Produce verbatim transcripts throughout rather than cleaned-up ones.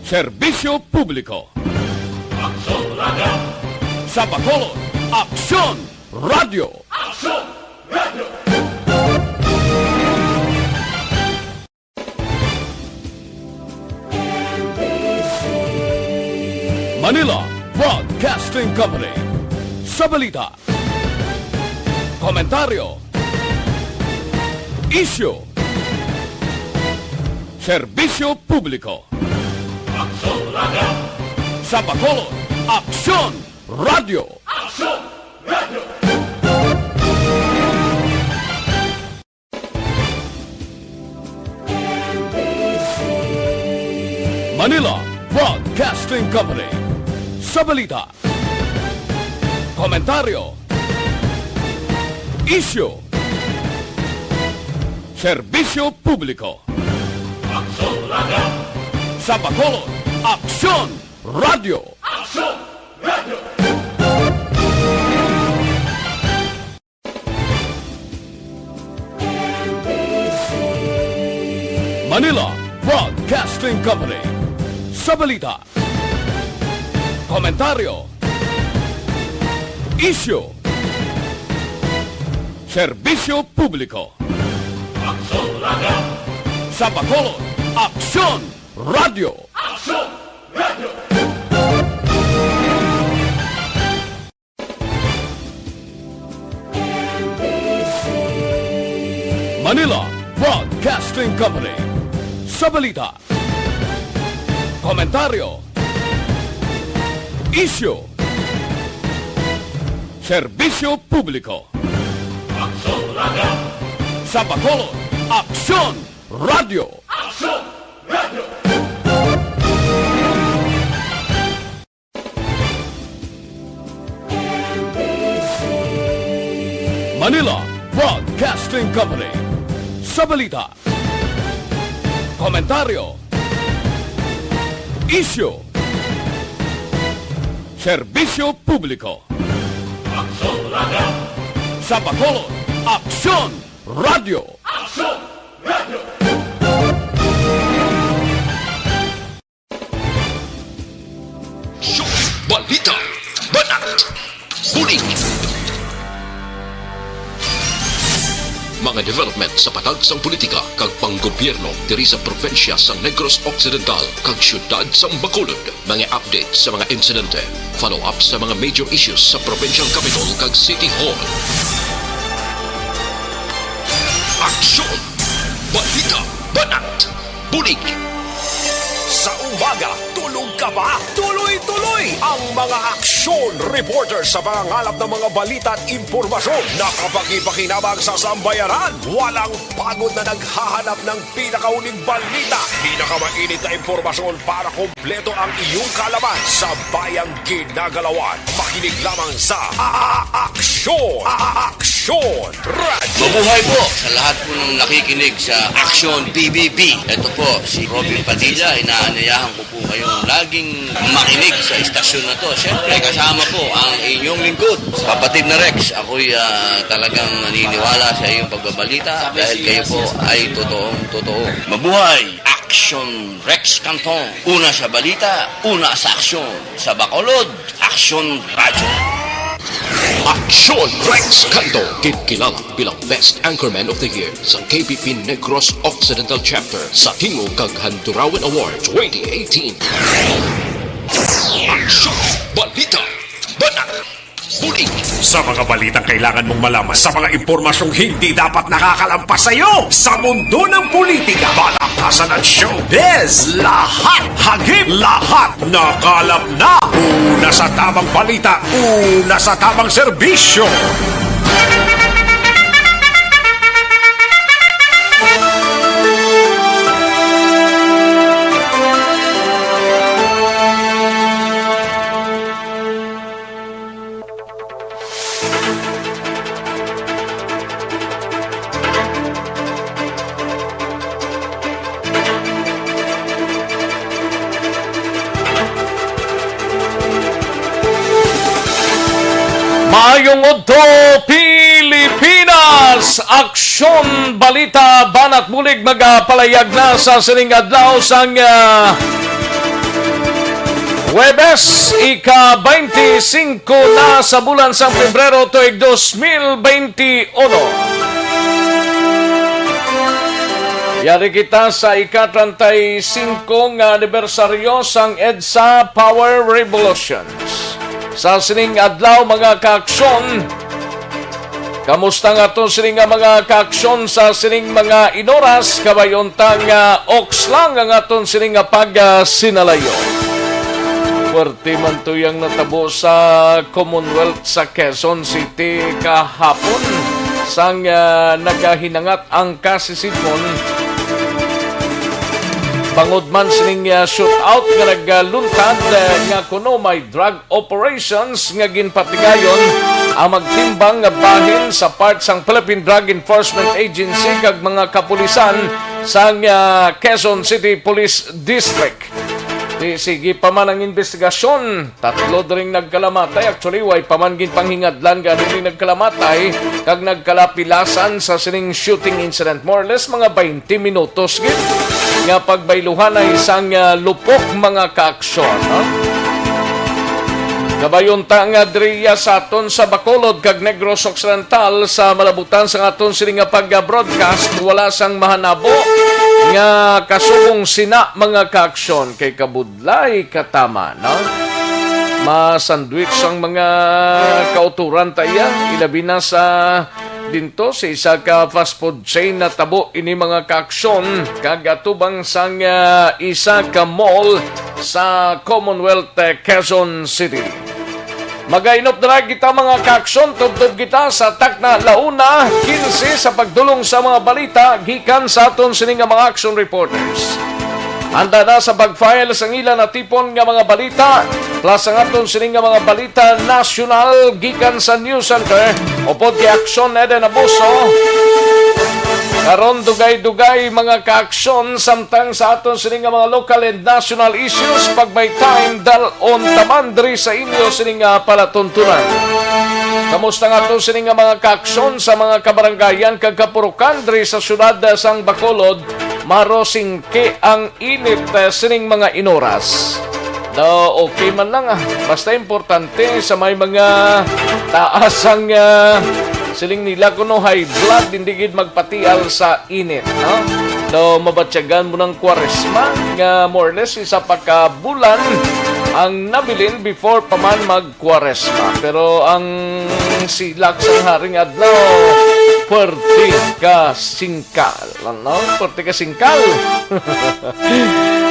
Serbisyo publiko. Aksyon Radio! Sa Bacolod, Aksyon Radio! Aksyon Radio! Manila Broadcasting Company. Sa balita, komentaryo, isyu, serbisyo publiko. Aksyon Radio! Sa Bacolod, Aksyon Radio! Aksyon Radio! Manila Broadcasting Company. Sa balita, komentaryo, isyu, serbisyo publiko. Aksyon Radio! Sa Bacolod, Aksyon Radio! Aksyon Radio! Manila Broadcasting Company. Sa balita, komentaryo, isyu, serbisyo publiko. Aksyon Radio! Sa Bacolod, Aksyon Radio! Aksyon Radio! Manila Broadcasting Company. Sa balita, komentaryo, isyu, serbisyo publiko. Aksyon Radio! Sa Bacolod, Aksyon Radio! Aksyon Radio! Manila Broadcasting Company. Sa balita, komentaryo, isyu, serbisyo publiko. Aksyon Radio! Sa Bacolod, Aksyon Radio! Aksyon Radio! Show, balita, banat, bulig. Mga development sa patag sang politika kag panggobyerno diri sa probinsya sang Negros Occidental kag siyudad sang Bacolod. Mga update sa mga insidente, follow-up sa mga major issues sa provincial capital kag city hall. Aksyon! Balita! Banat! Bulig! Sa umaga, tulog ka ba? Tuloy-tuloy ang mga aksyon reporter sa pangangalap ng mga balita at impormasyon na kapakipakinabang sa sambayanan. Walang pagod na naghahanap ng pinakahuling balita, pinakamainit na impormasyon para kompleto ang iyong kaalaman sa bayang ginagalawan. Makinig lamang sa A-, A-, Aksyon! A-, A-, Aksyon! Radyo! Mabuhay po sa lahat po ng nakikinig sa Aksyon P B B. Ito po si Robin Padilla. Inaanyayahan ko po kayong laging makinig sa istasyon na to. Siyempre, kasama po ang inyong lingkod, Kapatid na Rex. Ako'y, ah, talagang naniniwala sa iyong pagbabalita dahil kayo po ay totoong totoo. Mabuhay! Aksyon Rex Canton. Una sa balita, una sa aksyon. Sa Bacolod, Aksyon Radyo. Aksyon Rex Canton, ginkilala bilang Best Anchorman of the Year sa K P P Negros Occidental Chapter sa Tingog kag Handurawan Award twenty eighteen. Aksyon! Balita! Banat! Bulig! Sa mga balitang kailangan mong malaman, sa mga impormasyong hindi dapat nakakalampas sa iyo, sa mundo ng politika, palakasan at showbiz, lahat hagip, lahat nakalap na. Una sa tamang balita, una sa tamang serbisyo. Maayong udto, Pilipinas! Aksyon, balita, banat bulig magapalayag na sa sining adlaw sang, ah, Huwebes, ika-twenty-five na sa bulan sang Pebrero tuig dos mil twenty-one. Yari kita sa ika-treinta y cinco nga anibersaryo sang EDSA Power Revolutions. Sa sining adlaw, mga kaaksyon, kamusta nga aton sining nga mga kaaksyon sa sining mga inoras? Kabay-on ta nga oks lang ang aton sining nga pagsinalayo. Puwerte man to yang natabo sa Commonwealth sa Quezon City kahapon, sang, ah, nagahinangat ang kasisidpon bangod man sining, ah, shootout nga nagluntad, ah, nga kuno may drug operations nga ginpatigayon ang magtimbang nga bahin sa part sang Philippine Drug Enforcement Agency kag mga kapulisan sang, ah, Quezon City Police District. Di, sige pa man ang investigasyon. Tatlo dring nagkalamatay. Actually, way pa man ginpanghingadlan nga ano ni nagkalamatay kag nagkalapilasan sa sining shooting incident. More or less, mga twenty minutos gid nga pagbayluhan na isang, ah, lupok, mga kaaksyon, no? Kabay-on ta nga diriya sa aton sa Bacolod kag Negros Occidental, sa malabutan sa aton sini nga pag-broadcast, wala sang mahanabo nga kasubong sina, mga kaaksyon, kay kabudlay katama, no? Masandwich ang mga kauturan ta iya, ilabi na sa dinto sa isa ka fast food chain. Natabo ini, mga kaaksyon, kag atubang sang, ah, isa ka mall sa Commonwealth, eh, Quezon City. Magainop na lang kita, mga kaaksyon, tubtob kita sa takna la una quince sa pagdulong sa mga balita gikan sa aton sini nga mga action reporters. Handa na sa pag-file sang ila natipon nga mga balita, plus ang aton sini nga mga balita nasyonal gikan sa News Center, upod kay Aksyon Eden Abuso. Karon, dugay-dugay, mga kaaksyon, samtang sa aton sini nga mga local and national issues, pag may time, dal-on ta man diri sa inyo sini nga palatuntunan. Kamusta nga aton sini nga mga kaaksyon sa mga kabarangayan kag kapurukan diri sa siyudad sang Bacolod? Marosing Kay ang init, eh, sining mga inoras. Daw, okay man lang, ah. Basta importante sa may mga taas ang, ah, siling nila kuno high blood, hindi gid magpatial sa init, no? Daw, mabatyagan mo ng Kwaresma nga more or less isa pa ka bulan ang nabilin before pa man mag Kwaresma. Pero ang silak sang Haring Adlaw, puwerte ka singkal, ano? Puwerte ka singkal.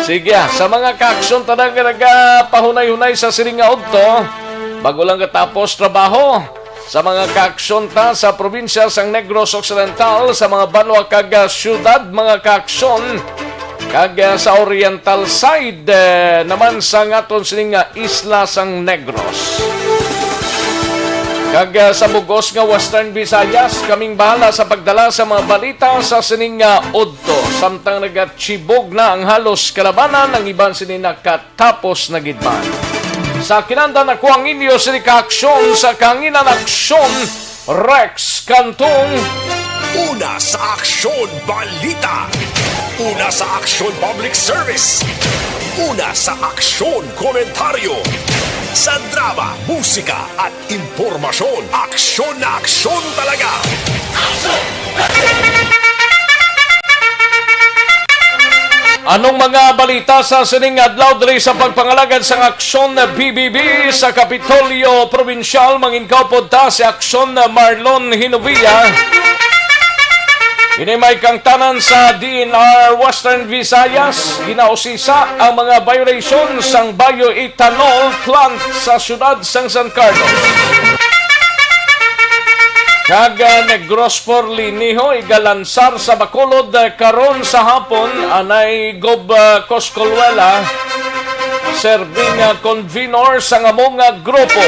Sige, ah, sa mga kaaksyon tanan nga nagapahunay-hunay sa siling nga udto, bago lang katapos trabaho, sa mga kaaksyon ta sa probinsya sang Negros Occidental, sa mga banwa kag, ah, syudad, mga kaaksyon, kag, ah, sa oriental side, eh, naman sa aton sining nga isla sang Negros. Kag, ah, sa bug-os nga Western Visayas, kaming bahala sa pagdala sa mga balita sa sining nga udto. Samtang nagatibog na ang halos kalabanan, ang iban sini nakatapos na gid man. Sa kinandan, ako ang inyo sini ka aksyon sa Kahanginan Aksyon, Rex Cantong. Una sa Aksyon Balita. Una sa Aksyon Public Service. Una sa Aksyon Komentaryo. Sa drama, musika, at impormasyon, aksyon na aksyon talaga. Anong mga balita sa sining adlaw diri sa pagpangalagad sang Aksyon B B B sa Kapitolyo Probinsyal? Manginkaupod ta si Aksyon Marlon Hinovia. Ini may kangtanan sa D N R Western Visayas, ginausisa ang mga violation sang bioethanol plant sa siyudad sang San Carlos. Kag, ah, Negros Forliniho, igalansar sa Bacolod, ah, karon sa hapon, anay Gob, ah, Coscoluela, serving, ah, convenor sa amo nga grupo.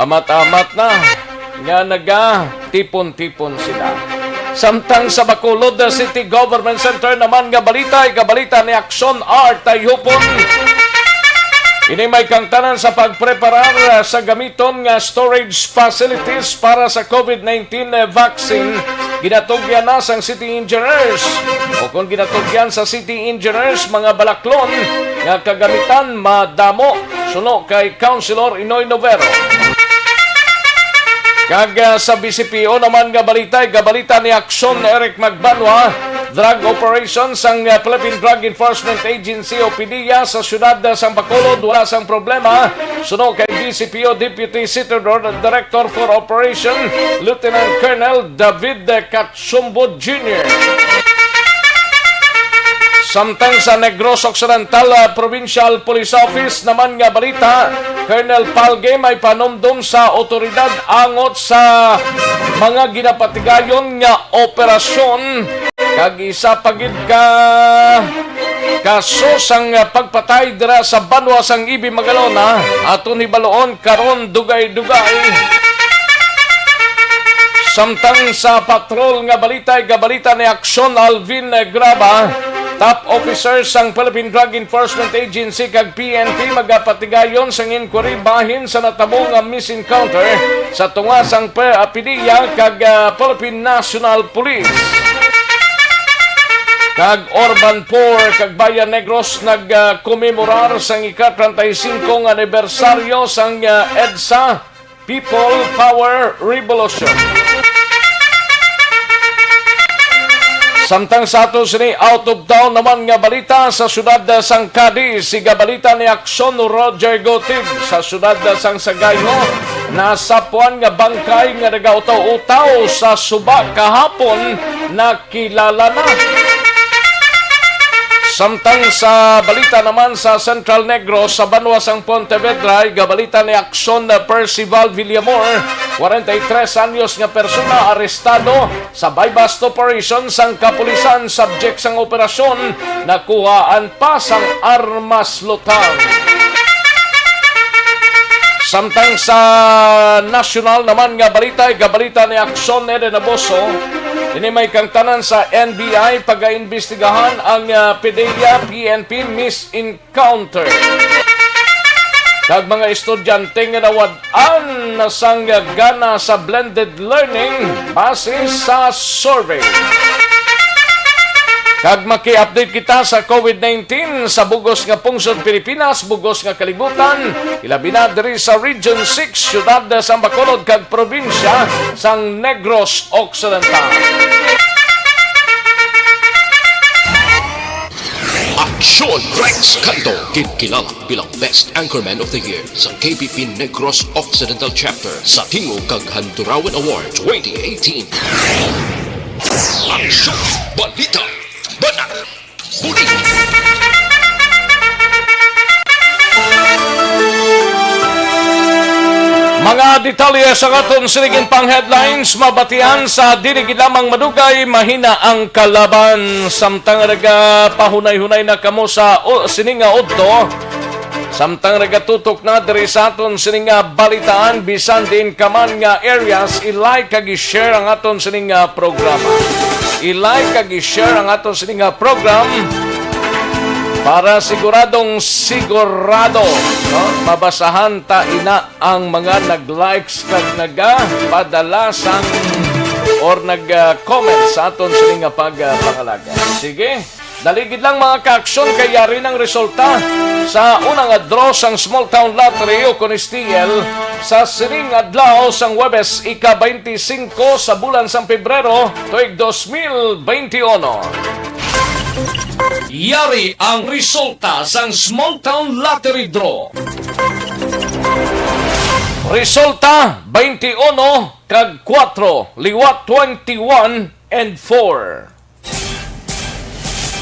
Amat-amat na nga nagatipon-tipon sila. Samtang sa Bacolod City Government Center naman nga balita, ikabalita ni Aksyon Art Tayhupon. Ini may kangtanan sa pagpreparar sa gamiton nga storage facilities para sa COVID nineteen vaccine. Ginatugyan na sang city engineers, o kung ginatugyan sa city engineers, mga balaklon nga kagamitan madamo, suno kay Councilor Inoy Novero. Kag, ah, sa B C P O naman nga balita, gabalita ni Action Eric Magbanwa, drug operation sang, ah, Philippine Drug Enforcement Agency o PDEA sa siyudad, ah, sang Bacolod wala sang problema, suno kay B C P O Deputy City Dir-, Director for Operation, Lieutenant Colonel David, ah, Cat- Sumbo Junior. Samtang sa Negros Occidental, ah, Provincial Police Office naman nga balita, Colonel Palge may panumdom sa otoridad angot sa mga ginapatigayon nga operasyon, kag isa pa gid ka kaso sang pagpatay dira sa banwa sang Ibi Magalona, aton hibaluon karon dugay-dugay. Samtang sa patrol nga balita, gabalita ni Action Alvin Graba, top officer sang Philippine Drug Enforcement Agency kag P N P, magapatigayon sang inquiry bahin sa natabo nga misencounter sa tunga sang P-, PDEA kag, ah, Philippine National Police. Kag Urban Poor kag Bayan Negros nagkomemorar sang ika-treinta y cinco nga anibersaryo sang, ah, EDSA, People Power Revolution. Samtang sa ato sini out of town naman nga balita, sa siyudad sang Cadiz, siga balita ni Action Roger Gotig. Sa siyudad sang Sagayo, nasapwan nga bangkay nga nagautaw-utaw sa suba kahapon na kilala na. Samtang sa balita naman sa Central Negros, sa banwa sang Pontevedra, gabalita ni Action Percival Villamor, kwarenta y tres anyos nga persona, arestado sa buy-bust operation sang kapulisan, subject sang operasyon, nakuhaan pa sang armas lutang. Samtang sa nasyonal naman nga balita, gabalita ni Action Eden Aboso, ini may kangtanan sa N B I, pagaimbestigahan ang, ah, PDEA, P N P misencounter. Kag mga estudyante nga nawad-an na sang gana sa blended learning base sa survey. Kag maki-update kita sa COVID nineteen sa bugos nga pungsod Pilipinas, bugos nga kalibutan, ilabi na diri sa Region six, siyudad sang Bacolod kag probinsya sang Negros Occidental. Aksyon Rex Canto, ginkilala bilang Best Anchorman of the Year sa K B P Negros Occidental Chapter sa Tingog kag Handurawan Award twenty eighteen. Aksyon! Balita! Banat! Bulig! Mga detalye sa aton sining pang headlines, mabatian sa dili gid lamang madugay, mahina ang kalaban. Samtang nagapahunay-hunay na kamo sa, o, sini nga udto, samtang nagatutok na diri sa aton sini nga balitaan, bisan diin ka man nga areas, i-like kag i-share ang aton sini nga programa. I-like kag i-share ang aton sini nga program para siguradong sigurado, no? Mabasahan ta ina ang mga nag-likes kag nagapadala sang or nag-comment sa aton sini nga pag, ah, pangalaga. Sige, dali gid lang, mga ka-aksyon, kay yari nang resulta sa una nga draw sang Small Town Lottery o kon S T L sa sining adlaw sang Huwebes, ika-twenty-five sa bulan sang Pebrero, tuig dos mil twenty-one. Yari ang resulta sang Small Town Lottery Draw. Resulta, twenty-one kag kuwatro, liwat twenty-one and four.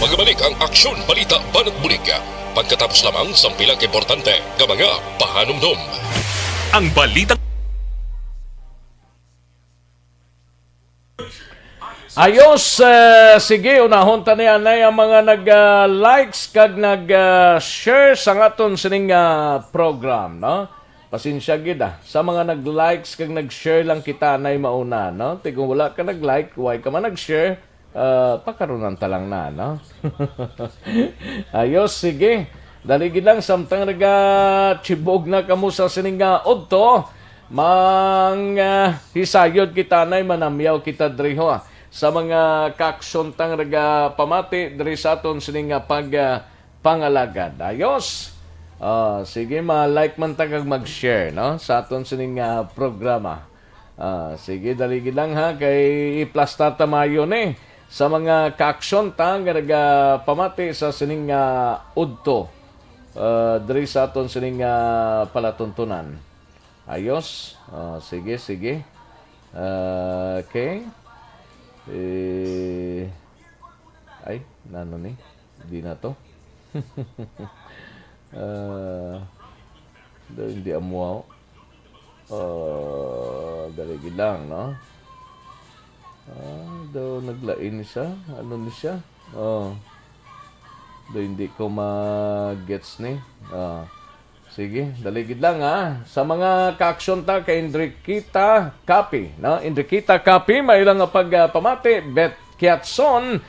Magabalik ang Aksyon Balita Banat Bulig pagkatapos lamang sang pila ka importante nga mga pahanumdom. Ang balita. Ayos, eh, sige, unahon ta ni anay ang mga nag, ah, likes kag nag, ah, share sa aton sining, ah, program, no? Pasensya gid, ah. Sa mga nag-likes kag nag-share lang kita anay mauna, no? Ti kung wala ka nag-like, why ka man nag-share, ah, pakarunan ta lang na, no? Ayos, sige. Dali gid lang, samtang naga-chibog na kamo sa sining nga udto, mang, ah, hisayod kita, nay, manamyaw kita diri, ho, sa mga kaaksyontang nagapamati diri sa aton sining nga pag, ah, pangalagad. Ayos? Ah, sige, ma-like man ta kag mag-share, no, sa aton sining nga programa. Ah, sige, dali gid lang, ha, kay i-plus ta ta maayo ni sa mga kaaksyon ta nga nagapamati sa sining nga udto, ah, diri sa aton sining nga palatuntunan. Ayos? Ah, sige, sige. Ah, okay. Eh, ay, nano ni? Di na to. Ah, daw hindi amo. Ah, dali gid lang, no? Ah, daw naglain ni siya. Ano ni siya? Oh. Daw hindi ko ma-gets ni. Ah. Sige, dali gid lang, ha. Sa mga kaaksyon ta kay Enriqueta Capi, no? Enriqueta Capi, may lang nga pagpamati, Beth Kiatson,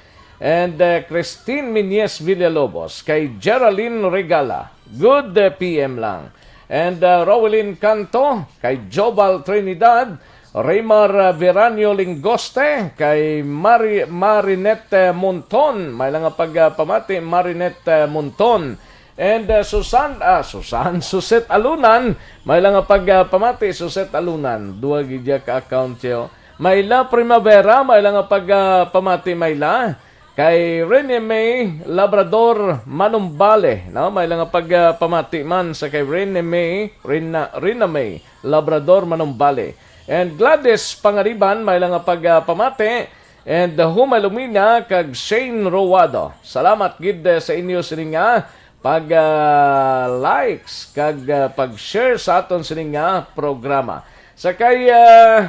and, uh, Christine Miñez Villalobos, kay Geraldine Regala. Good, uh, P M lang. And, uh, Rowelyn Canto, kay Jobal Trinidad, Raymar, uh, Veranio Lingoste, kay Mari-, Marinette, uh, Monton. May lang nga pagpamati, Marinette, uh, Monton. And, uh, Susan, ah, Susan, Suset Alunan, may lang nga pagpamati, Suset Alunan. Duha gid ya ka account yo. Mayla Primavera, may lang nga pagpamati, Mayla. Kay Rene May Labrador Manumbale, no? May lang nga pagpamati man sa kay Rene May, Rina, Rina May Labrador Manumbale. And Gladys Pangariban, may lang nga pagpamati. And, uh, Humay Lumina kag Shane Rowado. Salamat gid, uh, sa inyo sini nga pag, uh, likes kag, uh, pag-share sa aton sini nga programa. Sa kay, uh,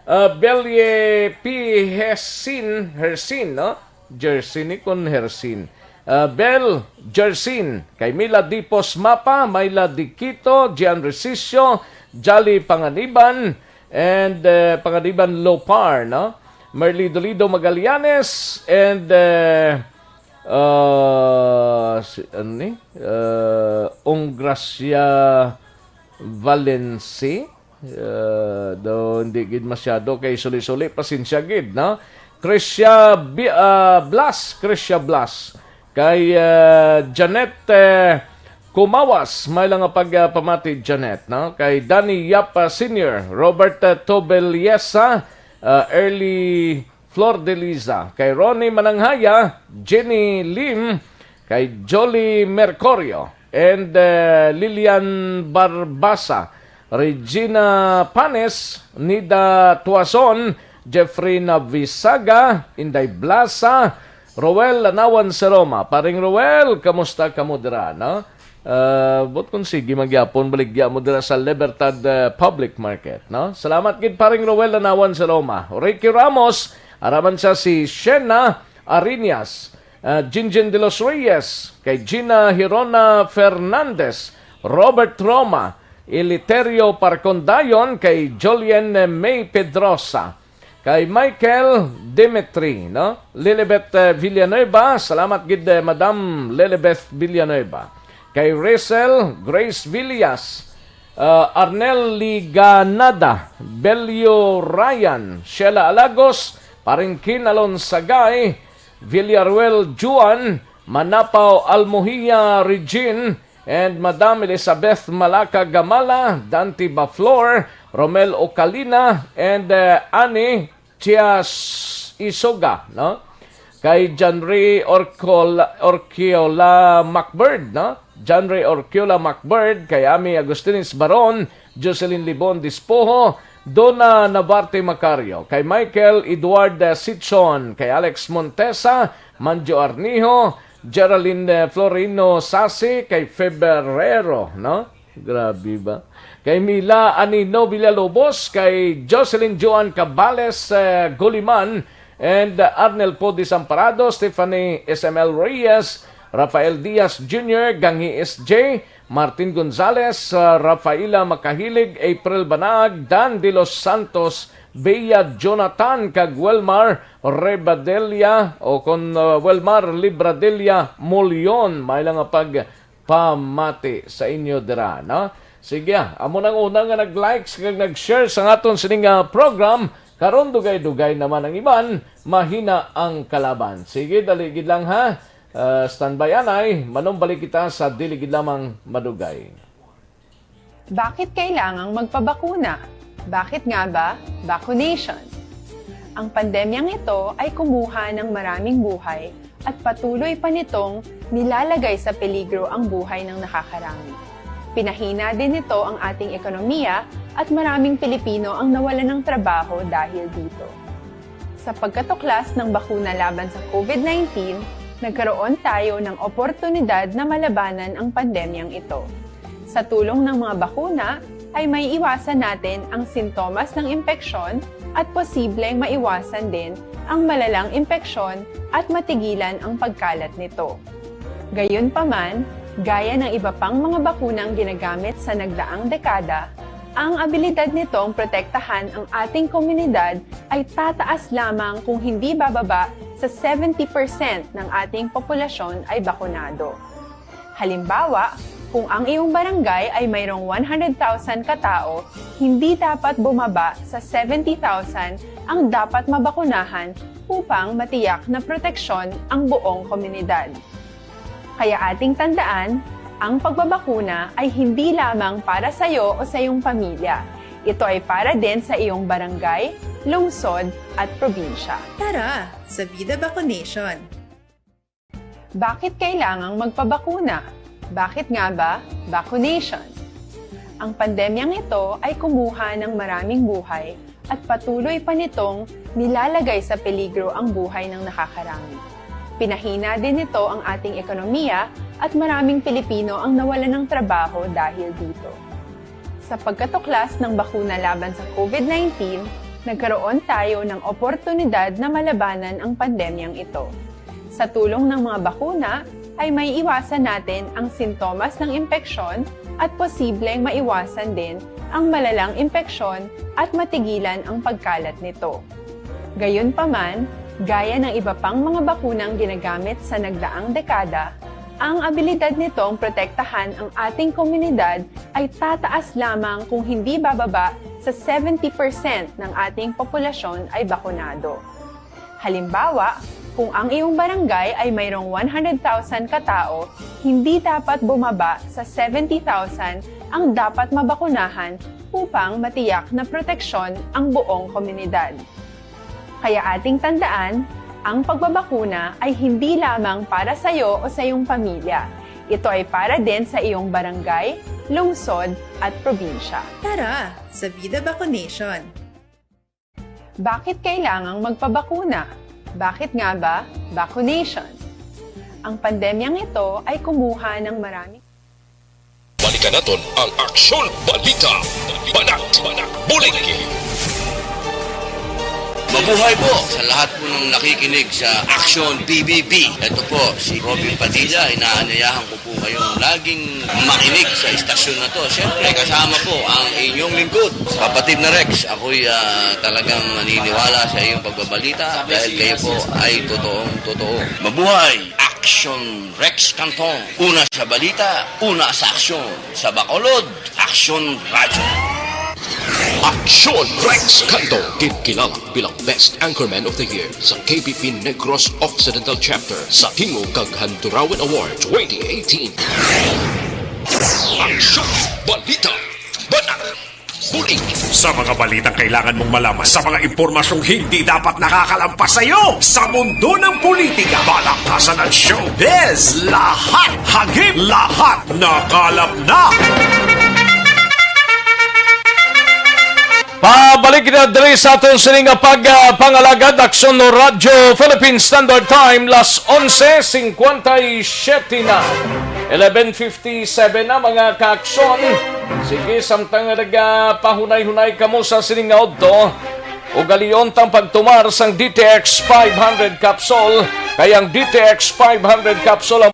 uh, Belie P. Hesin, Hersin, no? Jersin ni kun Hersin. Uh, Bel Jersin, kay Mila Dipos Mapa, Myla Diquito, Gian Resicio, Jolly Panganiban, and, uh, Panganiban Lopar, no? Merly Dolido Magallanes, and, uh, uh, si, ano ni? Uh, Ong Gracia Valencia. Uh, do, hindi gid masyado kay suli-suli. Pasensya gid, no? Krisya Bi-, uh, Blas, Krisya Blas. Kay, uh, Janet, uh, Kumawas, may lang nga pagpamati, Janet, no? Kay Danny Yap, uh, Senior, Robert, uh, Tobeliesa, uh, Early Flor de Liza, kay Ronnie Mananghaya, Jenny Lim, kay Jolly Mercorio, and, uh, Lilian Barbasa, Regina Panes, Nida Tuason, Jeffrey Navisaga, Inday Blasa, Roel Lanawan sa Roma. Paring Roel, kamusta kamo dira, no? Uh, but kung sige, magyapon, baligya mo dira sa Libertad, uh, Public Market, no? Salamat gid, Paring Roel Lanawan sa Roma. Ricky Ramos, araman siya si Shena Ariñas, uh, Jinjin de los Reyes, kay Gina Hirona Fernandez, Robert Roma, Eliterio Parcondayon, kay Jolien May Pedrosa, kay Michael Dimitri, no? Lilibet, eh, Villanueva, salamat gid, eh, Madam Lilibet Villanueva. Kay Rachel Grace Villas, ah, Arnel Liganada, Belio Ryan, Sheila Alagos, Paringkin Alonsagay, Villaruel Juan, Manapaw Almohia Regine, and Madam Elizabeth Malaca Gamala, Dante Baflor, Romel Ocalina, and, uh, Annie Chias Isoga, no? Kay John Ray Orcola, Orquiola Macbird, no? John Ray Orquiola Macbird, kay Ami Agustines Baron, Jocelyn Libon Dispoho, Donna Nabarte Macario, kay Michael Edward, uh, Sichon, kay Alex Montesa, Manjo Arnijo, Geraldine, eh, Florino Sasi, kay Febrero, no? Grabe ba? Kay Mila Anino Villalobos, kay Jocelyn Joan Cabales, eh, Guliman, and, uh, Arnel Poe Desamparado, Stephanie S M L Reyes, Rafael Diaz Junior, Ganghi S J, Martin Gonzales, uh, Rafaela Macahilig, April Banaag, Dan de los Santos, Bea Jonathan, kag Welmar Rebadella, o kon, uh, Welmar Libradella Molion. May lang nga pag pamati sa inyo dira, no? Sige, ah, amo nang una nga nag-likes kag nag-share sa aton sining, ah, program. Karon dugay-dugay naman ang iban, mahina ang kalaban. Sige, dali gid lang ha. Ah, standby anay, manumbalik kita sa dili gid lamang madugay. Bakit kailangang magpabakuna? Bakit nga ba vaccination? Ang pandemyang ito ay kumuha ng maraming buhay at patuloy pa nitong nilalagay sa peligro ang buhay ng nakakarami. Pinahina din nito ang ating ekonomiya at maraming Pilipino ang nawalan ng trabaho dahil dito. Sa pagkatuklas ng bakuna laban sa COVID nineteen, nagkaroon tayo ng oportunidad na malabanan ang pandemyang ito. Sa tulong ng mga bakuna, ay may iwasan natin ang sintomas ng impeksyon at posibleng maiwasan din ang malalang impeksyon at matigilan ang pagkalat nito. Gayunpaman, gaya ng iba pang mga bakunang ginagamit sa nagdaang dekada, ang abilidad nitong protektahan ang ating komunidad ay tataas lamang kung hindi bababa sa seventy percent ng ating populasyon ay bakunado. Halimbawa, kung ang iyong barangay ay mayroong one hundred thousand ka tao, hindi dapat bumaba sa seventy thousand ang dapat mabakunahan upang matiyak na proteksyon ang buong komunidad. Kaya ating tandaan, ang pagbabakuna ay hindi lamang para sa iyo o sa iyong pamilya. Ito ay para din sa iyong barangay, lungsod, at probinsya. Tara, sa Vida Vaccination! Bakit kailangang magpabakuna? Bakit nga ba vaccination? Ang pandemyang ito ay kumuha ng maraming buhay at patuloy pa nitong nilalagay sa peligro ang buhay ng nakakarami. Pinahina din nito ang ating ekonomiya at maraming Pilipino ang nawalan ng trabaho dahil dito. Sa pagkatuklas ng bakuna laban sa COVID nineteen, nagkaroon tayo ng oportunidad na malabanan ang pandemyang ito. Sa tulong ng mga bakuna, ay may iwasan natin ang sintomas ng impeksyon at posibleng maiwasan din ang malalang impeksyon at matigilan ang pagkalat nito. Gayunpaman, gaya ng iba pang mga bakunang ginagamit sa nagdaang dekada, ang abilidad nitong protektahan ang ating komunidad ay tataas lamang kung hindi bababa sa seventy percent ng ating populasyon ay bakunado. Halimbawa, kung ang iyong barangay ay mayroong one hundred thousand ka tao, hindi dapat bumaba sa seventy thousand ang dapat mabakunahan upang matiyak na proteksyon ang buong komunidad. Kaya ating tandaan, ang pagbabakuna ay hindi lamang para sa iyo o sa iyong pamilya. Ito ay para din sa iyong barangay, lungsod, at probinsya. Tara, sa Vida Vaccination! Bakit kailangang magpabakuna? Bakit nga ba vaccination? Ang pandemyang ito ay kumuha ng marami Balikan naton ang Aksyon Balita. Banat, bulig. Mabuhay po sa lahat po ng nakikinig sa Aksyon P B B. Ito po si Robin Padilla. Inaanyayahan ko po kayong laging makinig sa istasyon na to. Siyempre, kasama po ang inyong lingkod, kapatid na Rex. Ako'y, ah, talagang naniniwala sa iyong pagbabalita dahil kayo po ay totoong totoo. Mabuhay! Aksyon Rex Canton. Una sa balita, una sa aksyon. Sa Bacolod, Aksyon Radyo. Aksyon Rex Canton, ginkilala bilang Best Anchorman of the Year sa K B P Negros Occidental Chapter sa Tingog kag Handurawan Award twenty eighteen. Aksyon Balita. Banat. Bulig. Sa mga balitang kailangan mong malaman, sa mga impormasyong hindi dapat nakakalampas sa iyo, sa mundo ng politika, balaktasan at showbiz, lahat hagip, lahat nakalap na. Pabalik na diri sa aton sini nga pag, ah, pangalagad, Aksyon Radyo Philippine Standard Time, las onse cincuenta y siete na. Eleven fifty-seven na, mga kaaksyon. Sige, samtang nagapahunay-hunay kamo sa sining nga udto, ugalion tang pagtumar sang D T X five hundred capsule, kay ang D T X five hundred capsule ang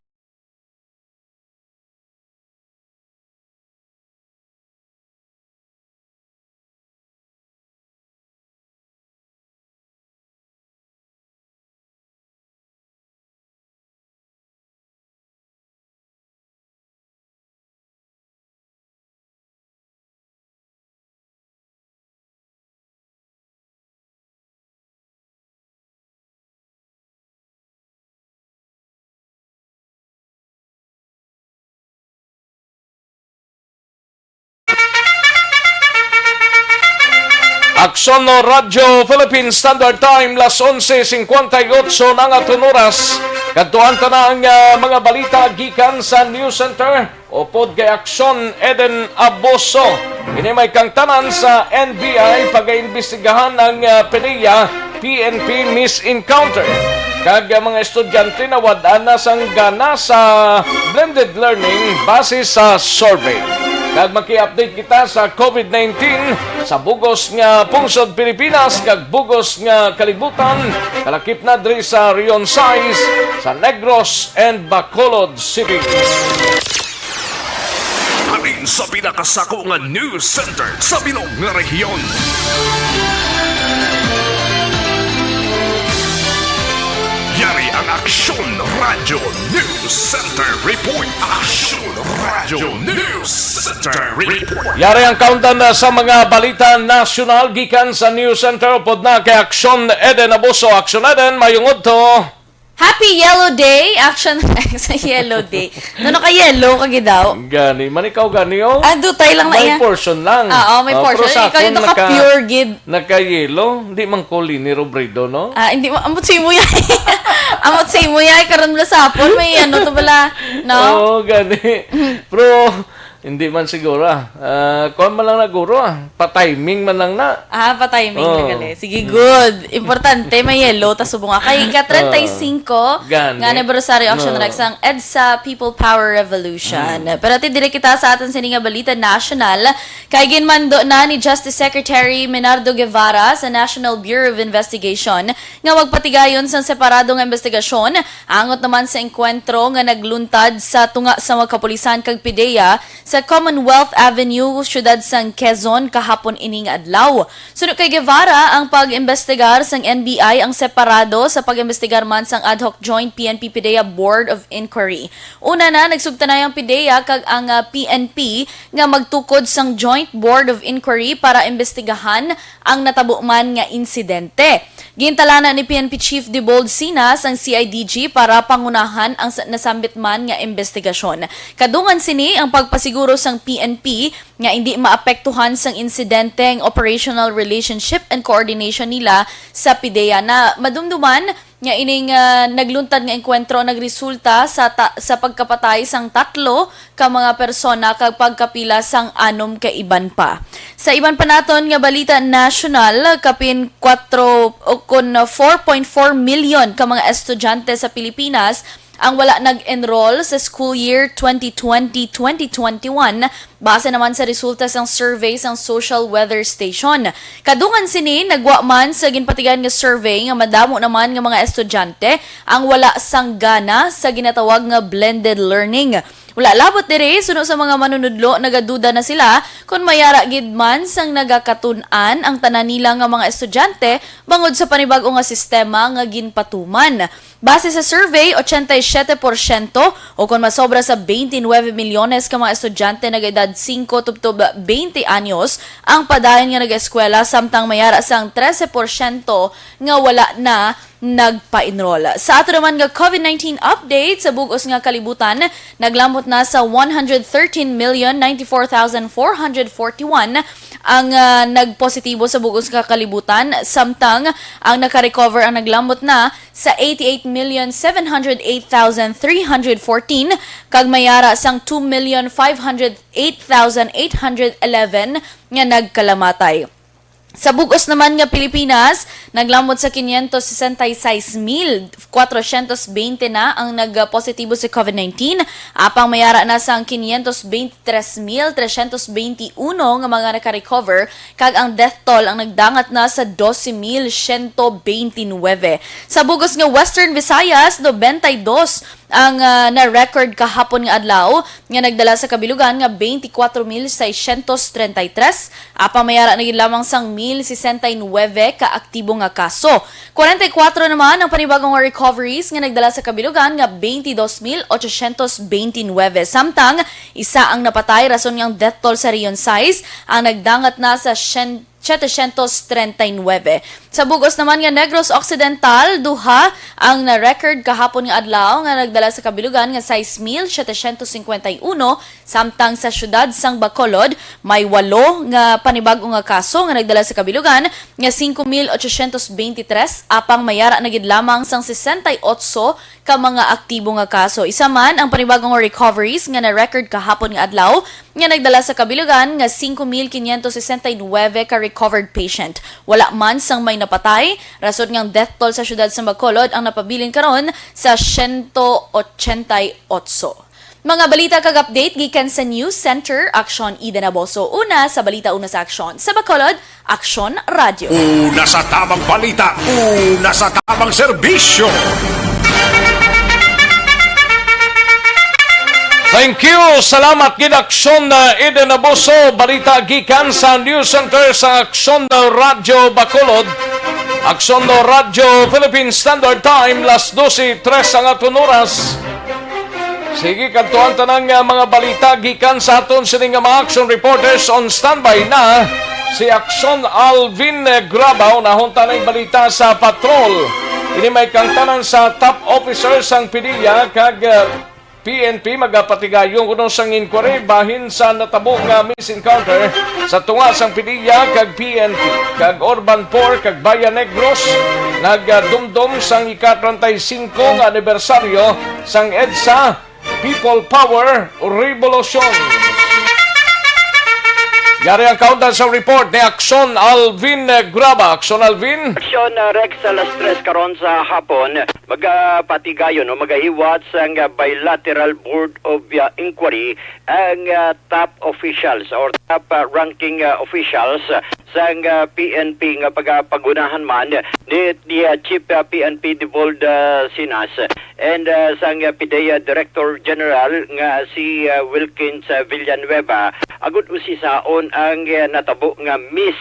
Aksyon no Radyo Philippine Standard Time, las onse cincuenta y ocho na nga aton oras. Kadtuan ta na ang, ah, mga balita gikan sa News Center. Upod kay Aksyon Eden Aboso. Ini may kangtanan sa N B I pagaimbestigahan ang, ah, PDEA P N P misencounter. Kag ang mga estudyante nawad-an na sang gana sa blended learning base sa survey. Kag maki-update kita sa COVID nineteen sa bugos nga pungsod Pilipinas kag bugos nga kalibutan, kalakip na diri sa Region sais, sa Negros and Bacolod City. Halin sa pinakasako nga news center sa bilog nga rehiyon. Yari ang Aksyon Radyo News Center Report. Aksyon Radyo News Center Report. Yari ang countdown na sa mga balita nasyonal gikan sa News Center. Upod na kay Aksyon Eden Abuso. Aksyon Eden, mayong udto. Happy Yellow Day! Action sa Yellow Day. No, naka-yellow ka gid daw. Gani, man ikaw gani, oh. Ah, dutay lang na May iya. portion lang. Oo, may Ah, portion. pero sa Ikaw akon yung naka-, naka-pure gid. naka-yellow. Hindi man ko Leni Robredo, no? Ah, hindi mo, ambot sa imo yan. Ambot sa imo yan. Karon bala sa hapon, may ano to bala, no? Oo, gani. Pero, hindi man siguro, ah. Ah, kuwan man lang na, guro, ah. Pa-timing man lang na. Ah, pa-timing Oo. lang gali. Sige, good. Importante, may yellow, ta subong nga. Kay ika-treinta y cinco Oo. Gani. nga anibersaryo, Action Oo. Rex, ang EDSA People Power Revolution. Mm. Pero ati, dire kita sa aton sini nga balita national. Kay ginmando na ni Justice Secretary Menardo Guevara sa National Bureau of Investigation nga magpatigayon sang separado nga investigasyon angot naman sa engkwentro nga nagluntad sa tunga sa mga kapulisan kag PDEA sa Commonwealth Avenue, siyudad sang Quezon, kahapon ining adlaw. Suno kay Guevara, ang pag-imbestigar sang N B I ang separado sa pag-imbestigar man sang ad hoc Joint P N P PDEA Board of Inquiry. Una na, nagsugtanay ang PDEA kag ang, ah, P N P nga magtukod sang Joint Board of Inquiry para imbestigahan ang natabo man nga insidente. Gintalana ni P N P Chief Dibold Sinas ang C I D G para pangunahan ang sa-, nasambit man nga imbestigasyon. Kadungan sini ang pagpasiguro sang P N P nga indi maapektuhan sang insidente ang operational relationship and coordination nila sa PDEA. Na madumduman nga ining, ah, nagluntad nga engkwentro nagresulta sa ta-, sa pagkapatay sang tatlo ka mga persona kag pagkapila sang anom ka iban pa. Sa iban pa naton nga balita nasyonal, kapin kuwatro o kon four point four million ka mga estudyante sa Pilipinas ang wala nag-enroll sa school year twenty twenty, twenty twenty-one, base naman sa resulta sang survey sang Social Weather Station. Kadungan sini, nagwa man sa ginpatigayon nga survey nga madamo naman nga mga estudyante ang wala sang gana sa ginatawag nga blended learning. Wala labot diri, suno sa mga manunudlo, nagaduda na sila kon mayara gid man sang nagakatun-an ang tanan nila nga mga estudyante bangod sa panibag-o nga sistema nga ginpatuman. Base sa survey, ochenta y siete porsyento o kon masobra sa twenty-nine milyones ka mga estudyante nag-edad singko tubtob twenty anyos ang padayon nga nag-eskwela, samtang mayara sang trese porsyento nga wala na nagpa-enroll. Sa ato naman nga COVID nineteen update, sa bug-os nga kalibutan, naglambot na sa one hundred thirteen million ninety-four thousand four hundred forty-one ang, ah, nagpositibo sa bug-os nga kalibutan, samtang ang nakarecover ang naglambot na sa eighty-eight million seven hundred eight thousand three hundred fourteen, kag mayara sang two million five hundred eight thousand eight hundred eleven nga nagkalamatay. Sa bug-os naman nga Pilipinas, naglambot sa quinientos sesenta y seis mil cuatrocientos veinte na ang nagpositibo sa COVID nineteen, apang mayara na sang quinientos veintitrés mil trescientos veintiuno nga mga nakarecover, kag ang death toll ang nagdangat na sa doce mil ciento veintinueve. Sa bug-os nga Western Visayas, noventa y dos ang, ah, na-record kahapon nga adlaw, nga nagdala sa kabilugan nga twenty-cuatro mil seiscientos treinta y tres, apang mayara na gid lamang sang mil sesenta y nuebe ka aktibo nga kaso. Kwarenta y kuwatro naman ang panibag-o nga recoveries nga nagdala sa kabilugan nga twenty-dos mil ochocientos veintinuebe, samtang isa ang napatay, rason nga ang death toll sa Region sais ang nagdangat na sa syen-, setecientos treinta y nuebe. Sa bug-os naman nga Negros Occidental, duha ang na-record kahapon nga adlaw nga nagdala sa kabilugan nga sais mil setecientos cincuenta y uno, samtang sa siyudad sang Bacolod may walo nga panibag-o nga kaso nga nagdala sa kabilugan nga cinco mil ochocientos veintitrés, apang may ara na gid lamang sang sesenta y otso ka mga aktibo nga kaso. Isa man ang panibag-o nga recoveries nga na-record kahapon nga adlaw nga nagdala sa kabilugan nga cinco mil quinientos sesenta y nueve ka recovered patient. Wala man sang may napatay, rason nga ang death toll sa siyudad sa Bacolod ang napabilin karon sa siyento ochenta y otso. Mga balita kag update gikan sa News Center Aksyon, Eden Aboso. Una sa balita, una sa aksyon. Sa Bacolod, Aksyon Radyo. Una sa tamang balita, una sa tamang serbisyo. Thank you. Salamat gid, Aksyon, uh, Eden Aboso. Balita gikan sa News Center sa Aksyon, uh, Radyo Bacolod. Aksyon, uh, Radyo Philippine Standard Time, las dose tres ang aton oras. Sige, kadto ang tanan nga mga balita gikan sa aton sini nga mga action reporters. On standby na si Aksyon Alvin Graba. Unahon ta ang balita sa patrol. Ini may kaangtanan sa top officer sang PDEA kag, uh, P N P magapatigayon kuno sang inquiry bahin sa natabo nga missing encounter sa tunga sang PDEA kag P N P, kag Urban Four kag Bayan Negros nagdumdom sang ika-treinta y cinco nga anibersaryo sang EDSA People Power Revolution. Yari ang kaundan sa report ni Aksyon Alvin Graba. Aksyon Alvin. Aksyon, uh, Rex, alas tres karon sa hapon, magapatigayon o magahiwat sang, uh, bilateral Board of, uh, Inquiry ang, uh, top officials or top, uh, ranking, uh, officials sang, uh, P N P nga pagapagunahan man ni, ni, uh, Chief, uh, P N P Debold, uh, Sinas and, uh, sang, uh, PDEA Director General nga si, uh, Wilkins, uh, Villanueva, agud usisaon ang, uh, natabo nga mis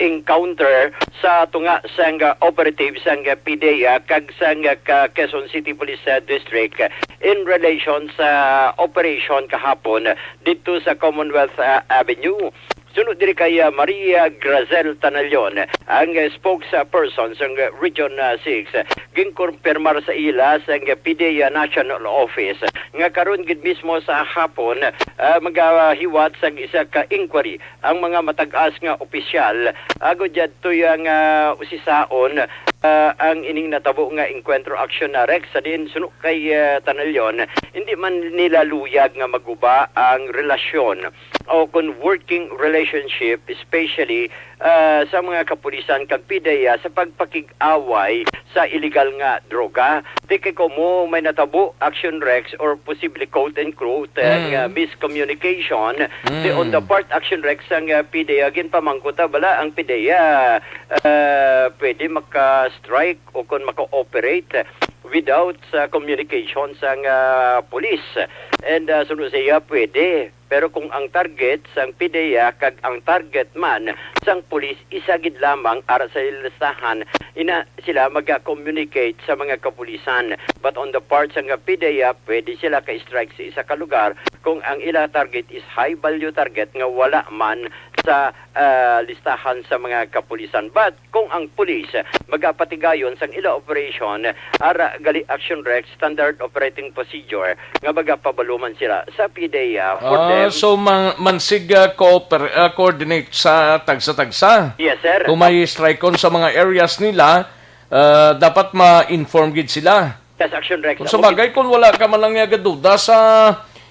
encounter sa tunga sang, uh, operative sang, uh, PDEA kag sang, uh, ka Quezon City Police, uh, District, uh, in relation sa operation kahapon didto sa Commonwealth, uh, Avenue. Suno diri kay, uh, Maria Grazel Tanalion, ang, uh, spokesperson sang, uh, Region, uh, six, uh, ginkumpirmar sa ila sang, uh, PDEA National Office nga karon gid mismo sa hapon, uh, magahiwat sang isa ka inquiry ang mga matag-as nga opisyal, agod yadto ang, ah, usisaon, ah, ang ining natabo nga engkwentro aksyon na Rex, sa diin suno kay, ah, Tanalion, hindi man nila luyag nga maguba ang relasyon o kon working relationship, especially, ah, sa mga kapulisan kag PDEA sa pagpakig-away sa illegal nga droga. Di kay komo may natabo, Action Rex, or posible, quote and quote, eh, Mm. nga miscommunication, di on the Mm. part, Action Rex, sang, eh, PDEA, ginpamangkot ta bala ang PDEA, eh, pwede maka-strike o kon maka-operate without sa communication sang, ah, police. And, ah, suno sa iya, pwede. Pero kung ang target sang PDEA kag ang target man sang pulis isa gid lamang ara sa listahan, ina sila maga-communicate sa mga kapulisan. But on the part sang PDEA, pwede sila ka-strike sa isa ka lugar kung ang ila target is high value target nga wala man sa, ah, listahan sa mga kapulisan. But kung ang pulis magapatigayon sang ila operation, ara gali, Action Rex, standard operating procedure nga magapabaluman sila sa PDEA for Ah, them. So man-, mansig, ah, cooper-, ah, coordinate sa tagsa-tagsa? Yes, sir. Kung may strike-on sa mga areas nila, ah, dapat ma-inform gid sila. Yes, Action Rex. Kung sa bagay, kung wala ka man lang nga gaduda sa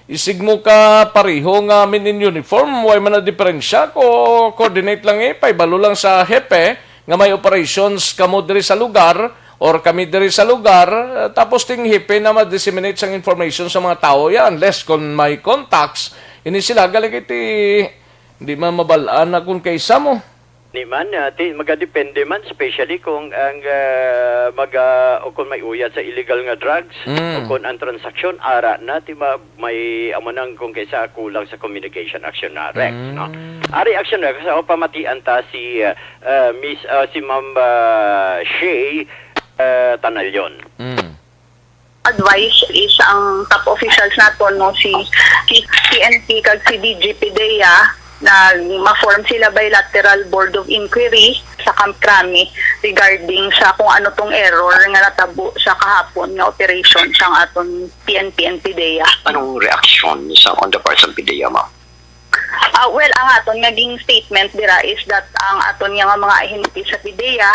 isig mo ka pareho nga men in uniform, way man na diferensya ko coordinate lang eh, paibalo lang sa hepe nga may operations kamo diri sa lugar or kami diri sa lugar, eh, tapos ting hepe na ma-disseminate sang information sa mga tao yan, unless kung may contacts, ini sila galing iti, di man mabalaan na kung kaysa mo. Ni man, ah, ti-, magadepende man, especially kung ang, ah, maga-, o kung may uyat sa illegal nga drugs, Mm. o kung ang transaksyon, ara na, ti ma-, may amo nang kung kaysa kulang sa communication action na, Rex, Mm. no? Ari action na, sa pamatian ta si, ah, ah, Miss, ah, si Ma'am, ah, Shay, ah, Tanalion. Mm. Advice is ang top officials naton, no, si, si P N P kag si D G PDEA, na ma-form sila bilateral board of inquiry sa Camp Crame regarding sa kung ano tong error nga natabo sa kahapon nga operation sang aton P N P and PDEA. Anong reaksyon sa, on the part sa PDEA, ma'am? Ah, well, ang aton nga ging statement dira is that ang aton nga, nga mga ahente sa PDEA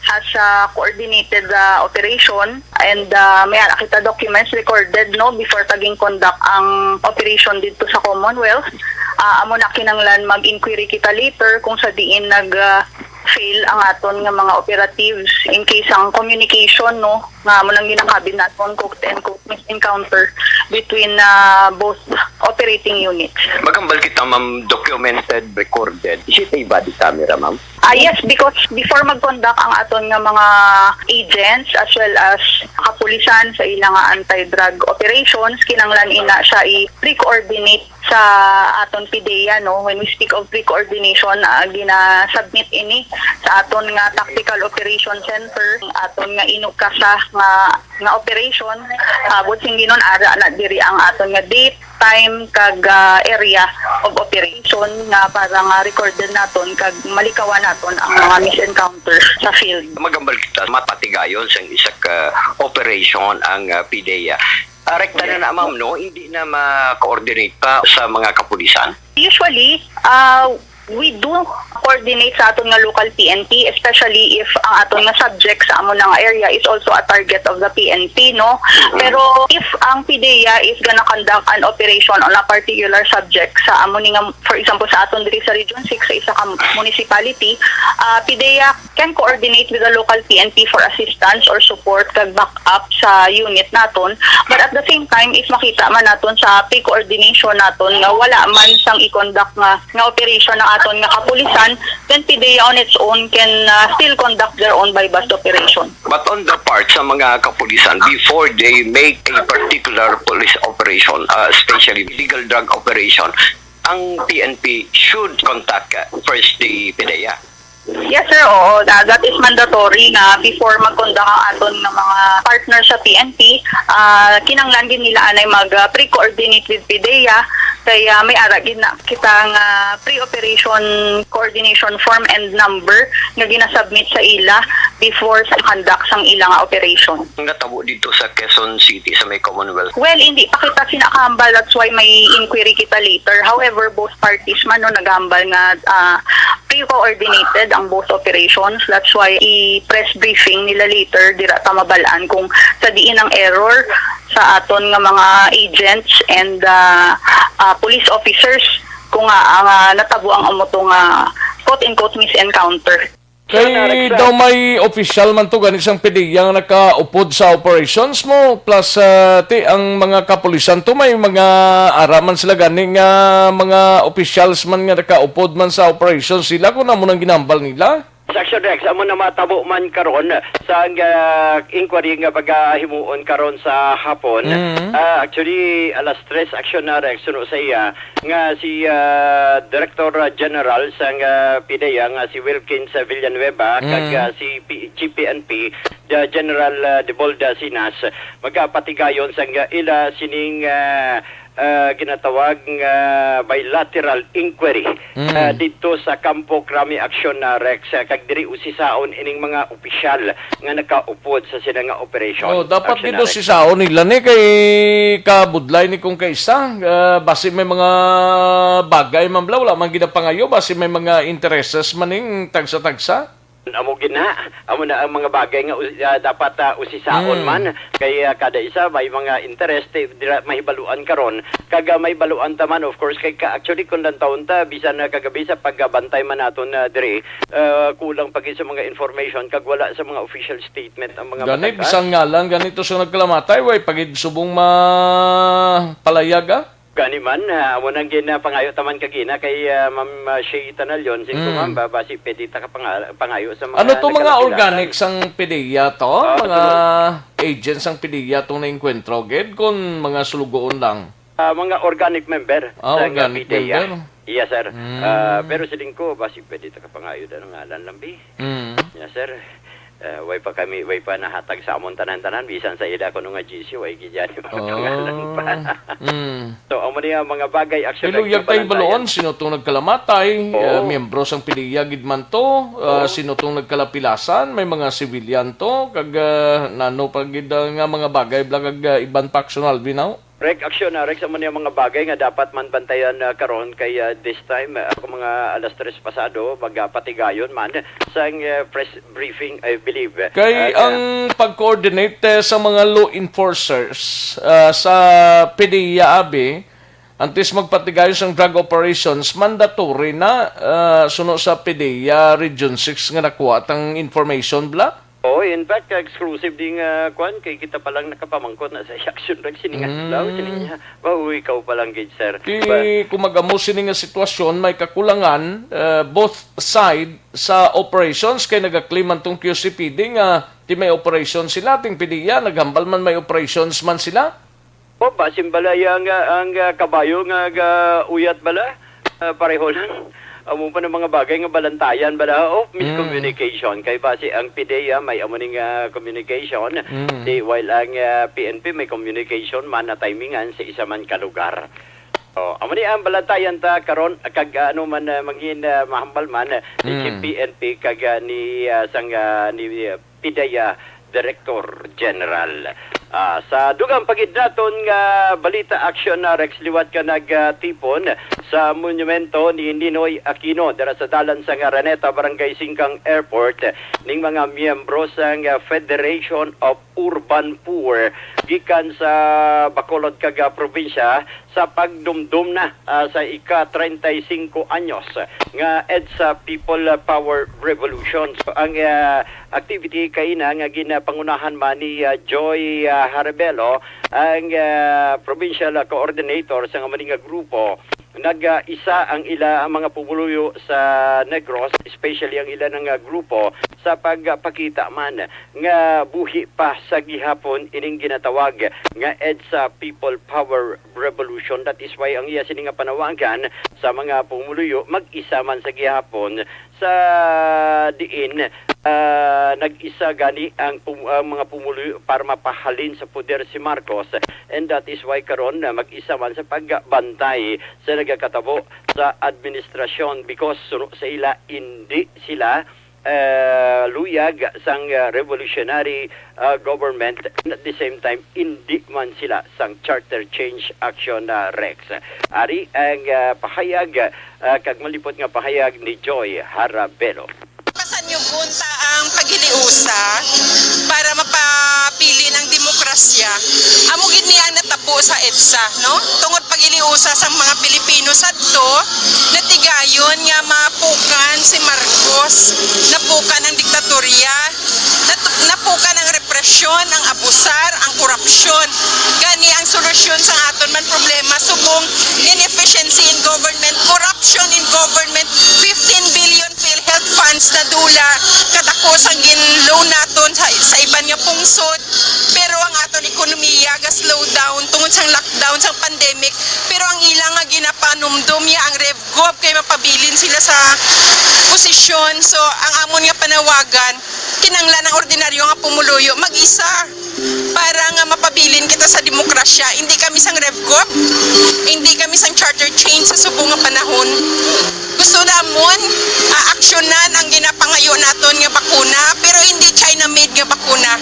has a coordinated, ah, operation, and, ah, may ara kita documents recorded, no, before pa gin-conduct ang operation didto sa Commonwealth. Ah, amo na kinanglan mag-inquiry kita later kung sa diin nag, ah, fail ang aton nga mga operatives in case ang communication, no, nga amo nang ginakabin naton, quote and quote, misencounter between, ah, both operating units. Maghambal kita, ma'am, documented, recorded. Is it a body camera, ma'am? Ah, yes, because before mag-conduct ang aton nga mga agents as well as kapulisan sa ila nga anti-drug operations, kinanglan ina siya i-pre-coordinate sa aton PDEA, no? When we speak of pre-coordination, ah, gina-submit ini sa aton nga Tactical Operation Center, aton nga inukasa nga, nga operation. Ah, buot sing ginon, ara na diri ang aton nga date, time, kag, ah, area of operation nga para nga recorded naton kag malikawan naton ang mga misencounter sa field. Maghambal kita, mapatigayon sang isa ka operation ang, ah, PDEA. Ah, rekta na na, ma'am, no? Hindi na ma-coordinate pa sa mga kapulisan? Usually, ah, we do coordinate sa aton nga local P N P, especially if ang aton nga subject sa amo nga area is also a target of the P N P, no? Mm-mm. Pero if ang PDEA is gonna conduct an operation on a particular subject sa amo ni nga, for example, sa aton diri sa Region six, sa isa ka municipality, ah, PDEA can coordinate with the local P N P for assistance or support kag backup sa unit naton. But at the same time, if makita man naton sa pre-coordination naton nga wala man sang i-conduct nga, nga operation ang aton nga kapulisan, then PDEA on its own can, uh, still conduct their own buy-bust operation. But on the part sa mga kapulisan, before they make a particular police operation, uh, especially illegal drug operation, ang P N P should contact, uh, first the PDEA. Yes, sir. Oo, tha-, that is mandatory nga before mag-conduct ang aton nga mga partner sa P N P, ah, kinahanglan gid nila anay mag, ah, pre-coordinate with PDEA, kay, ah, may ara gid na kita nga pre-operation coordination form and number nga ginasubmit sa ila before sa conduct sang ila nga operation. Ang natabo dito sa Quezon City, sa may Commonwealth? Well, hindi pa kita sina kahambal. That's why may inquiry kita later. However, both parties man, no, naghambal nga, ah, pre-coordinated ang both operations. That's why i-press briefing nila later, dira ta mabal-an kung sa diin ang error sa aton nga mga agents and, ah, ah, police officers kung nga ang, ah, natabo ang amo to nga quote-unquote misencounter. Kay daw may opisyal man to gani sang PDEA nga nakaupod sa operations mo, plus, ah, ti ang mga kapulisan to may mga ara man sila gani nga mga officials man nga nakaupod man sa operations sila, kung amo nang ginambal nila. Sa Action Rex, amo na matabo man karon sa, ah, inquiry nga pagahimuon karon sa hapon. Mm. Ah, actually, alas tres, Action na Rex, suno sa iya, nga si, ah, Director General sang, ah, PDEA nga si Wilkins Villanueva kag, Mm. ah, si P-, Chief P N P, ah, General, ah, Debolda Sinas, magapatigayon sang, ah, ila sining, ah, ah, ginatawag nga bilateral inquiry, Mm. ah, didto sa Camp Crame, Action na Rex, ah, kag diri usisaon ining mga opisyal nga nakaupod sa sila nga operation. Oh, dapat Action gid na Rex. Usisaon nila ni kay kabudlay ni kung kaisa, ah, basi may mga bagay man bala, wala man gid napangayo, basi may mga intereses man ning tagsa-tagsa. Amo gid na, amo na ang mga bagay nga us-, ah, dapat, ah, usisaon Mm. man. Kay, ah, kada isa may mga interest, eh, dira mahibaluan karon. Kag, ah, mahibaluan ta man, of course, kay ka-, actually, kung lantawon ta, bisan na kagabi sa pagbantay man naton na diri, ah, kulang pa gid sa mga information, kag wala sa mga official statement ang mga Gani, matag-as. Bisan ngalan, ganito sa nagkalamatay, way, pagid subong mapalayag, ah? Gani man, ah, amo nang ginapangayo ta man kagina kay, ah, Ma'am, ah, Shay Tanalion, sin Mm. kumamba, basi pwede ta ka panga-, pangayo sa mga Ano to, mga nagkalapilasan. Organic sang PDEA to? Ah, Mga tulo. Agents sang PDEA tong naengkwentro, gid, kung mga sulugoon lang? Ah, mga organic member Ah, sang, ah, organic PDEA. Member. Yes, sir. Mm. Ah, pero siling ko, basi pwede ta ka pangayo da ng ngalan lang, bi. Mm. Yes, sir. Ah, way pa kami, way pa nahatag sa amon tanan-tanan, bisan sa ila kuno nga G C, way gid yan yung mga pangalan pa. Ah, mm. So, amo niya ang mga bagay, action Pero ng yag tayo kabalantayan. Baloon, sino tong nagkalamatay? Oo. Ah, miyembro sang PDEA gid man to? Ah, Oo. Sino tong nagkalapilasan? May mga civilian to? Kag ah, nano pa gid ah, nga mga bagay bla kag ah, iban pa, Action Alvin, no? Rek, action na, Rex, amo niya mga bagay nga dapat man bantayan na karon kay ah, this time, ah, ako mga alas tres pasado, magpatigayon man sang ah, press briefing, I believe. Kay Ah, ang pag-coordinate eh, sa mga law enforcers ah, sa PDEA abi, antes magpatigayon sang drug operations, mandatory na ah, suno sa PDEA Region six nga nakuha tang information bla? Oh, in fact, exclusive ding ah, kwan, kay kita pa lang nakapamangkot na sa action rag sini nga Mm. adlaw, sini nga. Wow, ikaw pa lang gid, sir. Di Ba- kung mag-amo sini nga sitwasyon, may kakulangan uh, both side sa operations kay nagakliman tong Q C P D nga ti may operation sila, ting PDEA, naghambal man may operations man sila. O, basin bala ang, ah, ang ah, kabayo nga ga-uyat bala? Ah, pareho lang. Amo pa ng mga bagay nga balantayan bala of miscommunication. Kay basi ang PDEA may amo ning ah, communication. Mm. Di, while ang ah, P N P may communication man na timingan sa isa man ka lugar. Oh, amo ni ang balantayan ta karon kag ah, ano man ah, mangin ah, mahambal man ah, ni Mm. P N P kag ah, ni ah, sang ah, ni ah, PDEA Director General. Ah, sa dugang pagid naton nga balita, action na Rex, liwat ka nagtipon sa monumento ni Ninoy Aquino dira sa dalan sang Araneta, Barangay Singkang Airport, ning mga miyembro sang Federation of Urban Poor gikan sa Bacolod kag ah, probinsya sa pagdumdom na ah, sa ika treinta y cinco anyos nga EDSA People Power Revolution. So, ang ah, activity kaina nga ginapangunahan man ni ah, Joy ah, Harabelo, ang ah, provincial ah, coordinator sa nga maning nga grupo, nag-isa ang ila ang mga pumuluyo sa Negros, especially ang ila nga grupo, sa pagpakita man nga buhi pa sa gihapon ining ginatawag nga EDSA People Power Revolution. That is why ang iya sini nga panawagan sa mga pumuluyo, mag-isa man sa gihapon sa diin ah, nag-isa gani ang, pum- ang mga pumuluyo para mapahalin sa poder si Marcos, and that is why karon na mag-isa man sa pagbantay sa nagakatabo sa administrasyon, because suno sa ila, hindi sila ah, luyag sang ah, revolutionary ah, government, and at the same time, hindi man sila sang charter change action na Rex. Ari ang ah, pahayag ah, kag malipot nga pahayag ni Joy Harabelo. Pasanyugon ta ang paghiliusa para mapabilin ang demokrasya. Amo gid ni ang natabo sa EDSA, no? Tungod paghiliusa sang mga Pilipino sadto, natigayon nga mapukan si Marcos, napukan ang diktatorya, nat- napukan ang represyon, ang abusar, ang korupsyon. Gani ang solusyon sa aton man problema subong inefficiency in government, corruption in government, fifteen billion PhilHealth funds na dula, kadako sang gin-loan naton sa, sa iban nga pungsod. Pero ang aton ekonomiya ga-slow down tungod sang lockdown, sang pandemic. Pero ang ila nga ginapanumdom ya ang RevGov kay mapabilin sila sa posisyon. So, ang amon nga panawagan, kinanglan ang ordinaryo nga pumuluyo mag-isa para nga mapabilin kita sa demokrasya. Hindi kami sang RevGov, hindi kami sang charter change sa subong nga panahon. Gusto namon ah, aksyonan ang ginapangayo naton nga bakuna, pero hindi China-made nga bakuna.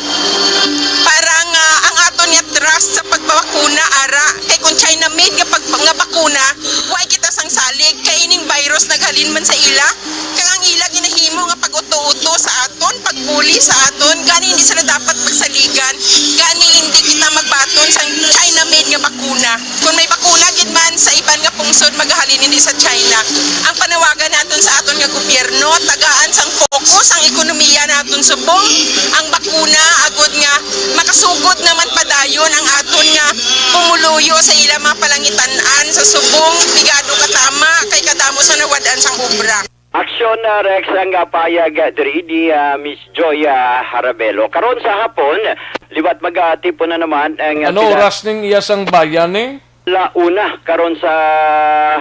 Para nga ang aton nga trust sa pagbakuna ara, kay kung China-made nga pag nga bakuna, way kita sang salig kay ining virus naghalin man sa ila. Kag ang ila ginahimo nga pag-uto-uto sa aton, pagbuli sa aton, gani hindi sila dapat pagsaligan. Gani hindi kita magbaton sang China-made nga bakuna. Kung may bakuna gid man sa iban nga pungsod, magahalin ini sa China. Ang panawagan naton sa aton nga gobyerno, tagaan sang focus ang ekonomiya naton subong ang bakuna, agod nga makasugod naman padayon ang aton nga pumuluyo sa ila mga palangitan-an sa subong, pigado katama kay kadamo sa nawad-an sang obra. Aksyon, ah, Rex, ang ah, payag ah, diri ni ah, Miss Joy ah, Harabelo. Karon sa hapon, liwat magatipon na naman ang ah, Ano sila oras ning iya sang bayan eh? La una karon sa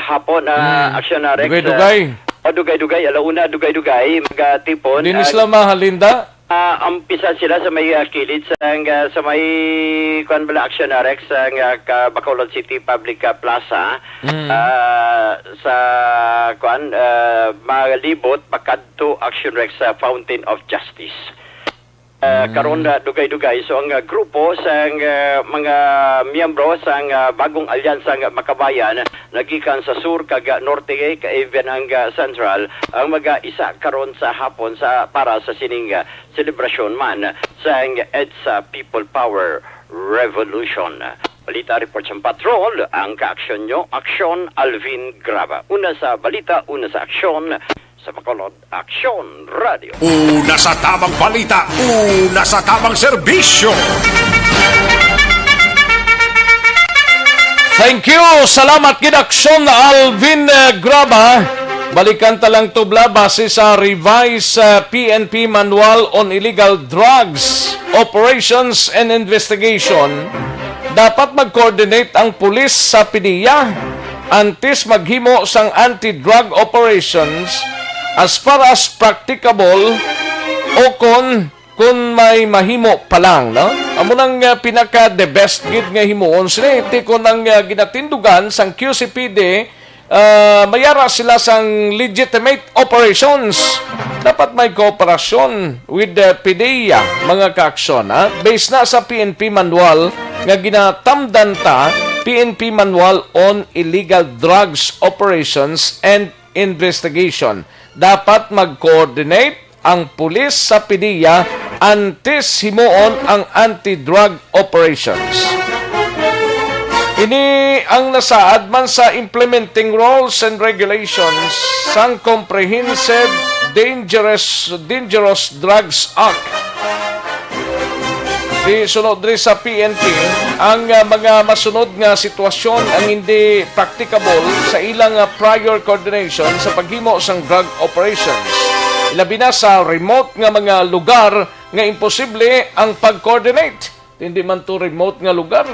hapon, ah, Hmm. Aksyon na Rex. Dugay-dugay. Ah, oh, dugay-dugay, ala una, dugay-dugay, magatipon. Dinis Ah, lang mahalin da? Ah, umpisa sila sa may, ah, kilid sa, ah, sa may, kuwan bala, Action Rx, sa, ah, ka-, Bacolod City Public, ah, Plaza, Mm. ah, sa, kuwan, ah, malibot pakadto Action Rx sa Fountain of Justice. Ah, Mm. karon, ah, dugay-dugay. So, ang, ah, grupo sa, ah, mga miyembro sa, ah, bagong alyansa nga Makabayan, nagikan sa sur kag, ah, norte, kag even ang, ah, central, ang mag-isa karon sa hapon sa, para sa sining, ah, selebrasyon man sang EDSA People Power Revolution. Balita report sa Patrol, ang kaaksyon nyo, Aksyon Alvin Graba. Una sa balita, una sa aksyon, sa Bacolod Aksyon Radio. Una sa tabang balita, una sa tabang serbisyo. Thank you. Salamat gid, Aksyon Alvin, eh, Graba. Balikan ta lang tubla base sa revised, eh, P N P Manual on Illegal Drugs Operations and Investigation. Dapat mag-coordinate ang pulis sa PDEA antes maghimo sang anti-drug operations as far as practicable o kon, kon may mahimo pa lang, no? Amo nang, ah, pinaka the best gid nga himuon sini, ti kon ang, ah, ginatindugan sang Q C P D, ah, mayara sila sang legitimate operations. Dapat may kooperasyon with the PDEA, mga kaaksyon, ha? Based na sa P N P manual nga ginatamdan ta, P N P Manual on Illegal Drugs Operations and Investigation. Dapat mag-coordinate ang pulis sa PDEA antes himuon ang anti-drug operations. Ini ang nasaad man sa Implementing Rules and Regulations sang Comprehensive Dangerous, Dangerous Drugs Act. Di sunod diri sa P N P, ang, ah, mga masunod nga sitwasyon ang hindi practicable sa ilang, ah, prior coordination sa paghimo sang drug operations, ilabi na sa remote nga mga lugar nga imposible ang pag-coordinate. Hindi man to remote nga lugar.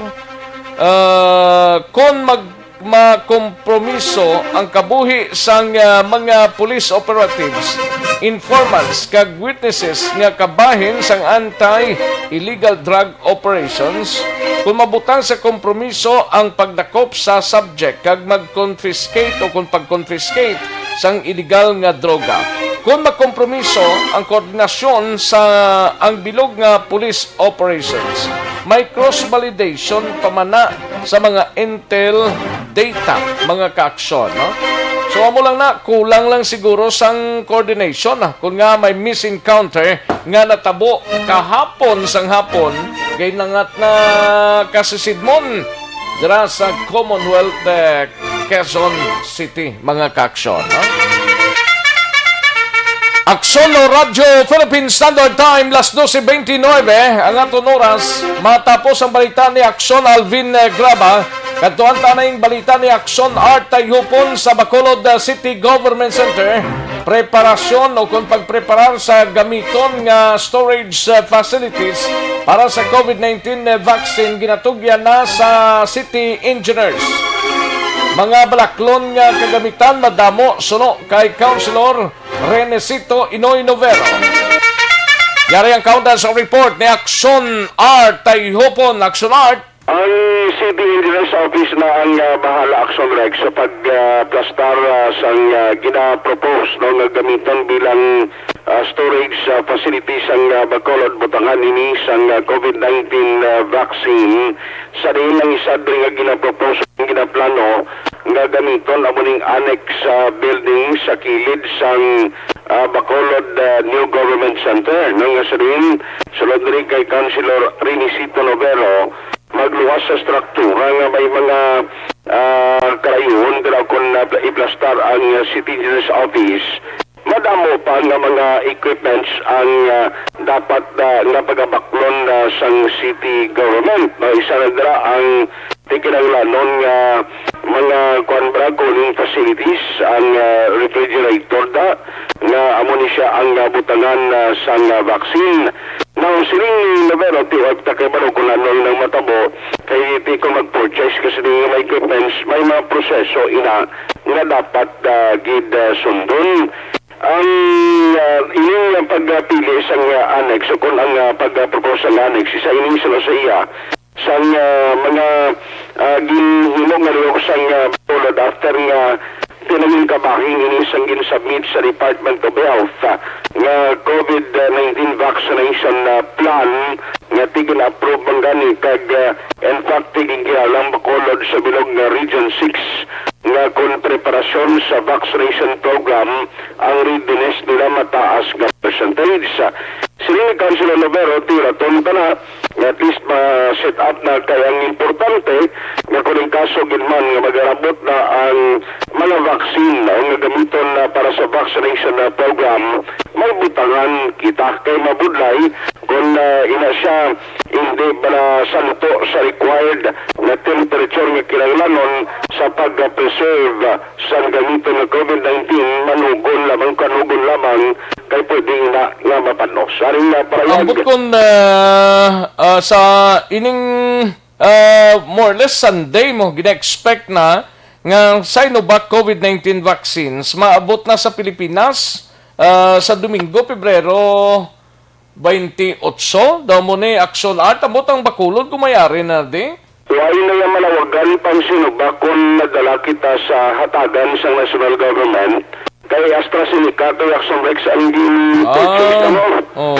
Ah, kon mag-, makompromiso ang kabuhi sang, ah, mga police operatives, informants, kag witnesses nga kabahin sang anti-illegal drug operations, kung mabutang sa kompromiso ang pagdakop sa subject kag mag-confiscate o kung pag-confiscate sang illegal nga droga, kung makompromiso ang koordinasyon sa ang bilog nga police operations, may cross-validation pa man na sa mga intel data, mga kaaksyon, no? So, amo lang na, kulang lang siguro sang coordination, ah, kung nga may missing counter nga natabo kahapon sang hapon, kay nangat na kasisidmon dira sa Commonwealth, eh, Quezon City, mga kaaksyon, no? Aksyon o Radyo Philippine Standard Time, las doce veintinueve ang aton oras. Matapos ang balita ni Aksyon Alvin, eh, Graba, kadtuan ta na yung balita ni Aksyon Art Tayhupon sa Bacolod, eh, City Government Center. Preparasyon o kung pagpreparar sa gamiton nga storage, eh, facilities para sa COVID nineteen vaccine ginatugyan na sa city engineers. Mga balaklon nga kagamitan madamo suno kay Councilor Renesito Inoy Novero. Yari ang kaundan sa report ni Aksyon Art Tayhupon. Aksyon Art. Ang City Engineers Office na ang, ah, bahala, Aksyon Rex, sa pag, ah, plastar, ah, sang, ah, gina-propose, no, nga gamiton bilang, ah, storage, ah, facility sang, ah, Bacolod, butangan ini sang, ah, COVID nineteen, ah, vaccine. Sa diin ang isa diri nga gina-propose, ang ginaplano nga gamiton amo ning annex, ah, building sa kilid sang, ah, Bacolod, ah, New Government Center. No, nga sa diin, sulod diri kay Councilor Renisito Novero, magluwas sa struktura nga may mga, ah, karayuon dira kon, ah, iplastar ang, ah, City Engineers Office. Madamo pa nga mga equipments ang, ah, dapat, ah, nga pagabaklon, ah, sang city government. No, isa na dira ang di kinahanglanon nga mga, kuwan ba, cooling facilities, ang, ah, refrigerator da, nga amo ni siya ang, ah, butangan, ah, sang, ah, vaccine. Now, siling ni Novero, ti, wa ta kabalo kung ano ang matabo, kay ti ko mag-purchase kasi di nga may equipments, may mga proseso ina nga dapat, ah, gid, ah, sundon. Ang, ah, ining, ah, pagpili sang, ah, annex o kon ang, ah, pagpropose sang annex, isa ini sa, sa iya sang, ah, mga, ah, ginhimo nga lihok sang, ah, tulod after nga pinangin kabahin ini sang gin-submit sa Department of Health, ah, nga COVID nineteen vaccination, ah, plan nga ti gin-approve man gani kag, ah, in fact, ti ginkilalang bakulod sa bilog nga Region six nga kon preparasyon sa vaccination program ang readiness nila mataas nga percentage. Siling ni Councilor Lovero, ti raton ta na nga at least ma-set up na kay ang importante nga kung ang kaso gid man nga magarabot na ang mga vaccine o nga gamiton na para sa vaccination na program, may butangan kita kay mabudlay kung, ah, ina siya hindi ba na santo sa required nga temperature nga kinahanglanon sa pag-preserve sa gamiton nga COVID nineteen, manugon lamang, kanugon lamang, kay pwede ina nga mapanos. Aring nga parayag. Ambot kon, ah, ah, sa ining, ah, more or less Sunday mo gina-expect na nga Sinovac COVID nineteen vaccines maabot na sa Pilipinas, ah, sa Domingo, Pebrero twenty-eight, daw mo ni Action Art, ambot ang Bacolod kung may ari na di. Wala na yung malawagan pang Sinovac kung nadala kita sa hatagan sa national government. Kay AstraZeneca, kay Action Rex ang gin-purchase Ah, na mo.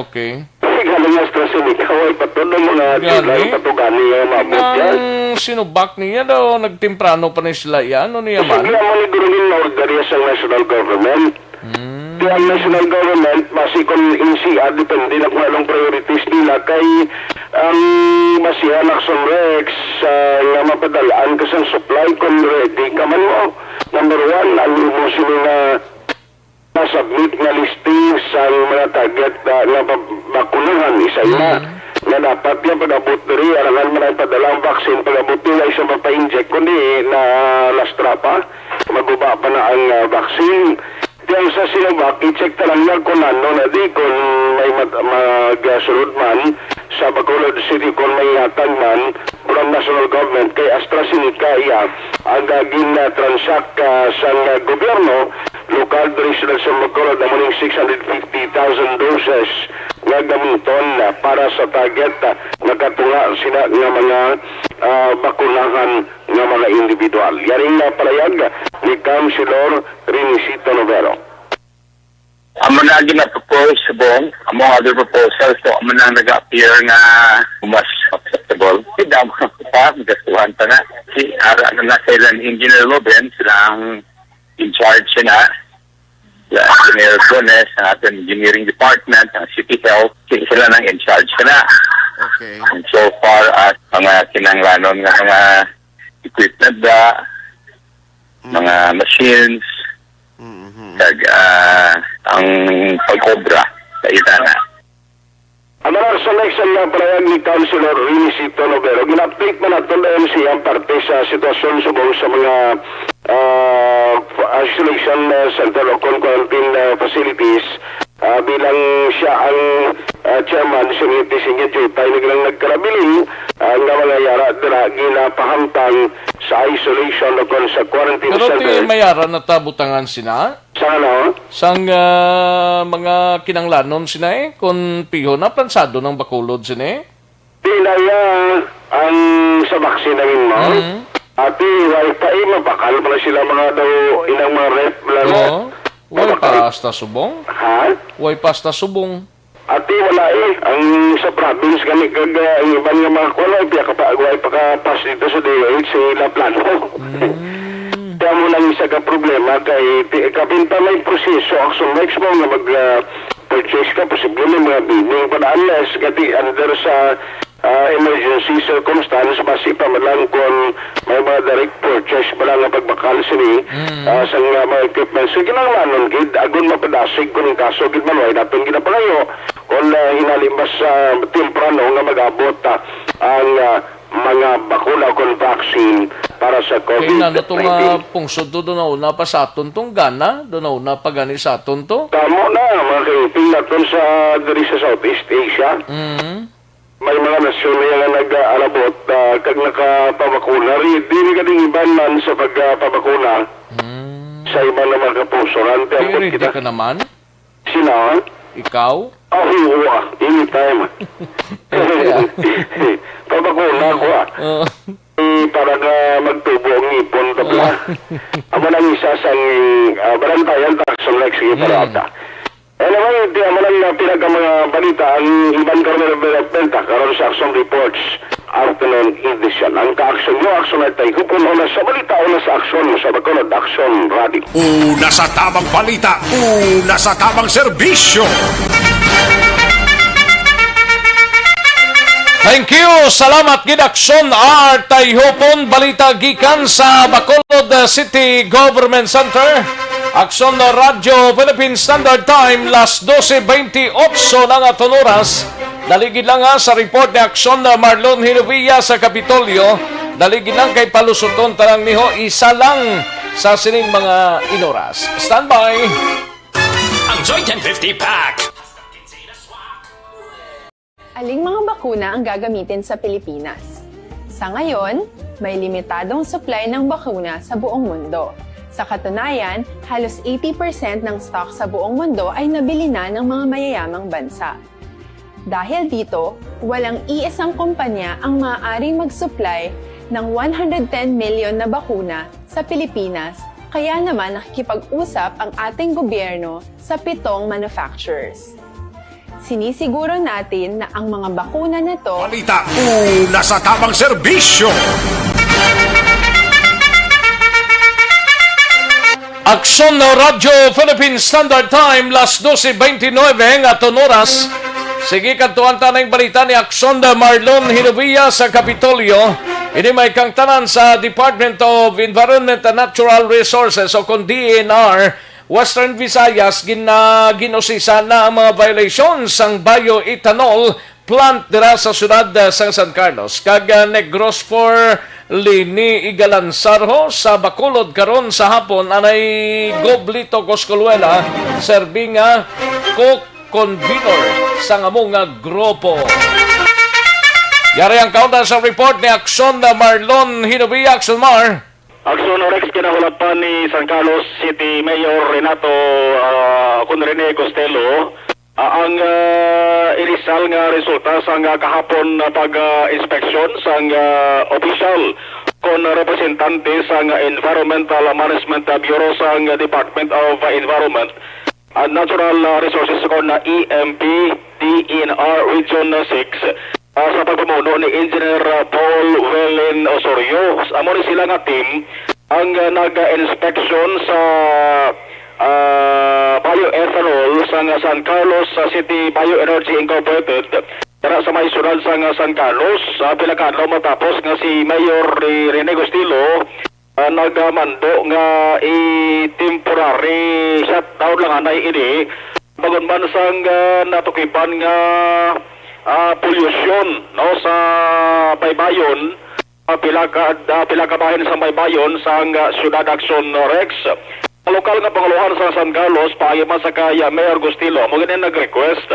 Okay. Kasi galing AstraZeneca, wala pa to ng mga Galing. July, pa to gani yung maabot yan. Ang Sinovac niya daw, nagtemprano pa ni sila yan, ano niya man? Posible mo ni Gurulin na order sa national government. Hmm. Kaya ang national government, basi kung N C R, depende na kung anong priorities nila. Kay ang basihan Action Rex, ah, nga mapadalaan ka sa supply kung ready ka man mo. Number one, ang imo sila nga na-submit nga listing sa mga target, ah, nga pa-, bakunahan, isa ina. Mm. Nga dapat nga pag-abot diri, alangan man ang padala ang vaccine, pag-abot nila, isa mapa-inject, kundi na lastra pa, maguba pa na ang, ah, vaccine. Diyan sa Sinovac, i-check ta lang yan kung ano na di, kung may mat-, magsulod man sa Bacolod City, kung may hatag man from national government, kay AstraZeneca iya ang, ah, gin-, ah, transact, ah, sa, ah, gobyerno, lokal diri sa Bacolod, amo ning six hundred fifty thousand doses nga gamiton, ah, para sa target, ah, nakatunga sila nga mga, ah, bakunahan nga mga individual. Yaring nga palayag ni Councilor Renisito Novero. Amo na ang gina-propose, Bong. Among other proposals, so, amo na ang nag-appear nga mas acceptable. Hindi mo pa, gastuhan pa na. Si Ara na na sila ni Engineer Loben, sila ang in charge na. Sila Engineer Bones, ang ating engineering department, ang City Health, si-, sila nang in charge na. Okay. And so far as mga kinanglanon nga mga equipment da, Mm. mga machines, Mm-hmm. kag, ah, ang pag-obra sa ita na. Ang mga sa next ang, ah, palayag ni Councilor Renisito Novero. Gin-update man naton dayon siya ang parte sa sitwasyon subong sa mga, ah, isolation, ah, center o kon quarantine, ah, facilities. Ah, bilang siya ang, ah, chairman sa Unity Senior Jutay, naglang nagkarabilin, ah, nga mga yara dira ginapahamtang sa isolation o kon sa quarantine Pero ti center. Mayara na ta butangan sina? Sa ano? Sang, ah, mga kinanglanon sina eh, kung piho na plansado ng Bacolod sina eh? Di na iya ang sa vaccine na mo. Mm. Ati, wala pa eh, mabakal pala sila mga daw, inang mga ref, wala na. Oo. Wala Mabakal. pa hasta subong? Ha? Wala pa hasta subong? Ati, wala eh. Ang sa province kami kag, ah, ang iban nga mga kuwan, wala pa ka pa, wala pa ka pass dito sa D O H, sa ila plano. Mm. Kaya mo lang isa ka problema kay ti-, kapin pa may proseso, action rights mo nga mag, ah, purchase ka, posible may mga bidding pa na unless kati under sa, ah, emergency circumstance, basi pa man lang kung may mga direct purchase pa lang nga pagbakal sini, Mm. ah, sa nga mga equipment. So, kinahanglanon gid, agon mapadasig kung ang kaso gid man, way natin ginapangayo, kung, ah, hinali mas, ah, temprano nga mag-abot, ah, ang, ah, mga bakuna o kon vaccine para sa Kay COVID na, no, itong, ah, nineteen. Pungsod to, doon na una pa sa aton tong gana, doon na una pa gani sa aton to. Tamo na, mga kaipin naton sa, diri sa Southeast Asia. Mm. May mga nasyon na nga nag-aalabot, ah, kag nakapabakuna. Di, di ni kading iban man sa pagpabakuna. Mm. Sa iban nga mga kapusoran, ti Pero ambot hindi kita. Ka naman? Sina? Ikaw? Ah, oo, ah. Anytime. Pabakuna ko, ah. Oo. Eh, para nga magtubo ang ngipon, tapos, ah. Amo nang isa sang, ah, barantayan, ta, sa next, sige, para Mm. ata. Anyway, di amo lang nga pila ka mga balita ang iban karon nga development, ah, karon sa Aksyon Reports Afternoon Edition. Ang ka-aksyon mo, aksyon ay tayo. Kung una sa balita, una sa aksyon mo sa Bacolod Aksyon Radio. Una sa tamang balita, una sa tamang serbisyo. Thank you. Salamat gid, Aksyon R. Tayhupon. Balita gikan sa Bacolod City Government Center. Aksyon Radyo Philippine Standard Time, las doce veintiocho na nga aton oras. Daligid lang, ha, sa report ni Aksyon Marlon Hinovia sa Kapitolyo. Daligid lang kay palusuton ta lang niho isa lang sa sining mga inoras. Standby! Ang Joy ten fifty Pack. Aling mga bakuna ang gagamitin sa Pilipinas? Sa ngayon, may limitadong supply ng bakuna sa buong mundo. Sa katunayan, halos eighty percent ng stock sa buong mundo ay nabili na ng mga mayayamang bansa. Dahil dito, walang iisang kumpanya ang maaaring mag-supply ng one hundred ten million na bakuna sa Pilipinas, kaya naman nakikipag-usap ang ating gobyerno sa pitong manufacturers. Sinisiguro natin na ang mga bakuna na to Balita, una sa tamang serbisyo. Aksyon Radyo Philippine Standard Time, las doce veintinueve nga aton oras. Sige, kadtuan ta ning balita ni Aksyon Marlon Hinovia sa Kapitolyo. Ini may kangtanan sa Department of Environment and Natural Resources o kon D E N R. Western Visayas, gin-, ah, gin-usisa na ang mga violations sang bioethanol plant dira sa siyudad, ah, sang San Carlos kag, ah, Negros four. Leni Igalanzarho sa Bacolod karon sa hapon, anay Goblito Coscoluela, serbi nga co-convenor sang amo nga grupo. Yari ang kaunta sa report ni Aksyon Marlon Hinovia. Aksyon Mar. Aksyon Rex, kinahulapan ni San Carlos City Mayor Renato, ah, kun Rene Costello, ah, ang, ah, inisal nga resulta sang, ah, kahapon na pag, ah, inspeksyon sang, ah, opisyal kon representante sang Environmental Management Bureau sang Department of Environment and Natural, ah, Resources kon E M P D E N R Region six, ah, sa pagpamuno ni Engineer, ah, Paul Welen Osorio. Amo ni sila nga team ang, ah, nag-inspection sa, ah, bioethanol sang San Carlos, ah, City Bioenergy Incorporated, dira sa may siyudad sang, ah, San Carlos, sa pila ka adlaw matapos nga si Mayor Re-, Rene Gustilo ah, nagmando nga i-temporary shutdown lang anay ini, bangod man sang, ah, natukipan nga, ah, pollution, no, sa baybayon, ah, pila ka, ah, pila ka bahin sa baybayon sang, ah, Siyudad Aksyon Rex. Ang lokal nga pangulohan sa San Carlos, paagi man sa kay, ah, Mayor Gustilo, amo gani nag-request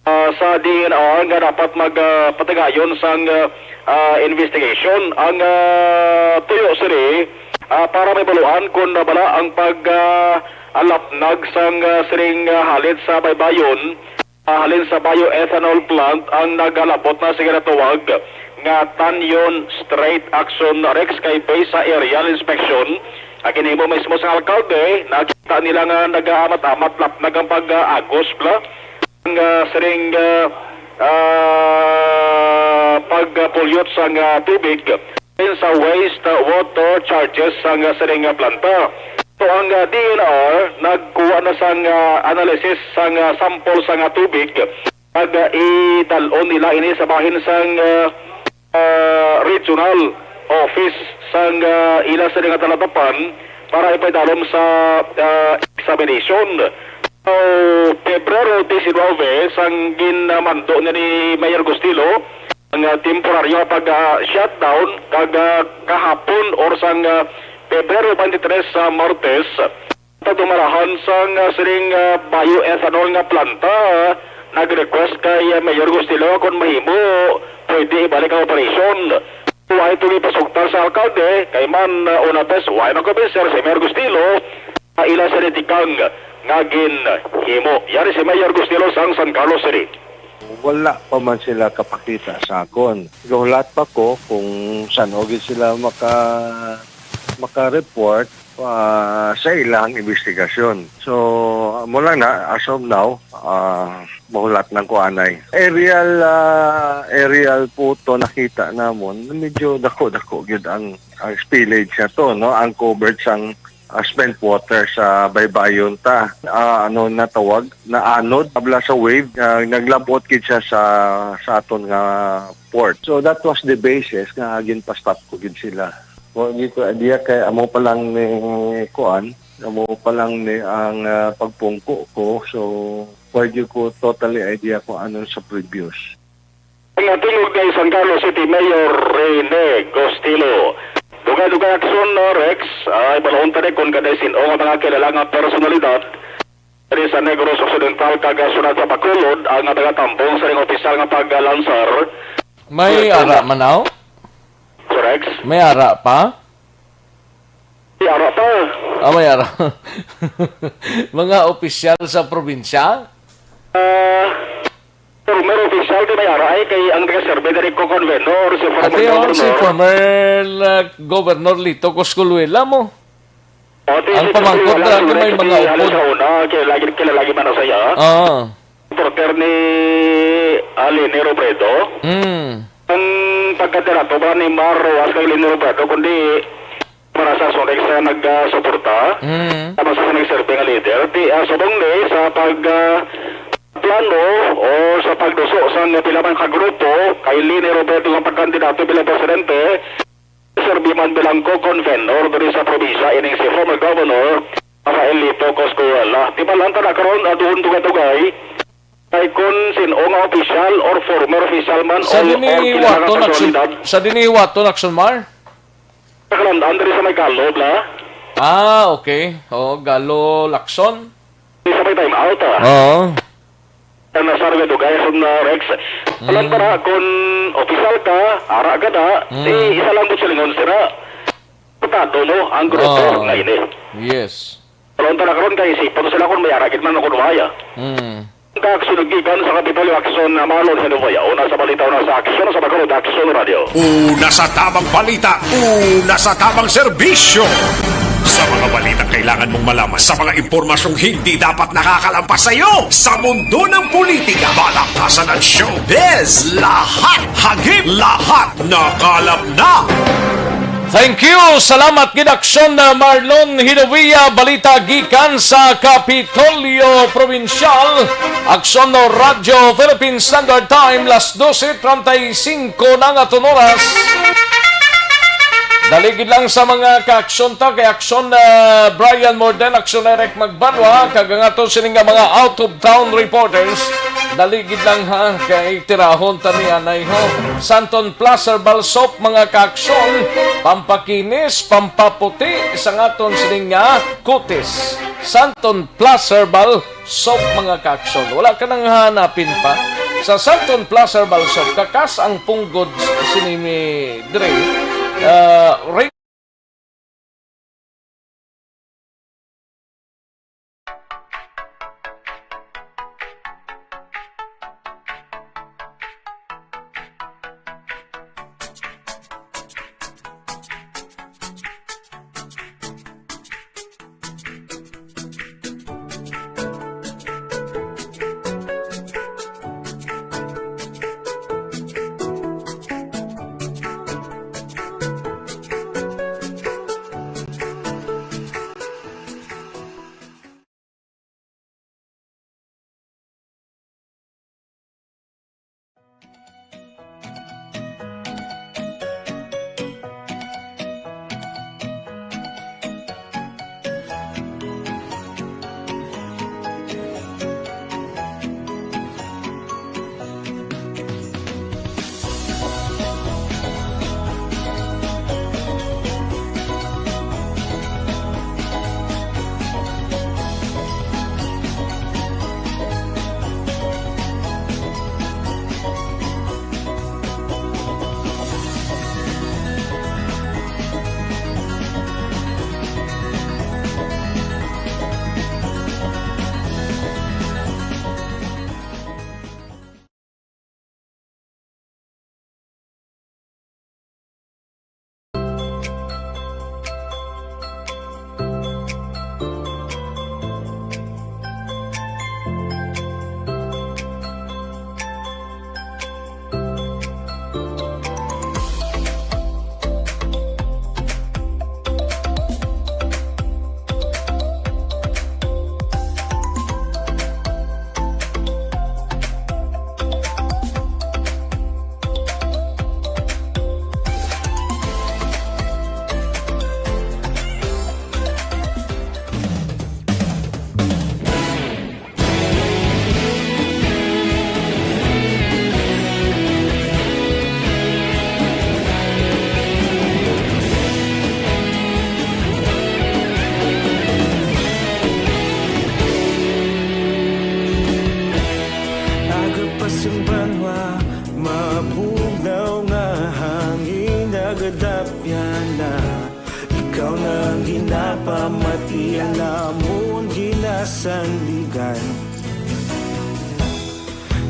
ah, sa D E N R nga dapat mag, ah, patigayon sang, ah, ah, investigation ang, ah, tuyo sini, ah, para mahibaluan kon bala ang pag, ah, alapnag sang, ah, sining, ah, halit sa baybayon, ah, halin sa bioethanol plant ang nagalabot na sa ginatawag nga Tanyon Strait Action Rex kay based sa aerial inspection nga ginhimo mismo sa alkalde, nakita nila nga nagaamat-amat lapnag ang pag-agos bala ang, ah, siring, ah, ah, pag-pollute sang, ah, tubig sa waste, ah, water charges sang, ah, siring nga planta. So, ang, ah, D E N R nagkuha na sang, ah, analysis sang, ah, sample sang, ah, tubig kag, ah, idal-on nila ini sa bahin sang, ah, ah, regional office sang, ah, ila sa nga talatapan para ipaidalom sa, ah, examination. So, Pebrero diecinueve, sang ginmando na ni Mayor Gustilo ang, ah, temporaryo nga pag, ah, shutdown kag, ah, kahapon or sang, ah, Pebrero twenty-three sa Martes, Pagdumarahan sang, ah, sining, ah, bioethanol nga planta, ah, nag-request kay, ah, Mayor Gustilo kon mahimo, pwede ibalik ang operasyon. Wala ito gipasugtan sa alkalde, kay man, ah, una pa, wala man kumbinser si Mayor Gustilo. sa ila sini tikang nga ginhimo. Yari si Mayor Gustilo sang San Carlos City. Wala pa man sila kapakita sa akon. Gahulat pa ko kung san-o gid sila maka-, maka-report, ah, sa ilang investigasyon. So, amo lang na, as of now, ah, mahulat lang ko anay. Aerial, ah, aerial photo nakita namon, medyo dako-dako gyud ang, ang spillage na to, no? Ang covered sang, ah, spent water sa baybayon ta. Ah, ano na tawag? Naanod, abla sa wave, ah, naglabot gid siya sa, sa aton nga port. So, that was the basis nga ginpa-stop ko gid sila. Wa gyud ko idea kay amo pa lang ni kuan, amo pa lang ni ang, ah, pagpungko ko. So, wa gyud ko totally idea kung ano sa previous. Ang tingog ni San Carlos City Mayor Rene Gostilo. Dugay-dugay aksyon, no, Rex. Ay, balahon ta ni kung kaday sin-o nga mga kilala nga personalidad diri sa Negros Occidental kag, ah, sunod sa Bacolod ang, ah, tagatambong sa ning opisyal nga paglansar. May Ito ara na. man, aw? Sir Rex? May ara pa? May ara pa. Ah, may ara. Mga opisyal sa probinsya? Ah, former official di may ara ay kay ang taga-survey diri ko convenor, si former Ate, oh, si governor. former, uh, Governor Lito Cosculuela mo. O, di Ang si pamangkot Cosculuela, na si ano, may Rex, mga di, ano, upod. sa una, kay lagi, kay lagi man na saya. Ah. Supporter ni Alini Robredo. Mm. Ang pagkaderato ba ni Mar Rojas kay Alini Robredo, kundi para sa Sonex sa nagsuporta, Mm. tapos sa nagserve nga leader, di, ah, subong ni sa pag, ah, plano o sa pagduso sa pila man ka grupo kay Leni Robredo nga pagkandidato bilang presidente, serve man bilang co-convenor diri sa probinsya ining si former governor Rafael Lito Coscuela. Di ba lang ta na karon, ah, duhon dugay-dugay? Kay kun sin-o nga opisyal or former official man Sa o, dini or kilala nga Waton action, personalidad. sa dini Waton action, Mar? Nakalandaan diri sa may Galo, bla? Ah, okay. Oo, Galo Lacson. Di sa may time out, ah. Oo. Ang nasar nga dugay sa na Rex. Alam Mm. para kun opisyal ka, ara ka na, Mm. di isa lang mo silingon sira. Putado mo ang grupo Oo. nga ini. Yes. Pero ang tara karon kay isipon sila kung may ara gid man o kung wala. Hmm. Ang kaaksunog gikan sa Kapitolyo Aksyon na Marlon Hinovea, una sa balita, una sa aksyon sa Bacolod Aksyon Radio. Una sa tamang balita, una sa tamang serbisyo. Sa mga balitang kailangan mong malaman, sa mga impormasyong hindi dapat nakakalampas sa iyo, sa mundo ng politika, balakasan at showbiz, lahat hagip, lahat nakalap na. Thank you. Salamat gid, Aksyon na Marlon Hinovia. Balita gikan sa Kapitolyo Probinsyal. Aksyon no Radyo Philippine Standard Time, las doce treinta y cinco na nga aton oras. Dali gid lang sa mga kaaksyon ta, kay Aksyon na Brian Morden, Aksyon Eric Magbanwa, kag ang aton sini nga mga out of town reporters. Dali gid lang, ha, kay tirahon ta ni anay, ho. Santon Plus Herbal Soap, mga kaaksyon, pampakinis, pampaputi sa aton sining nga kutis. Santon Plus Herbal Soap, mga kaaksyon. Wala ka nang hanapin pa. Sa Santon Plus Herbal Soap, kakas ang punggod sini mi dre. Ah, Ang ginapamati namon ginasandigan,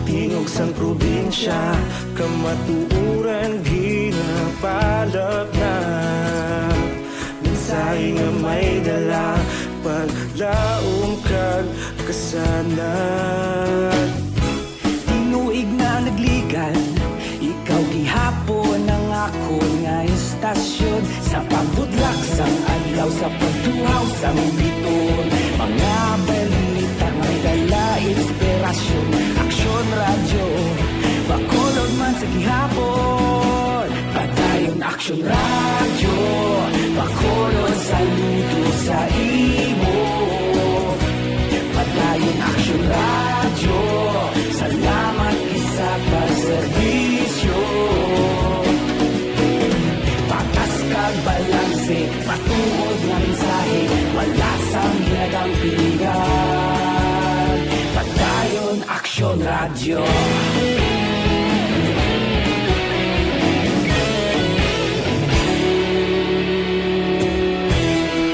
tingog sang probinsya, kamatuoran ginapalapnap. Mensahe nga may dala, paglaom kag kasanag. Tinuig na nagligan, ikaw gihapon ang akon nga istasyon. Sa pagbudlak sang adlaw, sa pagtuhaw sang biton, mga balita may dala inspirasyon. Aksyon Radyo, Bacolod man sa gihapon. Padayon Aksyon Radyo, Bacolod, saludo sa imo. Padayon Aksyon Radyo, salamat gid sa pagserbisyo. Patas kag balanse, matuod nga mensahe, wala sang ginagampingan. Padayon Aksyon Radyo.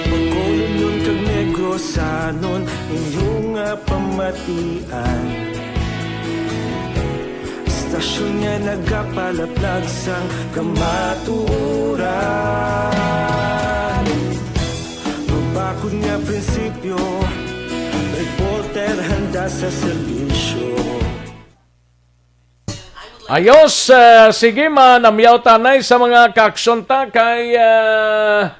Bacolodnon kag Negrosanon, inyo nga pamatian. Istasyon nga nagapalaplag sang kamatuoran. Mabakod nga prinsipyo, reporter handa sa serbisyo. Ayos, ah, sige, manamyaw tanay sa mga kaaksyon ta kay, ah,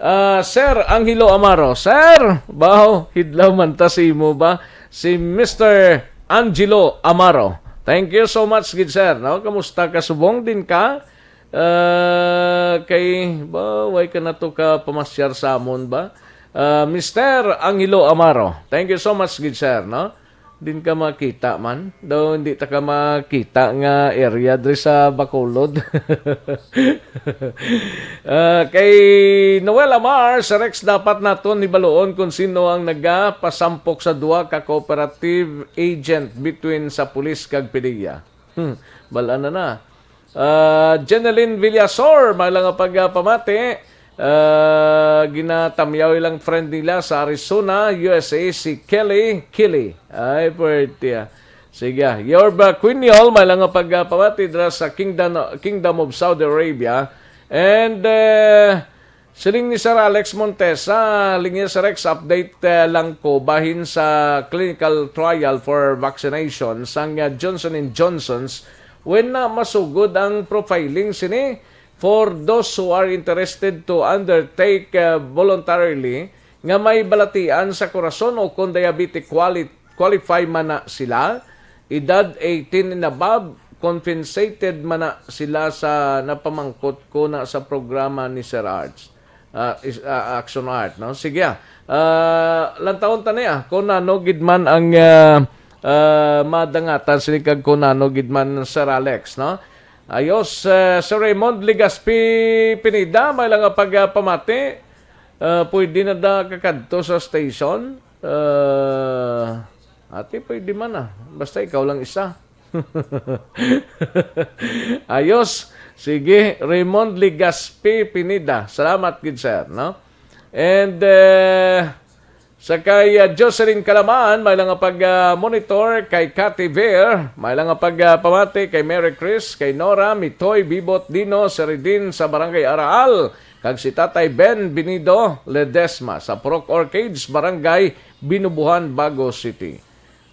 ah, Sir Angelo Amaro. Sir, baho, hidlaw man ta sa imo ba? Si Mister Angelo Amaro. Thank you so much, gid, sir, no? Kamusta ka subong din ka? Ah, kay, ba, way ka na to ka pamasyar sa amon ba? Ah, Mister Angelo Amaro. Thank you so much, gid, sir, no? Din ka makita man. Daw hindi ta ka makita nga area diri sa Bacolod. Ah, kay Noel Amar, sa Rex, dapat naton hibaluon kung sino ang nagapasampok sa duha ka cooperative agent between sa pulis kag PDEA. Hmm, bal-an na na. Ah, Jeneline Villasor, may lang nga pagpamati. Ah, ginatamyaw ilang friend nila sa Arizona, U S A, si Kelly Kelly. Ay, pwerte, ah. Sige, ah. Yorba Quiniol, may lang nga pagpamati dira sa Kingdom, Kingdom of Saudi Arabia. And, eh, siling ni Sir Alex Montesa, lingi, Sir Rex, update, eh, lang ko bahin sa clinical trial for vaccination sang, ah, Johnson and Johnson's. When na masugod ang profiling sini for those who are interested to undertake, uh, voluntarily, nga may balatian sa korason o kon diabetic quali-, qualify man na sila, edad eighteen and above, compensated man na sila sa napamangkot ko na sa programa ni Sir Arts, ah, is, ah, Action Art, no? Sige, ah. Ah, lantawon ta niya kung ano gid man ang, ah, ah, madangatan sini kag kung ano gid man, Sir Alex, no? Ayos, eh, Sir Raymond Legaspi Pineda, may lang nga pagpamati. Ah, pwede na da kakadto sa station? Ah, ate, pwede man, ah. Basta ikaw lang isa. Ayos. Sige, Raymond Legaspi Pineda. Salamat gid, sir, no? And, eh, sa kay, ah, Jocelyn Kalaman, may lang nga pag, ah, monitor kay Cathy Ver, may lang nga pag, ah, pamati kay Mary Chris, kay Nora, Mitoy, Bibot, Dino, Seridin sa Barangay Araal, kag si Tatay Ben Binido Ledesma sa Purok Orchids, Barangay Binubuhan, Bago City.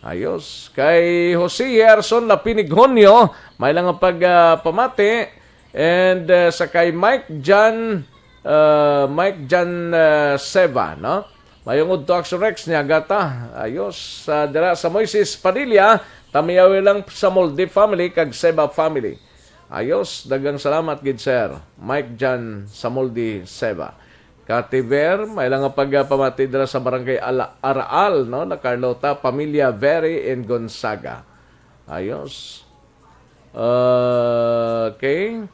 Ayos. Kay Jose Gerson Lapinig Honyo, may lang nga pag, ah, pamati. And, ah, sa kay Mike Jan, ah, Mike Jan, ah, Seva, no? Mayong udto, Action Rex, niya gata. Ayos. Sa dira sa Moises Padilla, tamiyawi lang sa Molde family kag Seva family. Ayos. Daghang salamat gid, sir. Mike Jan sa Molde, Seva. Kativer, may lang nga pagpamati dira sa Barangay Ala-, Araal, no? La Carlota, pamilya Very and Gonzaga. Ayos. Ah, okay.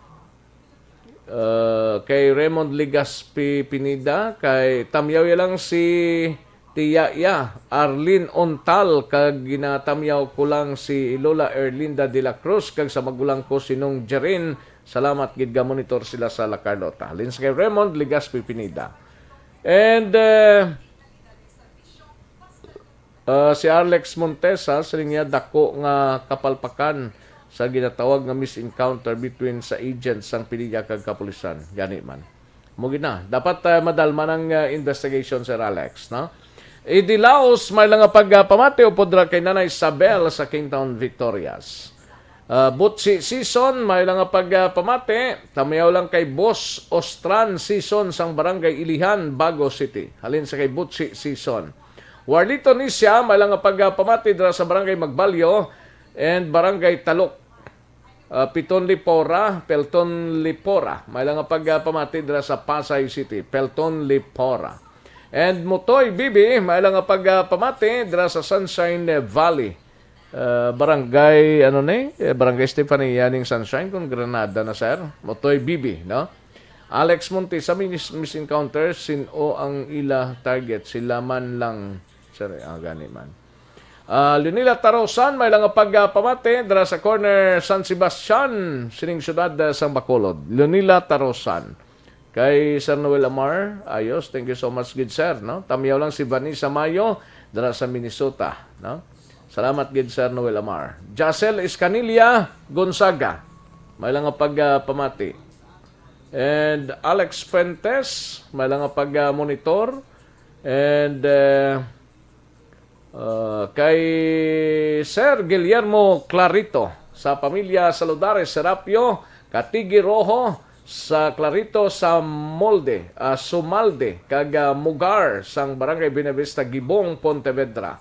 Ah, kay Raymond Legaspi Pineda, kay tamyaw ya lang si Tiya ya, Arlene Ontal, kag ginatamyaw ko lang si Lola Erlinda de la Cruz, kag sa magulang ko si Nong Jerin. Salamat gid, ga-monitor sila sa La Carlota. Halin sa kay Raymond Legaspi Pineda. And uh, uh, si Alex Montesa, siling niya, dako nga kapalpakan sa ginatawag nga misencounter between sa agents sang P D E A kag kapulisan. Gani man. Mo gid na. Dapat uh, madalman ang uh, investigation, Sir Alex, no? Eddie Laos, may lang nga pagpamati upod ra kay Nanay Isabel sa Kingtown, Victorias. Uh, Butsi Season, may lang nga pagpamati. Tamiyaw lang kay Boss Ostran Season sang Barangay Ilihan, Bago City. Halin sa kay Butsi Season. Warlito Nisya, may lang nga pagpamati dira sa Barangay Magbalyo and Barangay Talok. Uh, Piton Lipora, Pelton Lipora. May lang nga pagpamati dira sa Pasay City, Pelton Lipora. And Mutoy Bibi, may lang nga pagpamati dira sa Sunshine Valley. Uh, barangay, ano ni? Eh, Barangay Stefania ning Sunshine, kung Granada na, sir. Mutoy Bibi, no? Alex Montesa, mis- misencounter, sin-o ang ila target? Sila man lang, sir, ah, gani man. Ah, Leonila Tarosan, may lang nga pagpamati dira sa corner San Sebastian, sining syudad, ah, sang Bacolod. Leonila Tarosan. Kay Sir Noel Amar, ayos, thank you so much, good sir, no? Tamiyaw lang si Vanessa Mayo, dira sa Minnesota, no? Salamat gid, Sir Noel Amar. Jacel Escanilla Gonzaga, may lang nga pagpamati. And Alex Fuentes, may lang nga pag-monitor. And uh, uh, kay Sir Guillermo Clarito, sa pamilya Saludares Serapio, Katigi Rojo, sa Clarito sa Molde, uh, Sumalde, kag uh, Mugar sang Barangay Buenavista Gibong, Pontevedra.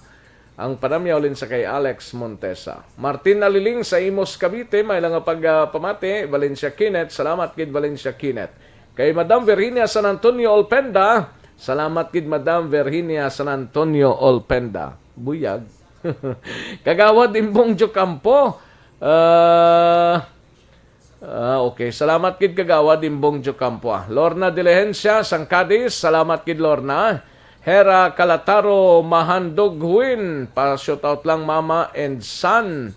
Ang panamyaw lin sa kay Alex Montesa. Martin Aliling sa Imus, Cavite, may lang nga pagpamati, Valencia Kinet, salamat gid Valencia Kinet. Kay Madam Virginia San Antonio Olpenda, salamat gid Madam Virginia San Antonio Olpenda. Buyag. Kagawad Imbong Jocampo, ah, Ah, okay. Salamat gid, Kagawad Imbong Jocampo, ah. Lorna Diligencia sang Cadiz, salamat gid, Lorna. Hera Calataro Mahandog Huin, pa-shout out lang, Mama and Son